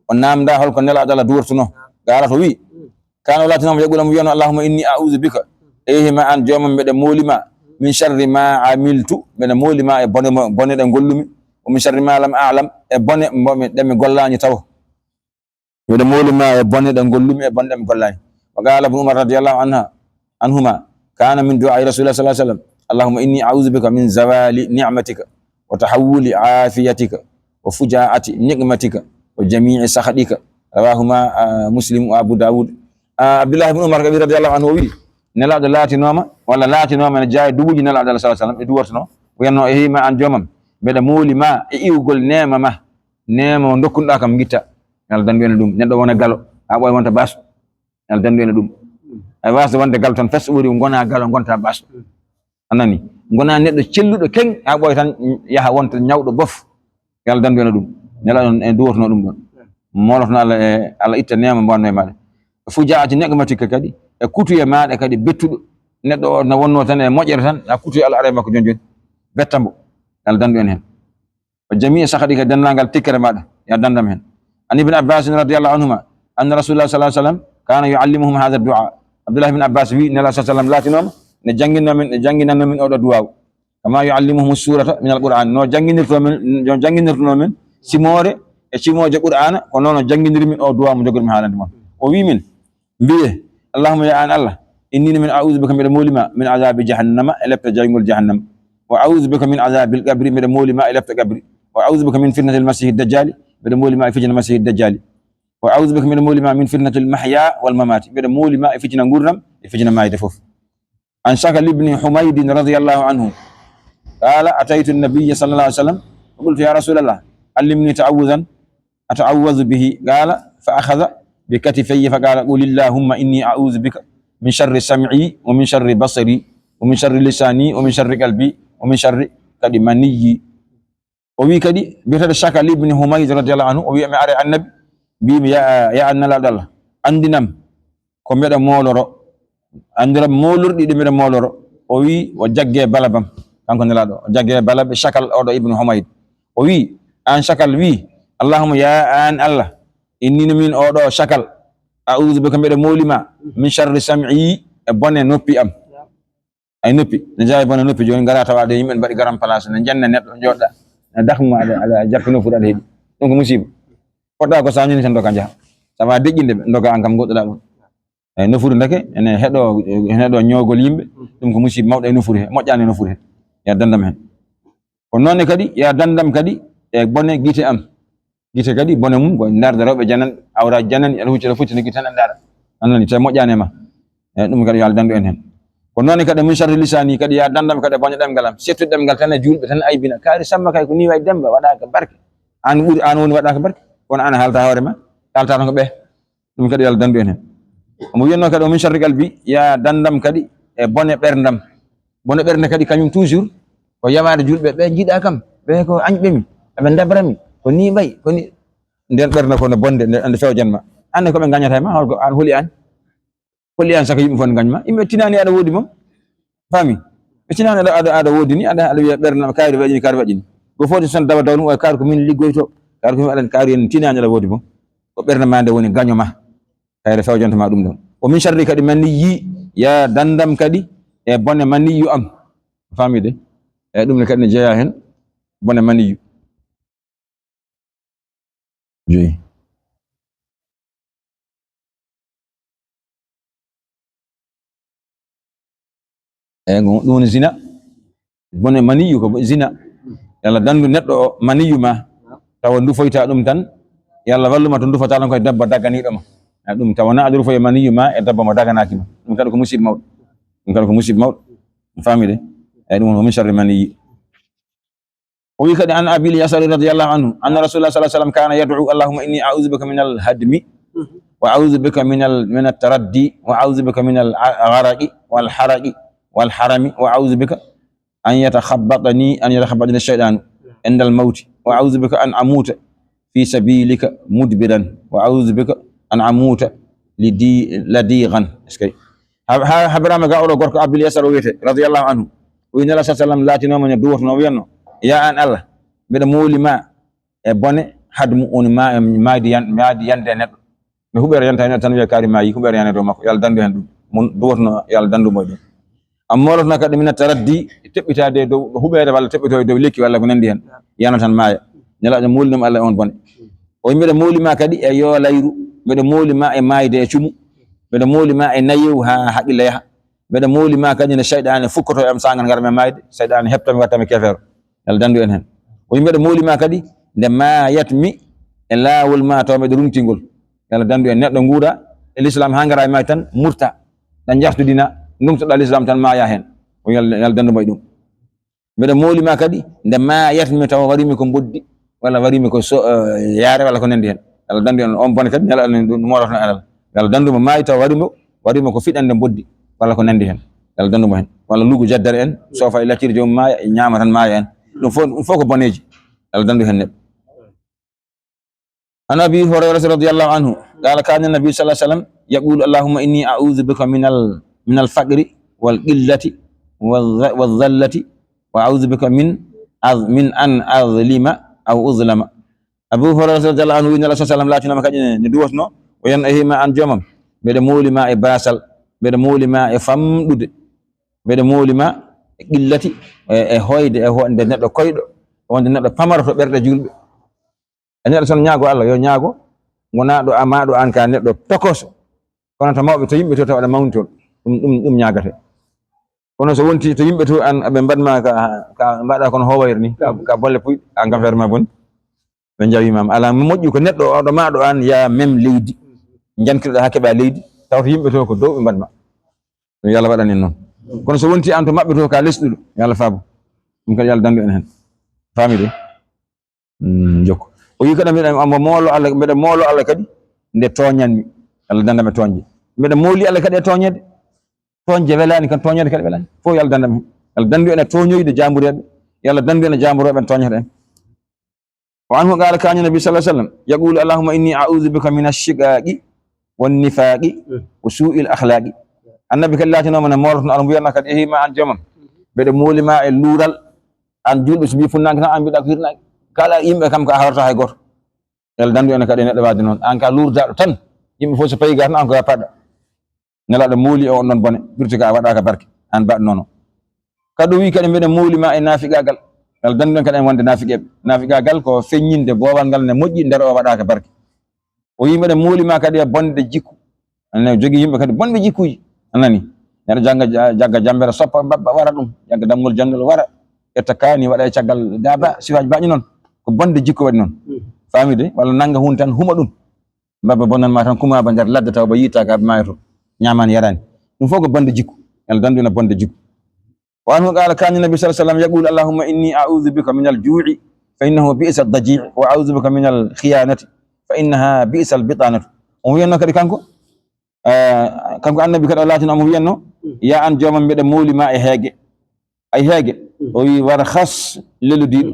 O namda holko Nelaaɗo Allah duwortuno. Qaalat o wi, "Kana o laatinooma yaqulu, omo wiyano, Allahumma inni a'udhu bika." Eyi ma an joomam, mbeɗa mooli ma. "Min sharri ma amiltu," mbeɗa mooli ma e bone mo, bone ɗe gollumi. "Wa min sharri ma lam a'lam," e bone mo mi, ɗe mi gollaani taw. Mbeɗa mooli ma e bone ɗe gollumi e bone ɗe mi gollaani. Wa qala Ibnu Umar radiyallahu anha, anhuma, kana min du'a'i Rasulillah sallallahu alaihi wasallam, "Allahumma inni a'udhu bika min zawali ni'matika, wa tahawuli afiyatika, wa fujaati niqmatika, wa jami'i sakhatika." Rawahuma, ah, Muslim wa Abu Dawud. Ah, Abdullah ibn Umar kadi radiyallahu anhu o wi, Nelaaɗo laatinooma, walla laatinooma ene jeyaa e duwuuji Nelaaɗo Allah sallallahu alaihi wasallam, ɗe duwortono, o wiyanno, "Ehi ma an joomam, mbeɗa mooli ma e iwgol neema ma, neema mo dokkunoɗaa kam ngitta." Yo Allah dandu en e ɗum. Neɗɗo wona galo, haa ɓooya wonta baaso. Yo Allah dandu en e ɗum. Ay wasde wonde galo tan fes, ɓuri ngona galo, ngonta baaso. A nani? Ngona neɗɗo celluɗo keŋ, haa ɓooya tan yaha wonta ñawɗo bof. Yo Allah dandu en e ɗum. Nelaaɗo on en duwotono ɗum ɗon. Moolotono Allah e, Allah itta neema mo wanno e maaɗa. Fujaati ni'matika kadi, e kutuye maaɗa kadi bettuɗo. Neɗɗo o no wonno tan e moƴƴere tan, haa kutuye Allah ara e makko joni joni. Betta mbo. Yo Allah dandu en heen. Wa jami'i sakhatika, denndaangal tikkere maaɗa, yo a dandu en heen. An Ibn Abbas radiyallahu anhuma, anna Rasulullah sallallahu alaihi wasallam kana yu'allimuhum hadha ad-du'a. Abdullah ibn Abbas wi, Nelaaɗo sallallahu alaihi wasallam laatinooma ne janginno min, ne janginanno min oɗo duwaaw. Kama yu'allimuhum surata min al-Qur'an. No janginirto min, no janginirtuno min simoore e simooje Qur'aana, ko noon o janginiri min o duwaaw mo jogori mi haalande mon. O wi min, Mbiye, "Allahumma, ya an Allah, inni min a'udhu bika, mbeɗa mooli ma, min adhabi jahannama, e lepte jayngol jahannama. Wa a'udhu bika min adhabil qabri, mbeɗa mooli ma e lepte qabri. Wa a'udhu bika min fitnatil masihi dajjali, mbeɗa mooli ma e fitina masihi dajjali. Wa a'udhu bika, mbeɗa mooli ma min fitnatil mahya wal mamati, mbeɗa mooli ma e fitina ngurdam, e fitina maayde fof." An Shakal ibn Humayd radiyallahu anhu. Qala, ataytu an-nabiyya sallallahu alaihi wasallam, fa qultu, "Ya Rasulallah, allimni ta'awudhan." أتعوذ به؟ قال، فأخذ بكتفي فقال، قل اللهم إني أعوذ بك من شر سمعي ومن شر بصري ومن شر لساني ومن شر قلبي ومن شر kadi maniyyi. O wi kadi, biyeteeɗo Shakal ibn Humayd radiyallahu anhu, o wi, mi ari Annabi, mbimi, ya, ya Nelaaɗo Allah, anndinam ko mbeɗa mooloro, anndiram moolorɗi ɗi mbeɗa mooloro. O wi, o jagge balabam, kanko Nelaaɗo, o jagge balabe Shakal oɗo ibn Humayd. O wi, an Shakal wi, "Allahumma, ya an Allah, inni no min oɗo Shakal, a'udhu bika, mbeɗa mooli ma, min sharri sam'i, e bone noppi am." Ay noppi, ne jeyaa e bone noppi, jooni ngara tawa ɗo yimɓe ne mbaɗi garan place, ne njanna neɗɗo, jooɗɗa, ne dakma aɗa, aɗa jappi nofuru aɗa heɗi. Ɗum ko musiba. Poɗɗa ko sañini tan doga njaha. Sawa deƴƴinde ɓe, doga an kam goɗɗo ɗa ɗum. Eyi, nofuru ndeke, ene heɗo, ene heɗo ñoogol yimɓe, ɗum ko musiba mawɗo e nofuru he, moƴƴaani e nofuru he. Ya dandam hen. Ko noon ne kadi, ya dandam kadi e bone gite am. Gite kadi, bone mum, ko ndaarde rewɓe janan, awraaji janan, aɗa huccita, huccita gite tan, a ndaara. A nani, tawi moƴƴaani e ma. E ɗum kadi yo Allah dandu en heen. Ko noon kadi min sharri lisaani kadi, ya dandam kadi bone ɗemngal am. Settu ɗemngal tan e juulɓe tan aybina. Kaari Samba kay ko ni wayi Demba waɗaaka barke. Aan ɓuri, aan woni waɗaaka barke. Kono aan a haalta hoore ma. Haalta tan ko ɓe. Ɗum kadi yo Allah dandu en heen. Omo wiyatnoo kadi o min sharri qalbi, ya dandam kadi e bone ɓerndam. Bone ɓernde kadi kañum toujours ko yawaade juulɓe ɓe njiɗa kam. Ɓe ko añɓe mi. Eɓe ndabra mi. Ko ni mbayi, ko ni. Nden ɓernde ko no bonde, nde, nde fewjan ma. Aan ne ko ɓe ngañata e ma, holko aan holi aan? Holi aan saka yimɓe fof ne ngañ ma? Yimɓe tinaani aɗa woodi mom. Faami? Ɓe tinaani aɗa, aɗa, aɗa woodi ni, aɗa, aɗa wiya ɓernde ma kaari waɗini, kaari waɗini. Go fof so dawa daw ɗum, o kaari ko min liggoyto. Kaari ko min waɗan, kaari en tinaani aɗa woodi mom. Ko ɓernde ma nde woni gaño ma. Kayre fewjanta ma ɗum ɗon. O min sharri kadi maniyyi, ya dandam kadi e bone maniyyu am. Faami de? E ɗum ne kadi ne jeyaa heen bone maniyyu. Joyi. Eyi, ɗum woni zina. Bone maniyu ko zina. Yo Allah dandu neɗɗo o maniyu ma. Tawa ndufoyta ɗum tan. Yo Allah wallu ma to ndufata tan koye debbo daganiɗo ma. A ɗum tawa na aɗa rufoye maniyu ma e debbo mo daganaaki ma. Ɗum kadi ko musiba mawɗo. Ɗum kadi ko musiba mawɗo. Faami de? Eyi, ɗum woni min sharri maniyi. O wi kadi, an Abil Yasari radiyallahu anhu, anna Rasulullah sallallahu alaihi wasallam kana yad'u, "Allahumma inni a'udhu bika min al-hadmi, wa a'udhu bika min al-, min at-taraddi, wa a'udhu bika min al-gharaqi, wal haraqi, wal harami, wa a'udhu bika an yatakhabbatani, an yatakhabbatani ash-shaytanu inda al-mawti, wa a'udhu bika an amuta fi sabilika mudbiran, wa a'udhu bika an amuta ladi-, ladighan." Est-ce que Ha, ha, habiraama ga oɗo gorko Abdul Yasar o wiyete, radiyallahu anhu. O wi Nela sa sallam laatinooma no duwotno, o wiyanno, "Ya an Allah, mbeɗa mooli ma e bone hadmu, woni ma, e maayde yan-, maayde yande e neɗɗo. Mi huɓere yanta e neɗɗo tan wiya kaari maayi, huɓere yande dow makko. Yo Allah dandu hen ɗum." Mo duwotno, yo Allah dandu mo e ɗum. A moolotno kadi mina taraddi, teɓɓitaade e dow huɓere walla teɓɓito e dow lekki walla ko nandi hen. Yana tan maaya. Nelaaɗo moolnoma Allah e on bone. O wi, "Mbeɗa mooli ma kadi e yoolayru, mbeɗa mooli ma e maayde e cumu, mbeɗa mooli ma e nayewu haa haqqille yaha. Mbeɗa mooli ma kadi nde seyɗaane fukkoto e am saangal ngar mi e maayde, seyɗaane heɓta mi watta mi kefeero." Yo Allah dandu en hen. O wi, "Mbeɗa mooli ma kadi nde maayat mi e laawol ma taw mbeɗa runtingol." Yo Allah dandu en. Neɗɗo nguura e l'islam haa ngara e maayde tan murta, ɗa jartudina, ndumtoɗa l'islam tan maaya hen. O yo Allah, yo Allah dandu mo e ɗum. Mbeɗa mooli ma kadi nde maayat mi tawa warimi ko mboddi, walla warimi ko so, eh, yaare, walla ko nandi hen. Allah dandu en on bone kadi, Nela Allah ɗum moolotno Allah. Allah dandu mo maayi tawa warimo, warimo ko fiɗande mboddi, walla ko nandi hen. Allah dandu mo hen. Walla lugu jaddere en, sofa e lacciri joom maaya, e ñaama tan maaya en. Ɗum fof, ɗum fof ko boneeji. Allah dandu hen neɗɗo. An Abi Hurayrata radiyallahu anhu, qala, kana Nabi sallallahu alaihi wasallam yaqulu, "Allahumma inni a'udhu bika minal, minal faqri wal qillati wal dha-, wal dhallati wa a'udhu bika min adh-, min an adhlima aw udhlama." Abu Hurayrata radiyallahu anhu wi Nela sallallahu alaihi wasallam laatinooma kadi ne, ne duwotno, o wiyanno, "Ehi ma an joomam, mbeɗa mooli ma e baasal, mbeɗa mooli ma e famɗude, mbeɗa mooli ma e qillati, e, e hoyde, e wonde neɗɗo koyɗo, wonde neɗɗo pamaro to ɓerɗe julɓe." E neɗɗo tan ñaago Allah, yo ñaago, ngonaaɗo a maaɗo aan ka neɗɗo tokoso. Kono to mawɓe, to yimɓe to, tawa aɗa mawni toon. Ɗum, ɗum, ɗum ñaagate. Kono so wonti to yimɓe to, aan aɓe mbaɗ ma ka, ka mbaɗa kono howayre ni, ka, ka bolle puy, aan kam feere ma boni. Ɓe njawi ma. Alaa moƴƴi ko neɗɗo oɗo maaɗo aan ya mem leydi. Njankiroɗa haa keɓa leydi, tawa to yimɓe to ko dow ɓe mbaɗ ma. Ɗum yo Allah waɗan en noon. Kono so wonti aan to maɓɓe to ka lesɗuɗo, yo Allah faabu. Ɗum kadi yo Allah dandu en hen. Faami de? Mm, jokko. O wi kadi, mbeɗa, mbeɗa moolo Allah, mbeɗa moolo Allah kadi nde tooñanmi. Allah dandam e tooñde. Mbeɗa mooli Allah kadi e tooñeede. Tooñde welaani, kan tooñeede kadi welaani. Fof yo Allah dandam heen. Allah dandu en e tooñoyde jaambureeɓe. Yo Allah dandu en e jaamburooɓe en tooñata en. Wa anhu qala, kana nabi sallallahu alaihi wasallam yaqulu, "Allahumma inni a'udhu bika min ash-shiqaqi wan nifaqi wa su'il akhlaqi." Annabi kadi laatinooma ne moolotno Allah, mbiyanno kadi, "Ehi ma an joomam, mbeɗa mooli ma e luural, an juulɗo so mbi funnanke tan, an mbiɗa ko hirnaange. Kala yimɓe kam ko a hawrata hay gooto." Yo Allah dandu en kadi e neɗɗo waade noon. An ka luurdaaɗo tan, yimɓe fof so payi ga tan, an ko ya paɗɗo. Nelaaɗo mooli e on ɗon bone, ɓurti ka a waɗaaka barke, an baɗɗo noon o. Kadi o wi kadi, "Mbeɗa mooli ma e naafiqaagal." Yo Allah dandu en kadi en wonde naafiqeeɓe. Naafiqaagal ko feññinde boowal ngal ne moƴƴi, nder o waɗaaka barke. O wi, "Mbeɗa mooli ma kadi e bonde jikku." Ene jogii yimɓe kadi bonɓe jikkuuji. A nani? Neɗɗo jagga, jagga jambere soppa mbabba wara ɗum, jagga dammuwol jannol wara, ƴetta kaani waɗa e caggal daaba, sifaaji baɗɗi noon. Ko bonde jikku waɗi noon. Faami de? Walla nannga huunde tan huma ɗum. Mbabba bonan ma tan, kuma ba nder ladde taw ba yiitaaka, ba maayoto. Ñaamaani yaraani. Ɗum fof ko bonde jikku. Yalla dandu en e bonde jikku. Wa anhu qala, kana nabi sallallahu alaihi wasallam yaqulu, allahumma inni a'udhu bika min al-ju'i fa innahu bi'sa ad-daji', wa a'udhu bika min al-khiyanati fa innaha bi'sa al-bitanatu. On wiyanno kadi kanko, eh, kanko annabi kadi o laatino omo wiyanno, ya an joomam, mbeɗa mooli ma e heege. Ay heege. O wi, war khas lelodiiɗo.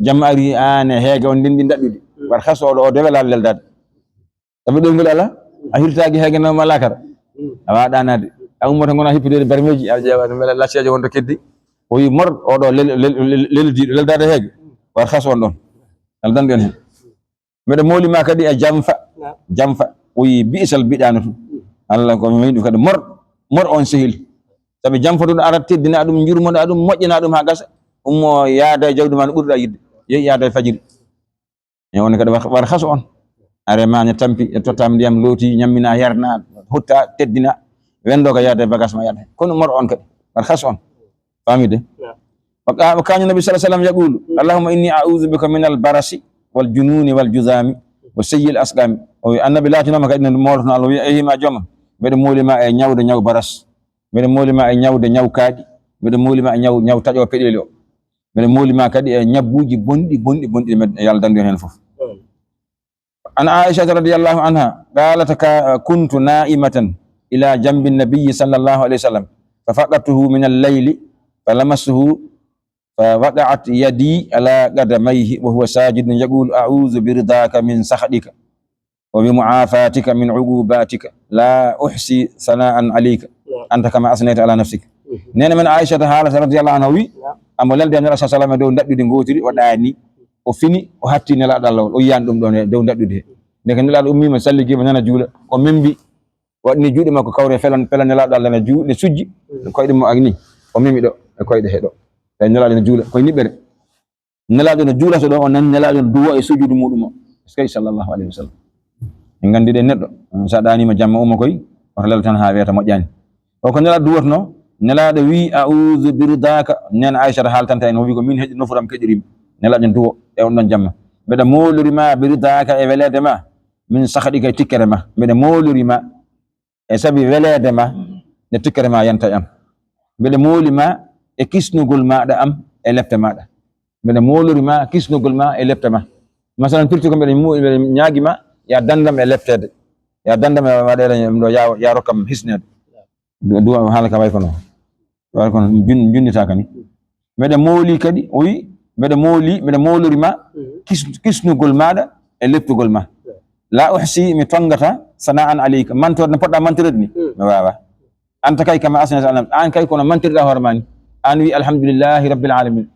Jamma ari an e heege on ndendi daɗɗudi. War khas oɗo, o de welaani leldaade. Sabu ɗoyngol ala, a hirtaaki heege naw ma laakara. A waawa ɗaanaade. A ummoto ngona hippideede barmeeji, a ƴeewa ɗum wela lacceejo wonto keddi. O wi mor oɗo lel-, lel-, lel-, leldiiɗo, leldaade heege. War khas on ɗon. Yalla dandu en hen. Mbeɗa mooli ma kadi e jamfa. Jamfa. O wi bi'sal biɗaanatu. Allah ko mi ɗum kadi mor, mor on sehil. Sabu jamfa ɗum ara teddina ɗum, njurmana ɗum, moƴƴana ɗum haa gasa. Ummo yaada e jawdi ma no ɓurɗa yidde. Yehi yaada e fajiri. E on kadi war, war khas on. Are ma ne tampi, e totta ndiyam looti, nyammina, yarna, hutta, teddina. Wendo ka yaada e bagas ma yaada. Kono mor on kadi. War khas on. Famide. Wa ka-, wa kana nabi sallallahu alaihi wasallam yaqulu, allahumma inni a'udhu bika min al-barasi wal jununi wal juzami wa sayyi al-asqami. O wi annabi laatinoma kadi no moolotono Allah, o wi, eyi ma jooma, mbeɗa mooli ma e ñawde ñaw baras. Mbeɗa mooli ma e ñawde ñaw kaaɗi. Mbeɗa mooli ma e ñaw, ñaw taƴo peɗeli o. Mbeɗa mooli ma kadi e ñabbuuji bonɗi, bonɗi, bonɗi, yalla dandu en hen fof. An Aisha radiyallahu anha, qalat, ka-, kuntu na'imatan ila janbi nabiyyi sallallahu alaihi wasallam, fa faqadtuhu min al-layli, fa lamassuhu, fa waqa'at yadi ala qadamayhi wa huwa sajidun yaqulu, a'udhu bi ridaka min sakhatika wa bi mu'afatika min uqubatika, la uhsi sana'an alayka, anta kama asnayta ala nafsik. Neene men Aishata haalata radiyallahu anha wi, amo lelde e Nela sallallahu alaihi wasallam e dow daɗɗudi ngotiri, o ɗaani, o fini, o hatti Nelaaɗo Allah on, o yiyani ɗum ɗon e dow daɗɗudi he. Ndeke Nelaaɗo ummima, salligiima, nana juula, o membi, waɗni juuɗe makko kawre, felan, felan Nelaaɗo Allah ne juu-, ne sujji, koyɗe mo agni, o memi ɗo, e koyɗe he ɗo. Tawi Nelaaɗo ne juula, koye niɓɓere. Nelaaɗo no juulata ɗo, o nani Nelaaɗo no duwo e sujudu muɗum o. Eskey, sallallahu alaihi wasallam. En nganndi ɗe neɗɗo, sa ɗaanima jamma umma koy, wata lel tan haa weeta moƴƴaani. O ko Nelaaɗo duwatno, Nelaaɗo wi, "A'udhu biridaka." Nen Aisha haaltanta en, o wi ko min heƴi nofuram keƴirimi. Nelaaɗo duwo e on ɗon jamma. Mbeɗa moolori ma biridaka e weleede ma, min sakhatika e tikkere ma. Mbeɗa moolori ma e sabi weleede ma, nde tikkere ma yanta e am. Mbeɗa mooli ma e kisnugol maaɗa am e lepte maaɗa. Mbeɗa moolori ma kisnugol ma e lepte ma. Masalan, firti ko mbeɗa mo-, mbeɗa ñaagi ma, ya dandam e lepteede. Ya dandam e waɗeede ɗum ɗo, ya, ya rokkam hisneede. Du-, duwa haala ka way kono. Way kono jun-, junnitaaka ni. Mbeɗa mooli kadi, o wi, mbeɗa mooli, mbeɗa moolori ma kis-, kisnugol maaɗa e leptugol ma. La uhsi, mi tongata, sana'an alayka. Mantoode no poɗɗa mantoreede ni. Mi waawa. Anta kay kama asnayta ala nafsik. An kay kono mantirɗa hoore ma ni. An wi alhamdulillahi rabbil alamin.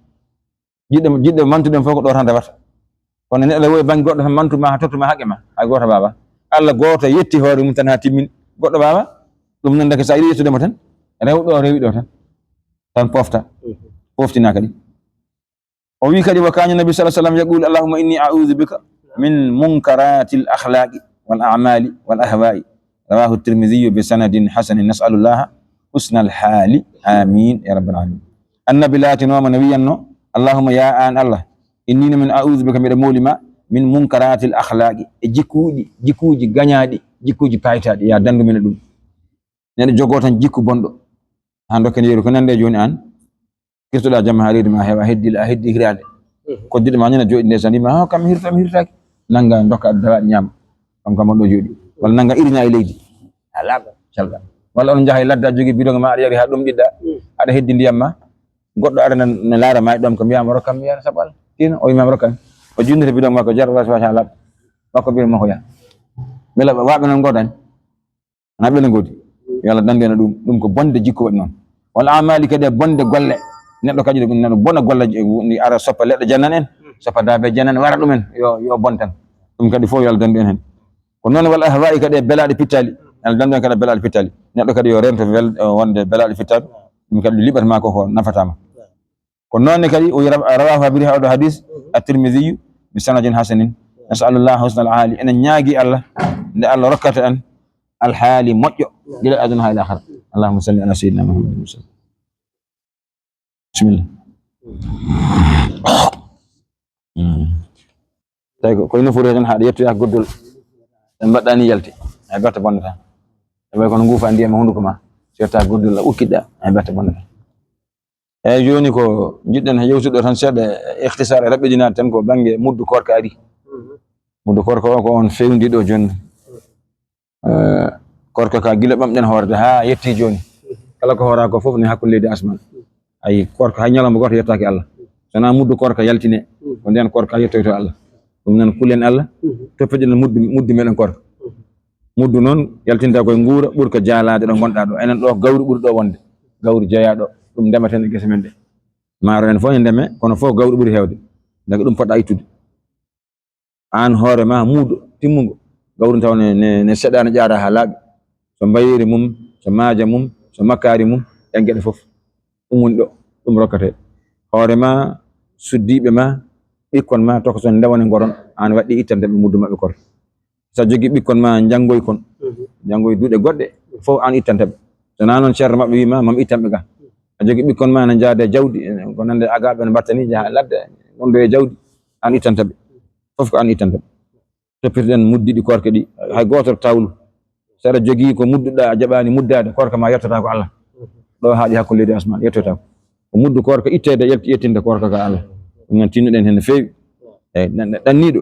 Jiɗɗo, jiɗɗo mantude fof ko ɗo tan rewata. Kono neɗɗo wowi bannge goɗɗo tan mantu ma, haa tottu ma, haqqe ma. Hay gooto baaba. Allah gooto yetti hoore mum tan haa timmin. Goɗɗo baaba. Ɗum noon ndeke sa yiɗi yettude mo tan. Rew ɗo, rewi ɗo tan. Tan pofta. Poftina kadi. O wi kadi, wa kana nabi sallallahu alaihi wasallam yaqulu, "Allahumma inni a'udhu bika min munkaratil akhlaqi wal a'mali wal ahwa'i." Rawahu Tirmidhi bi sanadin hasanin. Nas'alullaha husnal hali. Amin ya rabbal alamin. Annabi laatinoma no wiyanno, "Allahumma, ya an Allah, inni no min a'udhu bika, mbeɗa mooli ma, min munkaratil akhlaqi, e jikkuuji, jikkuuji gañaaɗi, jikkuuji paytaaɗi, ya dandu min e ɗum." Neɗɗo jogo tan jikku bonɗo. Ha dokken yeru ko nande joni an. Kirtoɗa jamma haa reedu ma heewa, a heddi, a heddi hiraande. Koddiɗo ma nana jooɗi ndesan, wima, "Ah, kam mi hirta, mi hirtaaki." Nanga dokka adda waɗi ñaama. Kam kam on ɗo jooɗi. Walla nanga irina e leydi. A laaɓa, calɗa. Walla on njaha e ladde, a jogii bidon ma, aɗa yari haa ɗum ɓiɗɗa. Aɗa heddi ndiyam ma. Goɗɗo ara na, na laara ma e ɗom ko mbiyama, "Rokkam mi yara sabu Allah." Tino, o wima, "Rokkam." O junnata bidon makko, jar, wasa, wasa laaɓa. Makko biro makko ya. Mbela waɓe non ngodan. Ana ɓe no ngoodi. Yo Allah dandu en ɗum. Ɗum ko bonde jikku waɗi noon. Wal amali kadi e bonde golle. Neɗɗo kadi ɗum nana bona golle, ni ara soppa leɗɗe jannan en. Soppa daabe jannan wara ɗum en. Yo, yo bon tan. Ɗum kadi fof yo Allah dandu en hen. Ko noon wal ahwa'i kadi e belaaɗe pittaali. Allah dandu en kadi e belaaɗe pittaali. Neɗɗo kadi yo rento wel-, wonde belaaɗe pittaali. Ɗum kadi liɓata ma ko, ko nafata ma. Ko noon ne kadi o raw-, rawahu habiri ha oɗo hadis At-Tirmidhi bi sanadin hasanin. Nas'alullah husnal hali. Enen ñaagi Allah nde Allah rokkata en alhaali moƴƴo gila aduna ha ila akhira. Allahumma salli ala sayyidina Muhammadin wa sallam. Bismillah. Mm. Tawi ko, koye nofuru tan haɗa yettoya goddol. En mbaɗɗani yalti. Ay berta bonnata. Ɓe kono nguufa ndiyam e hunnduko ma, so yetta goddol a ukkiɗa, ay batte bonnata. Eyyi, jooni ko njiɗɗen yewtude ɗo tan seeɗa, ikhtisar e raɓɓiɗinaade tan ko bannge muddu koorka ari. Muddu koorka o ko on feewndi ɗo jooni. Eh, koorka ka gila ɓamɗen hoorde haa yetti jooni. Kala ko hoora ko fof ne hakkunde leydi asman. Ay koorka hay ñalawma gooto yettaaki Allah. So wonaa muddu koorka yaltine, ko ndeen koorka yettoyto Allah. Ɗum noon kulen Allah, toppiɗen muddu, muddu meɗen koorka. Muddu noon yaltinta koye nguura ɓurka jaalaade ɗo ngonɗaa ɗo. Enen ɗo gawri ɓuri ɗo wonde. Gawri jeyaa ɗo. Ɗum ndematen e gese men ɗe. Maaro en fof ene ndeme, kono fof gawri ɓuri heewde. Daga ɗum poɗɗa ittude. Aan hoore ma muudo timmungo. Gawri taw ne, ne, ne seɗɗa ne ƴaara haa laaɓi. So mbayeeri mum, so maaja mum, so makkaari mum, ɗen geɗe fof. Ɗum woni ɗo, ɗum rokkate. Hoore ma, suddiiɓe ma, ɓikkon ma, tokoson ndewane ngoron, aan waɗɗi ittante ɓe muddu maɓɓe koorka. So a jogii ɓikkon ma njanngoy kon, njanngoy duuɗe goɗɗe, fof aan ittanta ɓe. So wonaa noon ceerno maɓɓe wii ma, mam ittan ɓe ga. A jogii ɓikkon ma ne njaada e jawdi, ko nande agaaɓe no mbatta ni, njaha ladde, ngondo e jawdi, aan ittanta ɓe. Fof ko aan ittanta ɓe. Toppitoɗen muddi ɗi koorka ɗi, hay gooto tawlu. So aɗa jogii ko mudduɗaa, a jaɓaani muddaade, koorka ma yettotaako Allah. Ɗo haaɗi hakkunde leydi e asmaan, yettotaako. Ko muddu koorka itteede, yett-, yettinde koorka ka Allah. Ɗum noon tinnoɗen heen no feewi. Eeyi, ɗan-, ɗanniiɗo.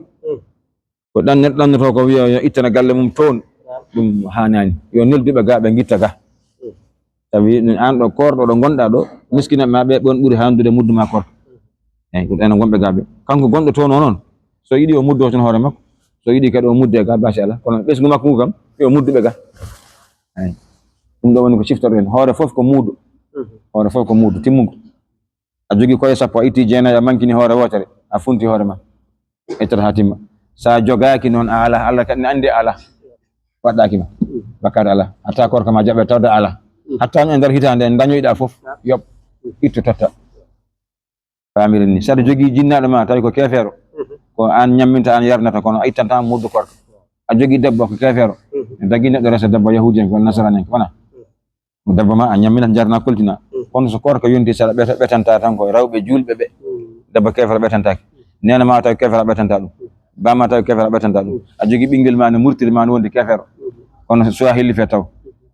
Ko ɗan neɗɗo ɗannotoo ko wiya yo ittana galle mum toon, ɗum haanaani. Yo nelduɓe ga ɓe ngitta ga. Sabi aan ɗo koorɗo ɗo ngonɗaa ɗo, miskina ma ɓe ɓon ɓuri haandude muddu ma koorka. Eeyi, ko enen wonɓe ga ɓe. Kanko gonɗo toon o noon, so yiɗi o muddo toon hoore makko, so yiɗi kadi o mudde ga, basi alaa. Kono ɓesngu makko ngu kam, yo muddu ɓe ga. Eeyi. Ɗum ɗo woni ko ciftorɗen. Hoore fof ko muudo. Hoore fof ko muudo timmungo. A jogii koye sappo, a itti jeenayi, a mankini hoore wootere, a funti hoore ma. Ittata haa timma. So a jogaaki noon, a alaa, Allah kadi ne anndi a alaa. Waɗɗaaki ma. Bakkaade alaa. Hatta koorka ma jaɓe tawde a alaa. Hatta e nder hitaande en dañoyɗaa fof, yoɓ. Ittu totta. Faamiren ni. So aɗa jogii jinnaaɗo ma, tawi ko keefeero. Ko aan ñamminta, aan yarnata, kono a ittanta muddu koorka. A jogii debbo ko keefeero. Dagii neɗɗo resa debbo yahuudiyanke walla nasaraanyanke, wona? Debbo ma a ñammina, jarna, koltina. Kono so koorka yonti, so aɗa ɓeta, ɓetanta tan ko rewɓe juulɓe ɓe. Debbo keefeero ɓetantaake. Neene ma taw keefeero a ɓetanta ɗum. Ba ma taw keefeero a ɓetanta ɗum. A jogii ɓinngel ma ne murtiri ma ne wondi keefeero. Kono so a hellife taw.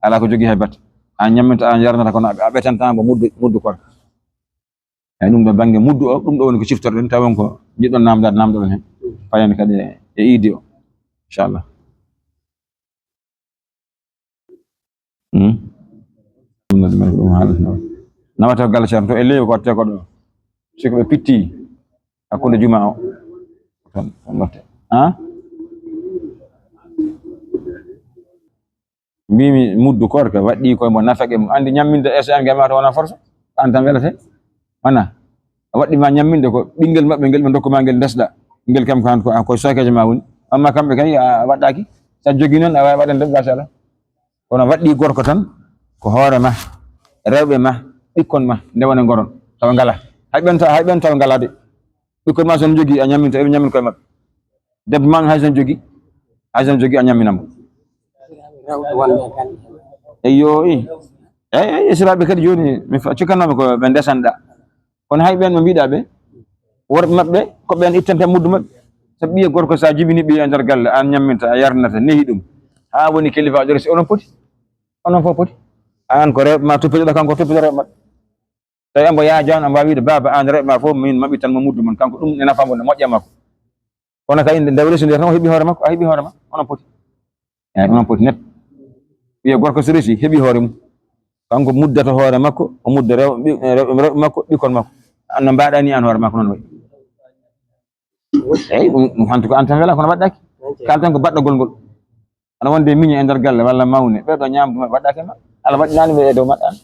Alaa ko jogii hay batte. A ñamminta, a yarnata, kono a ɓetanta mo muddu, muddu koorka. Eeyi, ɗum ɗo bannge muddu o, ɗum ɗo woni ko ciftorɗen, taw won ko njiɗɗon naamndaade, naamndoɗon heen. Payen kadi e, e iidi o, inchallah. Hmm. Ɗum no ɗum, ɗum haalata noon. Nawata ko galle ceerno to e leydi ko waɗte ko ɗo. Si ko ɓe pitti hakkunde juma o. Ton, ton waɗte. Ha? Mbiimi muddu koorka waɗɗii koye mo nafaqe mum. Anndi ñamminde S M G ma to wona force. Ko aan tan welate. Wona. A waɗɗii ma ñamminde ko ɓinngel maɓɓe ngel ɓe ndokku ma ngel ndesɗa. Ngel kam ko aan ko, ko sookeejo ma woni. Amma kamɓe kay a waɗɗaaki. So a jogii noon a waawi waɗande ɓe, machallah. Kono waɗɗii gorko tan ko hoore ma, rewɓe ma, ɓikkon ma, nde wona ngoron. Tawa ngalaa. Hay ɓen taw, hay ɓen taw ngalaa de. Ɓikkon ma so ne njogii a ñamminta, eɓe ñammin koye maɓɓe. Debbo ma hay so ne jogii, hay so ne jogii a ñammina mo. Eyyo, i. Eyi, eyi, esiraaɓe kadi jooni, mi fa-, cikkanoomi ko ɓe ndesanɗa. Kono hay ɓeen ɓe mbiɗa ɓe, worɓe maɓɓe, ko ɓeen ittanta muddu maɓɓe. Sabu ɓiye gorko, so a jibini ɓiye e nder galle, aan ñamminta, a yarnata, nehi ɗum. Haa woni kelifaajo, resi, onon poti. Onon fof poti. Aan ko rewɓe ma toppitoɗa, kanko toppito rewɓe maɓɓe. Tawi ambo yaa jaan, ambo wiide, "Baaba, aan rewɓe ma fof, min maɓɓitan mo muddu mon." Kanko ɗum ne nafa mo, ne moƴƴa makko. Kono kay, nde, nde o resi nder tan, o heɓi hoore makko, a heɓi hoore ma. Onon poti. Eeyi, onon poti net. Wiye gorko so resi, heɓi hoore mum. Kanko muddata hoore makko, o mudda rew-, ɓi-, rew-, rewɓe makko, ɓikkon makko. Aan no mbaɗa ni aan hoore makko noon wayi. Eeyi, ɗum, ɗum hanti ko aan tan wela, kono waɗɗaaki. Kaalten ko baɗɗagol ngol. Aɗa wonde miñe e nder galle walla mawne, ɓee ɗoo ñaamdu maɓɓe waɗɗaaki ma. Allah waɗɗinaani ɓe e dow maɓɓe aan.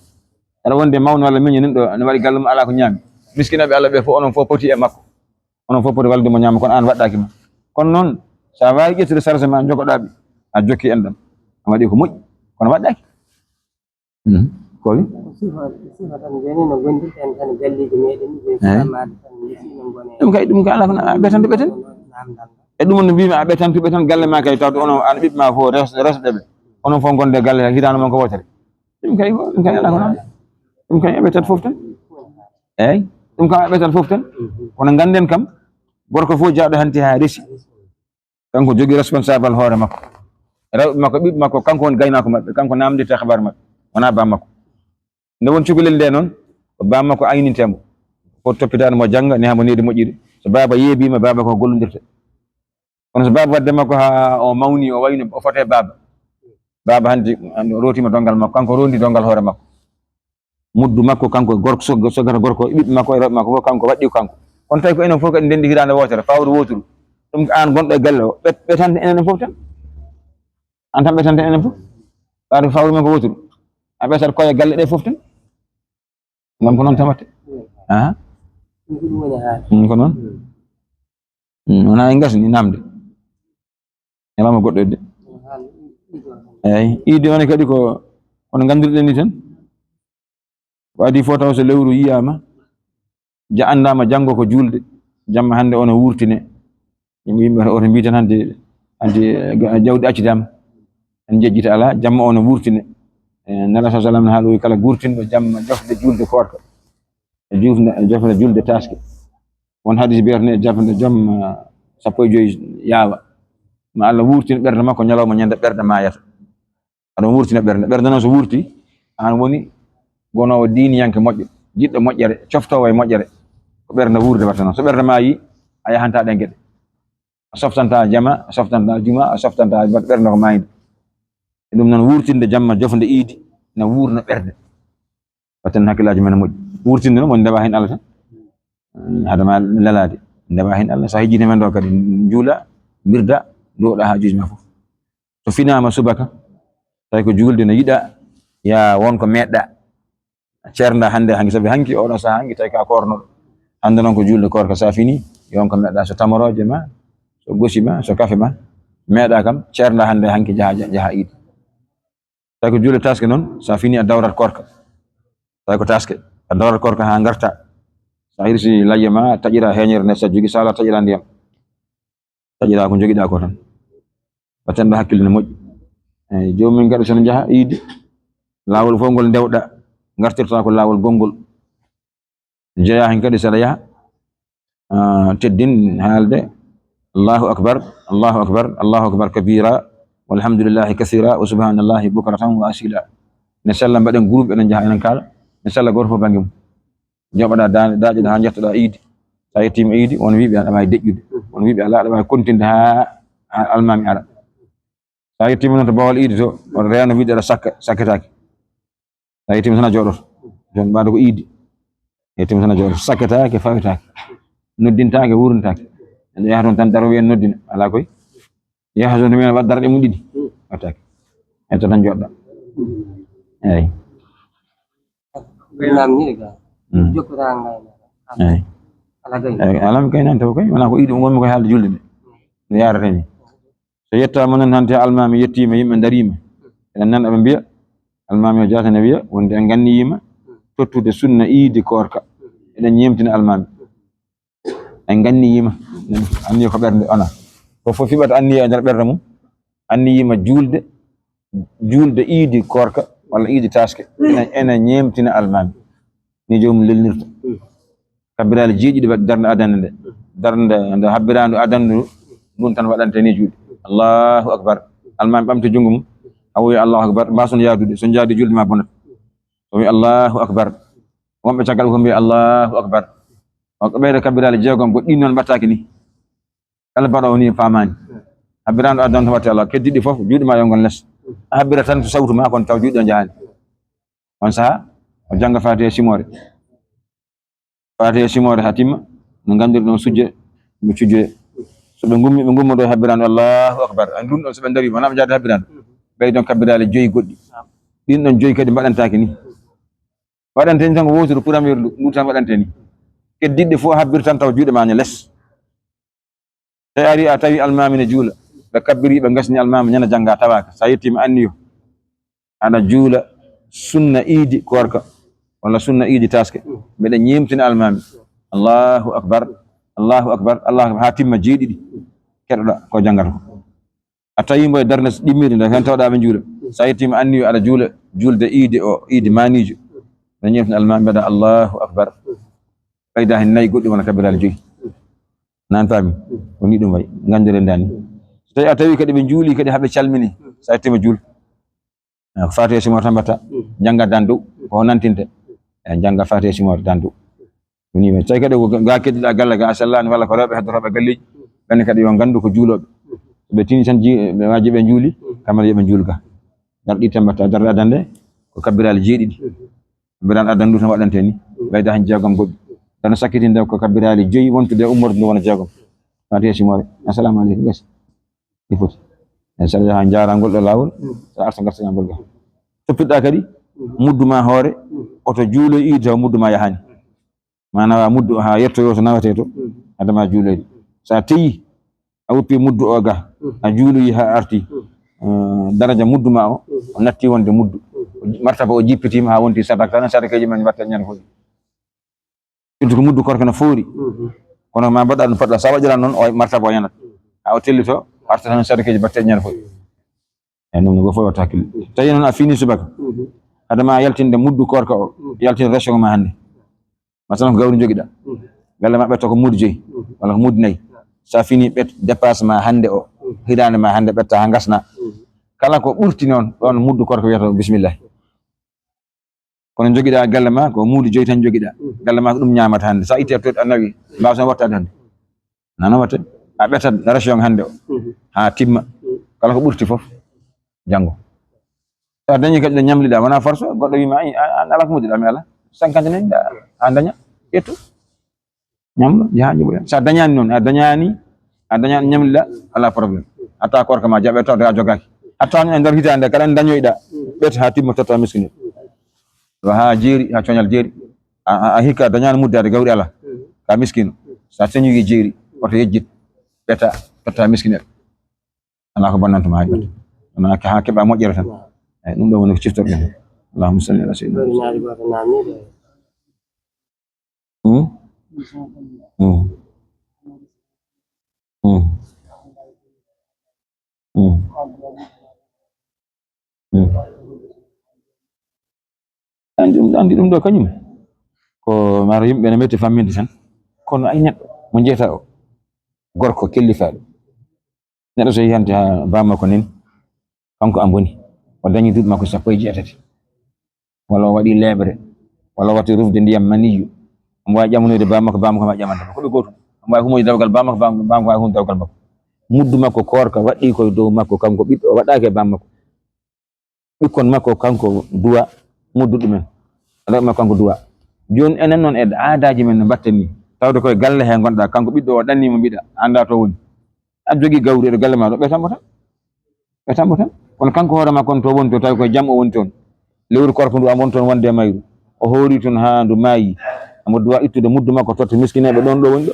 Aɗa wonde mawne walla miñe nan ɗo, ne waɗi galle mum, alaa ko ñaami. Miskinaaɓe Allah ɓe fof, onon fof poti e makko. Onon fof poti wallude mo ñaama, kono aan waɗɗaaki ma. Kono noon, so a waawi ƴettude charge ma, jogoɗaa ɓe, a jokki enɗam. A waɗi ko moƴƴi, kono waɗɗaaki. Mhm. Ko wi? Sifa, sifa tan, jooni no ngondirɗen tan e galleeji meɗen, jooni sifa maaɗa tan, misiino ngone. Ɗum kay, ɗum kay alaa ko na-, a ɓetanto ɓeten. Namdal. E ɗum no mbiimi, a ɓetanto ɓe tan, galle ma kay, tawde onon, aan ɓiɓɓe ma fof res-, resɗe ɓe. Onon fof ngonde galle, hitaande mon ko wootere. Ɗum kay, ɗum kay alaa ko na-, ɗum kay a ɓetat fof tan. Eeyi, ɗum kam a ɓetat fof tan. Kono ngannden kam, gorko fof jaaɗo hanti haa resi. Kanko jogii responsable hoore makko. Rewɓe makko, ɓiɓɓe makko, kanko woni gaynaako maɓɓe, kanko naamndirta habar maɓɓe, wonaa baa makko. Nde won cukalel nde noon, ko baa makko aynintee mo. Fof toppitaade mo, jannga, neha mo needi moƴƴiri. So baaba yeebiima, baaba ko gollondirta. Kono so baaba waɗde makko haa o mawni, o wayno o fotee baaba. Baaba hannde, hannde o rootiima donngal makko, kanko rondi donngal hoore makko. Muddu makko, kanko e gorko, sog-, sogata gorko, e ɓiɓɓe makko, e rewɓe makko fof, kanko waɗɗi ko kanko. Kono tawi ko enen fof kadi ndenndi hitaande wootere, fawru wooturu. Ɗum ko aan gonɗo e galle o, ɓe-, ɓetante enen fof tan. Aan tan ɓetante enen fof. Ɓaade ko fawru men ko wooturu. A ɓetat koye galle ɗe fof tan. Ngam ko noon tan waɗte. Aha. Ɗum ko ɗum woni haala. Mm, ko noon. Mm. Mm, wonaa en ngasni namde. Ñalawma goɗɗo de. Eeyi, iidi woni kadi ko, kono nganndirɗen ni tan. Ko adii fof taw so lewru yiyaama, ja anndaama janngo ko juulde, jamma hannde ono wuurtine. Yimɓe, yimɓe oto mbiy tan hannde, hannde, eh, ga-, jawdi accidaama. En njejjita alaa, jamma ono wuurtine. Eh, Nela sa sallam ne haaloyi kala guurtinɗo jamma jofde juulde koorka. E juulde, jofde juulde taaske. Won hadis mbiyatnoo e jofde jamma sappo e joy yaawa. Ma Allah wuurtin ɓernde makko ñalawma ñande ɓernde maayata. Aɗa wuurtina ɓernde. Ɓernde noon so wuurti, aan woni gonoowo diiniyanke moƴƴo, jiɗɗo moƴƴere, coftoowo e moƴƴere. Ko ɓernde wuurde watta noon. So ɓernde maayi, a yahantaa ɗeen geɗe. A softantaa jama, a softantaa juma, a softantaa ɓernde ko maayde. E ɗum noon wuurtinde jamma jofnde iidi na wuurna ɓernde. Watten hakkillaaji men moƴƴi. Wuurtinde noon woni ndewa heen Allah tan. Hade ma lelaade, ndewa heen Allah. So a hejjini men ɗo kadi, njuula, mbirda, nduwoɗa haajuuji ma fof. So finaama subaka, tawi ko juulde no yiɗa, yaa won ko meeɗɗa. Ceernda hannde hanki, sabi hanki oɗo saha hanki tawi ka koornoɗo. Hannde noon ko juulde koorka, sa fini, yo won ko meeɗɗa, so tamorooje ma, so gosi ma, so kafe ma, meeɗa kam, ceernda hannde hanki jaha, jaha iidi. Tawi ko juulde taaske noon, sa fini a dawrat koorka. Tawi ko taaske, a dawrat koorka haa ngarta. Sa hirsi layya ma, taƴira heeñere nde, sa jogi sala, taƴira ndiyam. Taƴira ko jogiɗa ko tan. Watten ɗo hakkille no moƴƴi. Eyi, joomum en kadi so no njaha iidi, laawol fof ngol ndewɗa, ngartirta ko laawol gonngol. Jeyaa heen kadi saɗa yaha, ah, teddin haalde, "Allahu akbar, Allahu akbar, Allahu akbar kabira, walhamdulillahi kathira, wa subhanallahi bukratan wa asila." Ne sella, mbaɗen groupe, eɗen njaha, eɗen kaala. Ne sella, gooto fof bannge mum. Jooɓoɗa daande, daaƴoɗa haa njettoɗa iidi. Sa yettiima iidi, won wiiɓe aɗa waawi deƴƴude. Won wiiɓe alaa, aɗa waawi kontinde haa, haa almaami ara. Sa yettiima noon to Bawol iidi to, on reeno wiide aɗa sakka, sakketaake. Sa yettiima tan a jooɗoto. Jooni mbaɗa ko iidi. Yettiima tan a jooɗoto. Sakketaake, fawetaake. Noddintaake, wuurnitaake. Ene yaha toon tan daro wiyen noddina. Alaa koy. Yaha toon to wiyen waɗ darɗe mum ɗiɗi. Waɗtaake. Hetto tan jooɗɗa. Eeyi. Gaynaam ni ga. Mm. Jokkotaa ngaynaaka. Eeyi. Ala gaynaaka. Eeyi, alaa mi gaynaani taw kay. Wonaa ko iidi ngonmi koye haalde julde nde. No yaarata ni. So yettaama noon, hannde almaami yettiima, yimɓe ndariima. Eɗen nana ɓe mbiya, almaami o jaatane wiya, wonde en nganniyiima, tottude sunna iidi koorka. Eɗen ñeemtina almaami. En nganniyiima. Anniya ko ɓernde, ona. Ko fof fiɓata anniya e nder ɓernde mum. Anniyiima juulde, juulde iidi koorka, walla iidi taaske. Ena, ena ñeemtina almaami. Ni joomum lelnirta. Kabbiraali jeeɗiɗi waɗi darnde adannde nde. Darnde nde habbiraandu adanndu ndun tan waɗante ni juuɗe. Allahu akbar. Almaami ɓamta junngo mum. A wiya Allahu akbar. Mbaason yaadude. So jaadi julde ma bonat. O wiya Allahu akbar. Wonɓe caggal ko mbiya Allahu akbar. O ko ɓeyda kabbiraali jeegom, goɗɗi ɗin noon mbaɗtaake ni. Kala mbaɗoowo ni faamaani. Habbiraandu adanndu waɗte Allah. Keddiɗi fof, juuɗe ma yo ngon les. A habbira tan ko sawtu ma kon taw juuɗe o njahaani. On saha, o jannga Faatiha simoore. Faatiha simoore haa timma, no nganndiri ɗon sujje, ɓe cujje. So ɓe ngummi, ɓe ngumma ɗo e habbiraandu, Allahu akbar. Anndi ɗum ɗon so ɓe ndarii, wonaa ɓe njaada habbiraandu. Ɓeydon kabbiraale joyi goɗɗi. Ɗin ɗon joyi kadi mbaɗantaake ni. Waɗante ni tan ko wootude, pour amir ndu, ndu tan waɗante ni. Keddiɗɗe fof habbir tan taw juuɗe ma ne les. Tawi ari a tawi almaami ne juula, ɓe kabbiri, ɓe ngasni almaami ñana jannga tawaaka. So a yettiima anniyo, aɗa juula sunna iidi koorka, walla sunna iidi taaske. Mbeɗa ñeemtina almaami. Allahu akbar, Allahu akbar, Allahu akbar, haa timma jeeɗiɗi. Keɗoɗa ko janngata ko. A tawi mbo e darnde ɗimmiri nde, fen tawɗa ɓe juula. So a yettiima anniyo, aɗa juula juulde iidi o, iidi maaniijo. Mbeɗa ñeemtina almaami, mbeɗa Allahu akbar. Ɓeyda heen nayi goɗɗi wona kabbiraali joyi. Nan faami? Ko ni ɗum wayi. Nganndiren daani. So tawi a tawi kadi ɓe njuuli kadi haa ɓe calmini. So a ittiima juul. Fatiha simoore tan mbatta. Jannga dan dow ko nantinte. E jannga fatiha simoore dan dow. Ko ni. Tawi kadi ko ga keddiɗa galle ga a sellaani walla ko rewɓe heddotooɓe galleeji, ɓenne kadi yo nganndu ko juulooɓe. Ɓe tini tan ji ɓe waaji ɓe juuli. Kamɓe yo ɓe juul ga. Darɗi tan mbatta darɗa dande ko kabbiraali jeeɗiɗi. Mbiɗan addan ndu tan waɗante ni. Ɓeyda heen jeegom goɗɗi. Tan sakkitinde ko kabbiraali joyi wontude ummorde ndu wona jeegom. Fatiha simoore. Assalamu aleykum. Gas. Ɗi foti. E saɗa yaha njaarangol ɗo laawol. Saɗa arta ngarta ñaamgol ga. Toppitɗa kadi muddu ma hoore. Oto juulo iidi taw muddu ma yahani. Ma nawa muddu ha yettoyo to nawete to. Adama juuloyde. Sa teyi a woppi muddu o ga. A juuloyi ha arti. Daraja muddu ma o o natti wonde muddu. Martaba o jippitima ha wonti sadaka tan sadakeji men mbatta ñande fof. Surtout ko muddu korka no foori. Kono ma mbaɗa ɗum poɗɗa sa waɗira noon o martaba o yanat. Ha o tellito arta tan sadakeji mbatta ñande fof. E ɗum no fof watta hakkille. Tawi noon a fini subaka. Adama yaltinde muddu korka o yaltinde ration ma hannde. Masalan ko gawri jogiɗa. Galle ma ɓetta ko muddu joyi walla ko muddu nayi. Sa fini ɓet dépasse ma hannde o. Hirande ma hannde ɓetta ha gasna. Kala ko ɓurti noon ɗon muddu korka wiyata bismillah. Kono jogiɗa galle ma ko muudu joyi tan jogiɗa. Galle ma ko ɗum ñamata hannde sa itti a toɗi a nawi mbawata wattade hannde. Nano watte a ɓetat ration hannde o ha timma. Kala ko ɓurti fof janngo. Sa dañi kadi ɗo ñamliɗa wona force goɗɗo wima an ala ko muddiɗa mi ala. Cinquante nayi a daña ƴettu. Ñamlo yaha joɓoya sa dañani noon a dañani a dañani ñamliɗa. Ala problème. Atta korka ma jaɓe taw a jogaki atta e nder hitande kala en dañoyɗa. Ɓet ha timma totta miskine. Ɗo ha jeeri ha coñal jeeri. A hikka dañani muddade gawri ala ka miskino. Sa señoyi jeeri oto yejjit ɓeta totta miskine. Ala ko bonnantuma hay ɓeta wona ha keɓa moƴƴere tan. Eyyi ɗum ɗo woni ko ciftorɗen. Allahumma salli ala sayyidina. Andi ɗum andi ɗum ɗo kañum ko maro yimɓe ne metti famminde tan. Kono ay neɗɗo mo jeeta o gorko kellifaɗo. Neɗɗo so yehi hannde ha bammakko nin kanko am woni o dañi duuɓi makko sappo e jeetati. Walla o waɗi leeɓre walla o watti rufde ndiyam maniyu. Omo wawi ƴamanoyde bammakko bammakko ma ƴamanta ko ɓe gotum. Omo wawi humoyde dawgal bammakko bammakko wawi hum dawgal makko. Muddu makko korka waɗɗi koye dow makko kanko ɓiɗɗo o waɗɗaki e bammakko. Ɓikkon makko kanko duwa muddu ɗumen. Aɗa makko kanko duwa. Joni enen noon e aadaji men no mbatten ni tawde koye galle he gonɗa kanko ɓiɗɗo o ɗannimo mbiɗa anda to woni. Aɗa jogui gawri eɗo galle ma ɗo ɓetanmo tan. Ɓetanmo tan. Kono kanko hoore makko on to woni to tawi koye jam o woni toon. Lewru korko ndu am woni toon wonde e mayru o hoori toon ha ndu maayi. Omo duwa ittude muddu makko totta miskineɓe ɗon ɗo woni ɗo.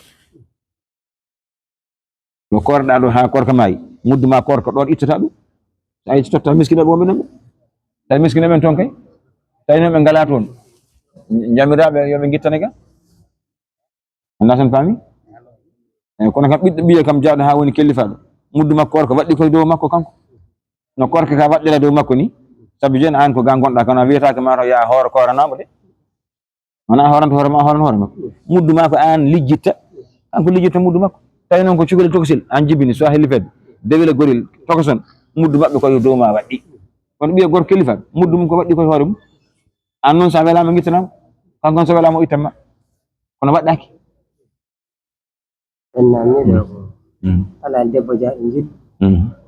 Ɗo korɗa ɗo ha korka maayi muddu ma korka ɗon ittata ɗum. Sa itti totta miskineɓe wonɓe ɗon ɓe tawi miskineɓe en toon kay. Tawi noon ɓe ngala toon jamiraɓe yoɓe guittane ga. Anda tan paami. Eyyi kono kam ɓiɗɗo ɓiye kam jawɗo ha woni kellifaɗo muddu makko korka waɗɗi koye dow makko kanko. No korka ka waɗɗira dow makko ni. Saabu joni an ko ga gonɗa kono a wiyata ko ma to ya hoore koranama de. Wona a horanta hoore ma a horanta hoore makko. Muddu ma ko an lijjitta. Kanko lijjitta muddu makko. Tawi noon ko cukalel tokosil an jibini so a helli fedde dewel e gorel tokoson. Muddu maɓɓe koye dow ma waɗɗi. Kono ɓiye gorko kellifaɗo muddu mum ko waɗɗi koye hoore mum. An noon sa welama guittanama. Kanko noon so welama o ittanma. Kono waɗɗaki. En namniɗo ko ala debbo jaaɗo jiddu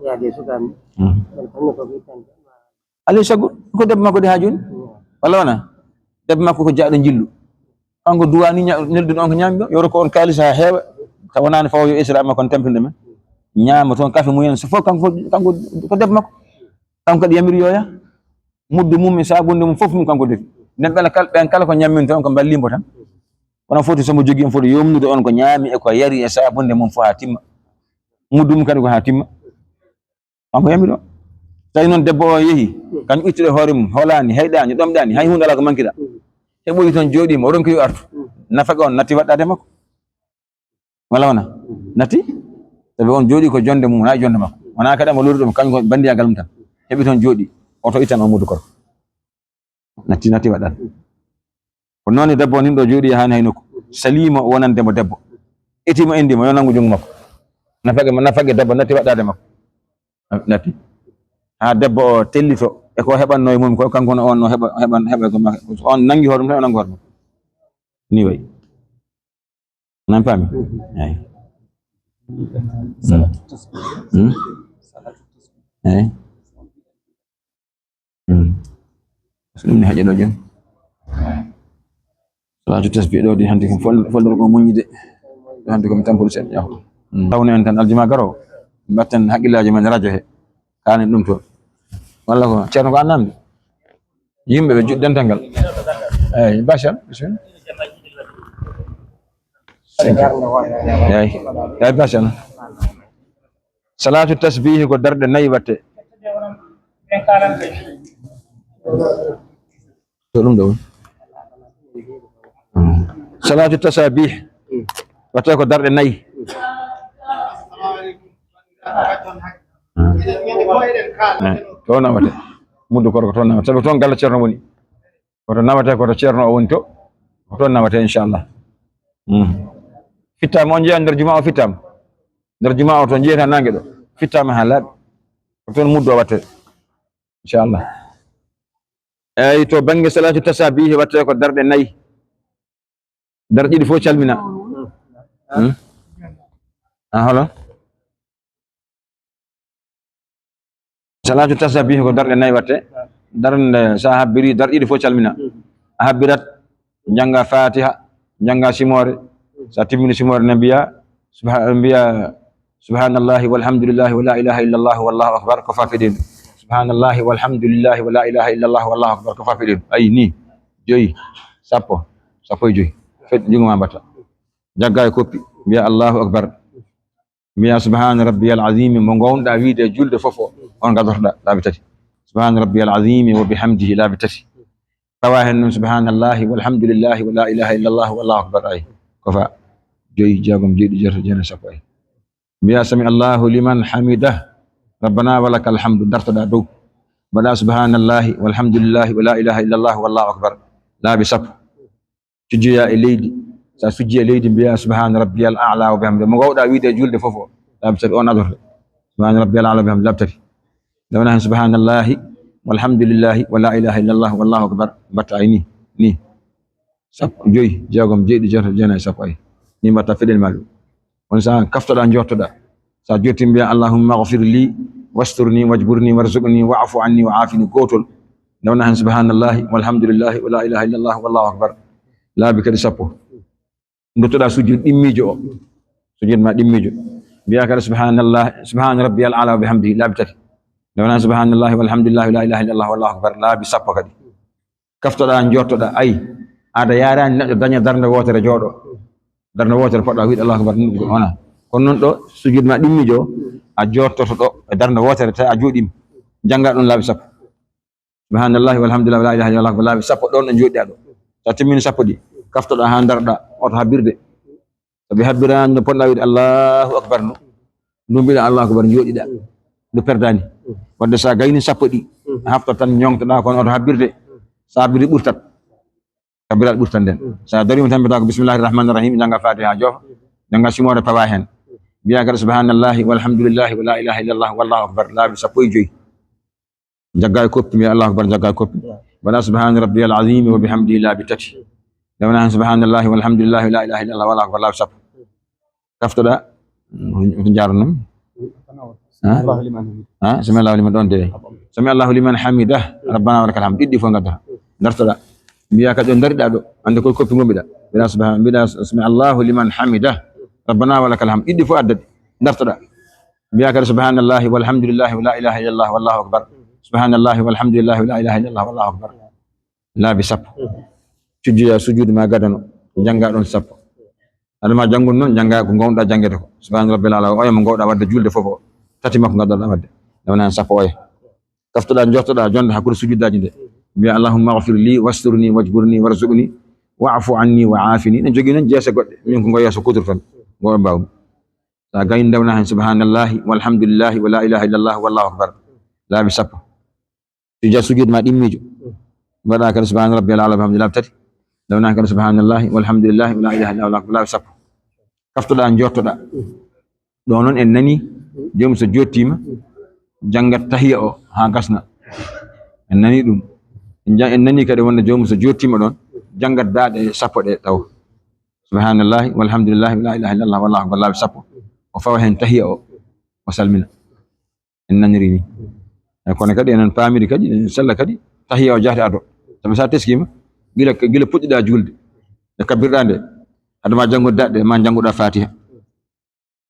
yaade sukaaɓe en kamne ko ittande. Alay sago ko debbo makko de ha joni. Walla wona debbo makko ko jaaɗo jillu. Kanko duwani nelduno on ko ñami ɗo yoro ko on kaalis ha heewa. Taw wonani fawo yo isra makko on tampinde men. Ñaama toon kafe mumen so fof kanko kanko ko debbo makko. Kanko kadi yamiri yoya muddu mum e sabunde mum fof mum kanko defi. Nden ɓen kala ɓen kala ko ñamminto on ko mballimbo tan. Kono foti somo jogii on foti yomnude on ko ñaami e ko yari e sabunde mum fof haa timma. Muddu mum kadi ko haa timma. Kanko yami ɗo. Tawi noon debbo o yehi kañum ittude hoore mum holaani heyɗaani ɗomɗaani hay huunde alaa ko mankiɗa. Heɓoyi toon jooɗiima o ronki yo artu. Nafaka on natti waɗɗaade makko. Wala wona natti. Sabi on jooɗi ko jonde mum wona e jonde makko wona kadi mo lori ɗum kañum ko banndiyagal mum tan. Heɓi toon jooɗi oto ittan on muddu korko. Natti natti waɗɗaade. Ko noon e debbo nin ɗo jooɗi yahaani hay nokku. Saliima wonande mo debbo. Etiimo indi mo yo nanngu junngo makko. Nafaqe nafaqe debbo natti waɗɗaade makko. Natti. haa debbo o tellito e ko heɓannoo e mum ko, kanko no on no heɓa, heɓan, heɓa ko makko. On nanngi hoore mum tan, o nanngi hoore mum. Ni wayi. Nan paami? Eyi. Hmm. Eyi. Hmm. So ɗum ne haƴa ɗo jam. Salatu tasbih ɗo di hannde kam fol-, folder ko moƴƴi de. Ɗo hannde ko mi tampude seeɗa, yahu. Hmm. Tawne en tan aljuma garo. Mbatten hakkillaaji men radio he. Kanen ɗum toon. Walla ko Ceerno ko annamde? Yimɓe ɓe ju-, dental ngal. Eyi, Bachar, bisimilla. Eyi. Eyi, Bachar. Salatu tasbihi ko darɗe nayi watte. To ɗum ɗo. Salatu tasabih. Watte ko darɗe nayi. Eh, to nawate. Muddu koɗo ko to nawate. Sabu toon galle Ceerno woni. Koto nawate, koto Ceerno o woni to. Ko toon nawate, inchallah. Hmm. Fittaama on jeyaa nder juma o fittaama. Nder juma o toon jeeyata nange ɗo. Fittaama haa laaɓi. Ko toon muddu o watte. Inchallah. Eyi, to bannge salatu tasabihi watte ko darɗe nayi. Darɗe ɗiɗi fof calmina. Hmm? A, holo? Salatu tasabihi ko darɗe nayi watte. Darnde sa habbiri, darɗe ɗiɗi fof calmina. A habbirat, jannga Fatiha, jannga simoore. Sa timmini simoore ne mbiya, subha-, mbiya, "Subhanallahi walhamdulillahi wa la ilaha illallah wallahu akbar," ko fa fiɗin. "Subhanallahi walhamdulillahi wa la ilaha illallah wallahu akbar," ko fa fiɗin. Ayi ni, joyi, sappo, sappo e joyi. Fet junngo ma mbatta. Jagga e koppi, mbiya, "Allahu akbar." Mbiya, "Subhana rabbiyal azimi," mo ngownɗa wiide e julde fof o, on gadortoɗa laabi tati. "Subhana rabbiyal azimi wa bihamdihi," laabi tati. Tawa hen noon, "Subhanallahi walhamdulillahi wa la ilaha illallah wallahu akbar." Ay, ko fa joyi, jeegom, jeeɗiɗi, jeetati, jeenayi, sappo. Ay, mbiya, "Sami Allahu liman hamidah, rabbana wa lakal hamdu," dartoɗa dow. Mbaɗa, "Subhanallahi walhamdulillahi wa la ilaha illallah wallahu akbar," laabi sappo. Sujjoya e leydi. Sa sujji e leydi, mbiya, "Subhana rabbiyal a'la wa bihamdi." Mo ngoowɗa wiide e julde fof o, laabi tati, on adorte. "Subhana rabbiyal a'la wa bihamdi," laabi tati. Nde wona hen, "Subhanallahi walhamdulillahi wa la ilaha illallah wallahu akbar," mbatta ay ni, ni. Sappo, joyi, jeegom, jeeɗiɗi, jeetati, jeenayi, sappo, ay. Ni mbatta feɗel ma ɗum. On saaha kaftoɗa, jottoɗa. Sa jotti mbiya, "Allahumma ghfir li, wasturni, wajburni, warzuqni, wa'fu anni, wa afini," gootol. Nde wona hen, "Subhanallahi walhamdulillahi wa la ilaha illallah wallahu akbar," laabi kadi sappo. Duttoɗa sujud ɗimmiijo o. Sujud ma ɗimmiijo. Mbiya kadi, "Subhanallah, subhana rabbiyal a'la wa bihamdihi," laabi tati. Nde wona, "Subhanallahi walhamdulillahi wa la ilaha illallah wallahu akbar," laabi sappo kadi. Kaftoɗa, jottoɗa, ay, aɗa yarani neɗɗo daña darnde wootere jooɗo. Darnde wootere poɗɗa wiide, "Allahu akbar," wona. Kono noon ɗo, sujud ma ɗimmiijo o, a jottoto ɗo e darnde wootere, tawi a jooɗima. Jannga ɗum laabi sappo. "Subhanallahi walhamdulillahi wa la ilaha illallah," ko laabi sappo ɗon ɗo jooɗiɗa ɗo. Sa timmini sappo ɗi, kaftoɗa haa darɗa oto habbirde. Sabi habbirani no ponɗa wiide, "Allahu akbar," no. Ndu mbiɗa, "Allahu akbar," jooɗiɗa. Ndu perdani. Wadde sa gayni sappo ɗi, a haftat tan, ñoŋtoɗa, kono oto habbirde. Sa habbiri ɓurtat. Kabbiraɗo ɓurtan nden. Sa darima tan, mbiɗa ko, "Bismillahi rahmani rahim," jannga Fatiha, joofa. Jannga simoore, pawa hen. Mbiya kadi, "Subhanallahi walhamdulillahi wa la ilaha illallah wallahu akbar," laabi sappo e joyi. Jagga e koppi, mbiya, "Allahu akbar," jagga e koppi. Mbaɗa, "Subhana rabbiyal azimi wa bihamdihi," laabi tati. Nde wona hen, "Subhanallahi walhamdulillahi wa la ilaha illallah wallahu akbar," laabi sappo. Kaftoɗa, ko jarnum? Ha? Ha? Sami Allahu liman ɗon de. "Sami Allahu liman hamidah, rabbana wa lakal hamd." Ɗiɗɗi fof ngadda. Dartoɗa. Mbiya kadi ɗo dariɗa ɗo. Ande koye koppi gombiɗa. Mbiɗa, "Subhana," mbiɗa, "Sami Allahu liman hamidah, rabbana wa lakal hamd." Ɗiɗɗi fof addade. Dartoɗa. Mbiya kadi, "Subhanallahi walhamdulillahi wa la ilaha illallah wallahu akbar." "Subhanallahi walhamdulillahi wa la ilaha illallah wallahu akbar." Laabi sappo. Sujjoya sujuudu ma gadano. Jannga ɗon sappo. Adama janngun noon, jannga ko ngownɗa janngede ko. "Subhana rabbil ala," oya mo ngoowɗa waɗde julde fof o. Tati makko ngaddoɗa waɗde. Nde wona hen sappo oya. Kaftoɗa, jottoɗa jonde hakkunde sujuddaaji nde. Mbiya, "Allahumma ghfir li, wasturni, wajburni, warzuqni, wa'fu anni, wa afini." Ne jogii noon jeese goɗɗe. Min ko ngo yeeso kutorton. Ngo ɓe mbaawmi. Sa gayni nde wona hen, "Subhanallahi, walhamdulillahi, wa la ilaha illallah, wallahu akbar." Laabi sappo. Sujja sujud ma ɗimmiijo. Mbaɗa kadi, "Subhana rabbiyal ala," laabi tati. Nde wona kadi, "Subhanallahi, walhamdulillahi, wa la ilaha illallah," laabi sappo. Kaftoɗa, jottoɗa. Ɗo noon en nani, joomum so jottiima, janngat tahiya o haa gasna. En nani ɗum. En ja-, en nani kadi wonde joomum so jooɗtiima ɗoon, janngat daaɗe sappo ɗe taw. Subhanallahi, walhamdulillahi, la ilaha illallah, wallahu akbar, laabi sappo. O fawa heen tahiya o, o salmina. En naniri ni. E kono kadi enen paamiri kadi, en sella kadi, tahiya o jahde ado. Sabu so a teskiima, gila, gila puɗɗiɗaa juulde, nde kabbirɗaa nde, hade ma janngude daɗɗe, ma njannguɗaa Fatiha.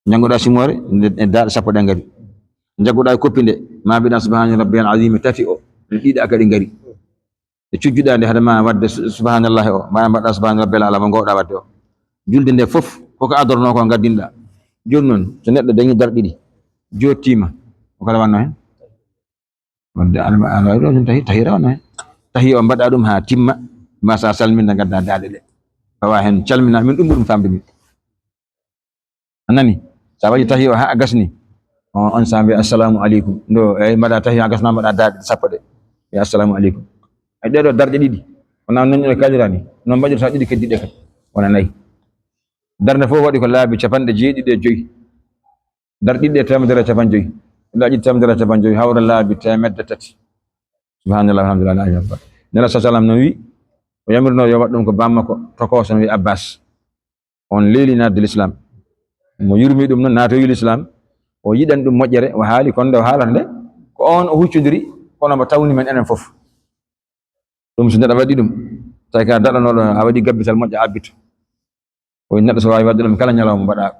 Njannguɗaa simoore, nde, e daaɗe sappo ɗe ngari. Njannguɗaa e koppi nde, ma mbiɗaa subhana rabbiyal azim, tati o, ɗiɗa kadi ngari. Nde cujjuɗaa nde, hade ma waɗde su-, subhanallahi o, mbaɗa mbaɗɗaa subhana rabbiyal ala mo ngoowɗaa waɗde o. Julde nde fof, koko adornoo ko ngaddinɗaa. Jooni noon, so neɗɗo dañi darɗe ɗiɗi, jooɗtiima, ko kala wannoo heen? Wadde aɗa, aɗa waawi ɗoon tahi-, tahiira wonnoo heen. Tahiya o mbaɗaa ɗum haa timma, ma sa salminde ngaddaa daaɗe ɗe. Fawa heen calmina, min ɗum ɓurmi famde min. A nani? Sa waɗi tahiya o haa gasni, on, on sa mbiya assalamu aleykum. Ndo, eyi, mbaɗa tahiya haa gasna, mbaɗa daaɗe sappo ɗe. Mbiya assalamu aleykum. Ay, ɗee ɗoo darɗe ɗiɗi. Wona noon ene kaalira ni. Noon mbaɗirta ɗiɗi keddiɗe kadi. Wona nayi. Darnde fof waɗi ko laabi capanɗe jeeɗiɗi e joy. Darɗe ɗiɗi e teemedere e capanɗe joy. Darɗe ɗiɗi teemedere e capanɗe joy hawra laabi teemedde tati. Subhanallah, walhamdulillah, la ilaha illallah. Nela sa sallam no wi, o yamirno yo waɗ ɗum ko bammakko tokooso no wi Abbas. On leeli naatde l'islam. Mo yurmi ɗum noon naatoyi l'islam. O yiɗan ɗum moƴƴere, o haali kon nde o haalata nde, ko on o huccondiri, kono mo tawni men enen fof. Ɗum so neɗɗo waɗi ɗum, tawi ka daɗanooɗo, a waɗi gabbital moƴƴo, a abbito. Ko neɗɗo so waawi waɗde ɗum kala ñalawma mbaɗa.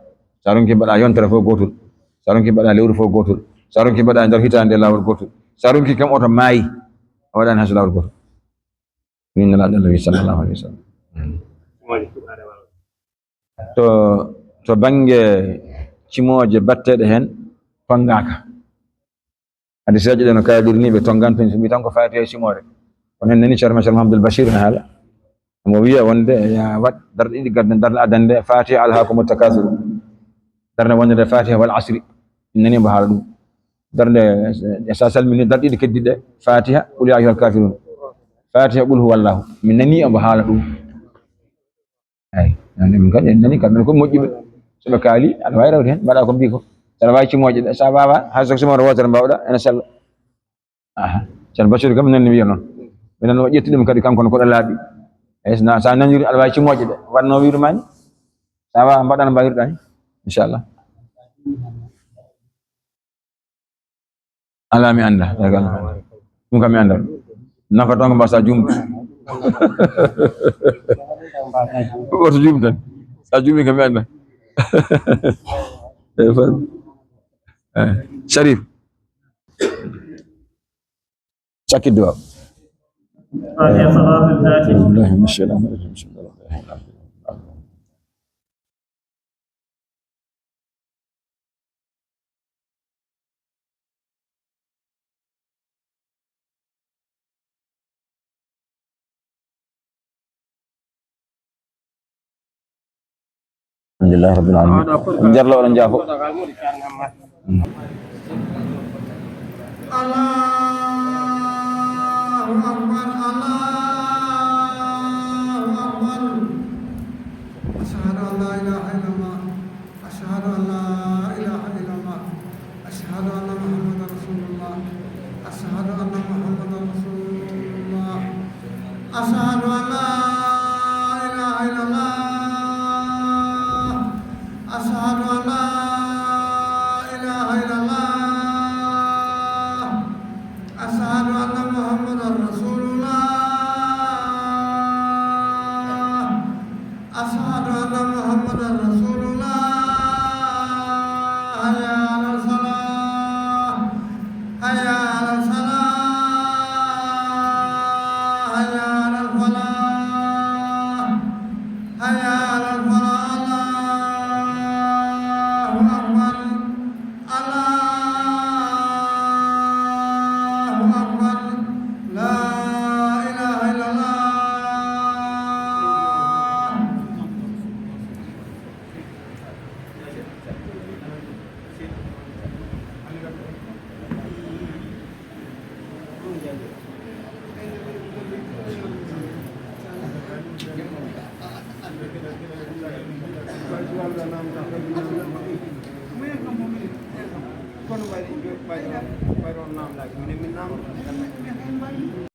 Sa ronki mbaɗa yontere fof gootol. Sa ronki mbaɗa lewru fof gootol. Sa ronki mbaɗa nder hitaande laawol gootol. Sa ronki kam oto maayi, a waɗaani hay so laawol gootol. Min Nelaaɗo Nabi sallallahu alaihi wasallam. To, to bannge cimooje batteeɗe heen, panngaaka. Hadiseeje ɗe no kaaliri ni, ɓe tonngan toon, so mbi tan ko Fatiha e simoore. Kono en nani Ceerno men Ceerno Mahamadul Bachir no haala. Omo wiya wonde, ya waɗ darɗe ɗiɗi gadda darɗe adannde, Fatiha alhaakumu takaasuru. Darnde wonde nde Fatiha wal asri. En nani mbo haala ɗum. Darnde, eh, sa salmini darɗe ɗiɗi keddiɗe, Fatiha, qul ya ayyuhal kafirun. Fatiha, qul huwallahu. Min nani omo haala ɗum. Eyi, nani ɗum kadi, en nani kamɓe ko moƴƴuɓe. So ɓe kaali, aɗa waawi rewde heen, mbaɗa ko mbii ko. So aɗa waawi cimooje ɗe, so a waawaa, hay so ko simoore wootere mbaawɗa, ene sella. Aha. Ceerno Bachir kam nani wiya noon. Ɓe noon o ƴetti ɗum kadi kanko ne ko ɗo laaɓi. Eyi, so na-, so a naniri aɗa waawi cimooje ɗe, wannoo wiiru maa ni. So a waawaa, mbaɗa no mbaawirɗaa ni. Inchallah. Alaa, mi anndaa. Ɗum kam mi anndaa. Nafa tan ko mbaasa juumde. Woto juum tan. Sa juumi kam mi anndaa. Eyi, fam. Eyi. Sharif. Cakki duwaaw. Fatiha, salatul fatiha. Billahi minash shaitanir rajim. Bismillahir rahmanir rahim. Alhamdulillahi rabbil alamin. Jarlo oɗon jaafo. Allahu akbar, Allahu akbar. Ashhadu an la ilaha illallah. Ashhadu an la ilaha illallah. Ashhadu anna Muhammadan Rasulullah. Ashhadu anna Muhammadan Rasulullah. Ashhadu an la ilaha illallah. Ashhadu an la ilaha illallah. Ashhadu anna Muhammadan Rasulullah. Ashhadu anna Muhammadan Rasulullah. Hayya alal falah. Hayya alal falah. Hayya alal falah. Hayya alal falah. Allahu akbar. Allahu akbar. La ilaha illallah. Ɓayro, ɓayro namdaki, minen min namdo.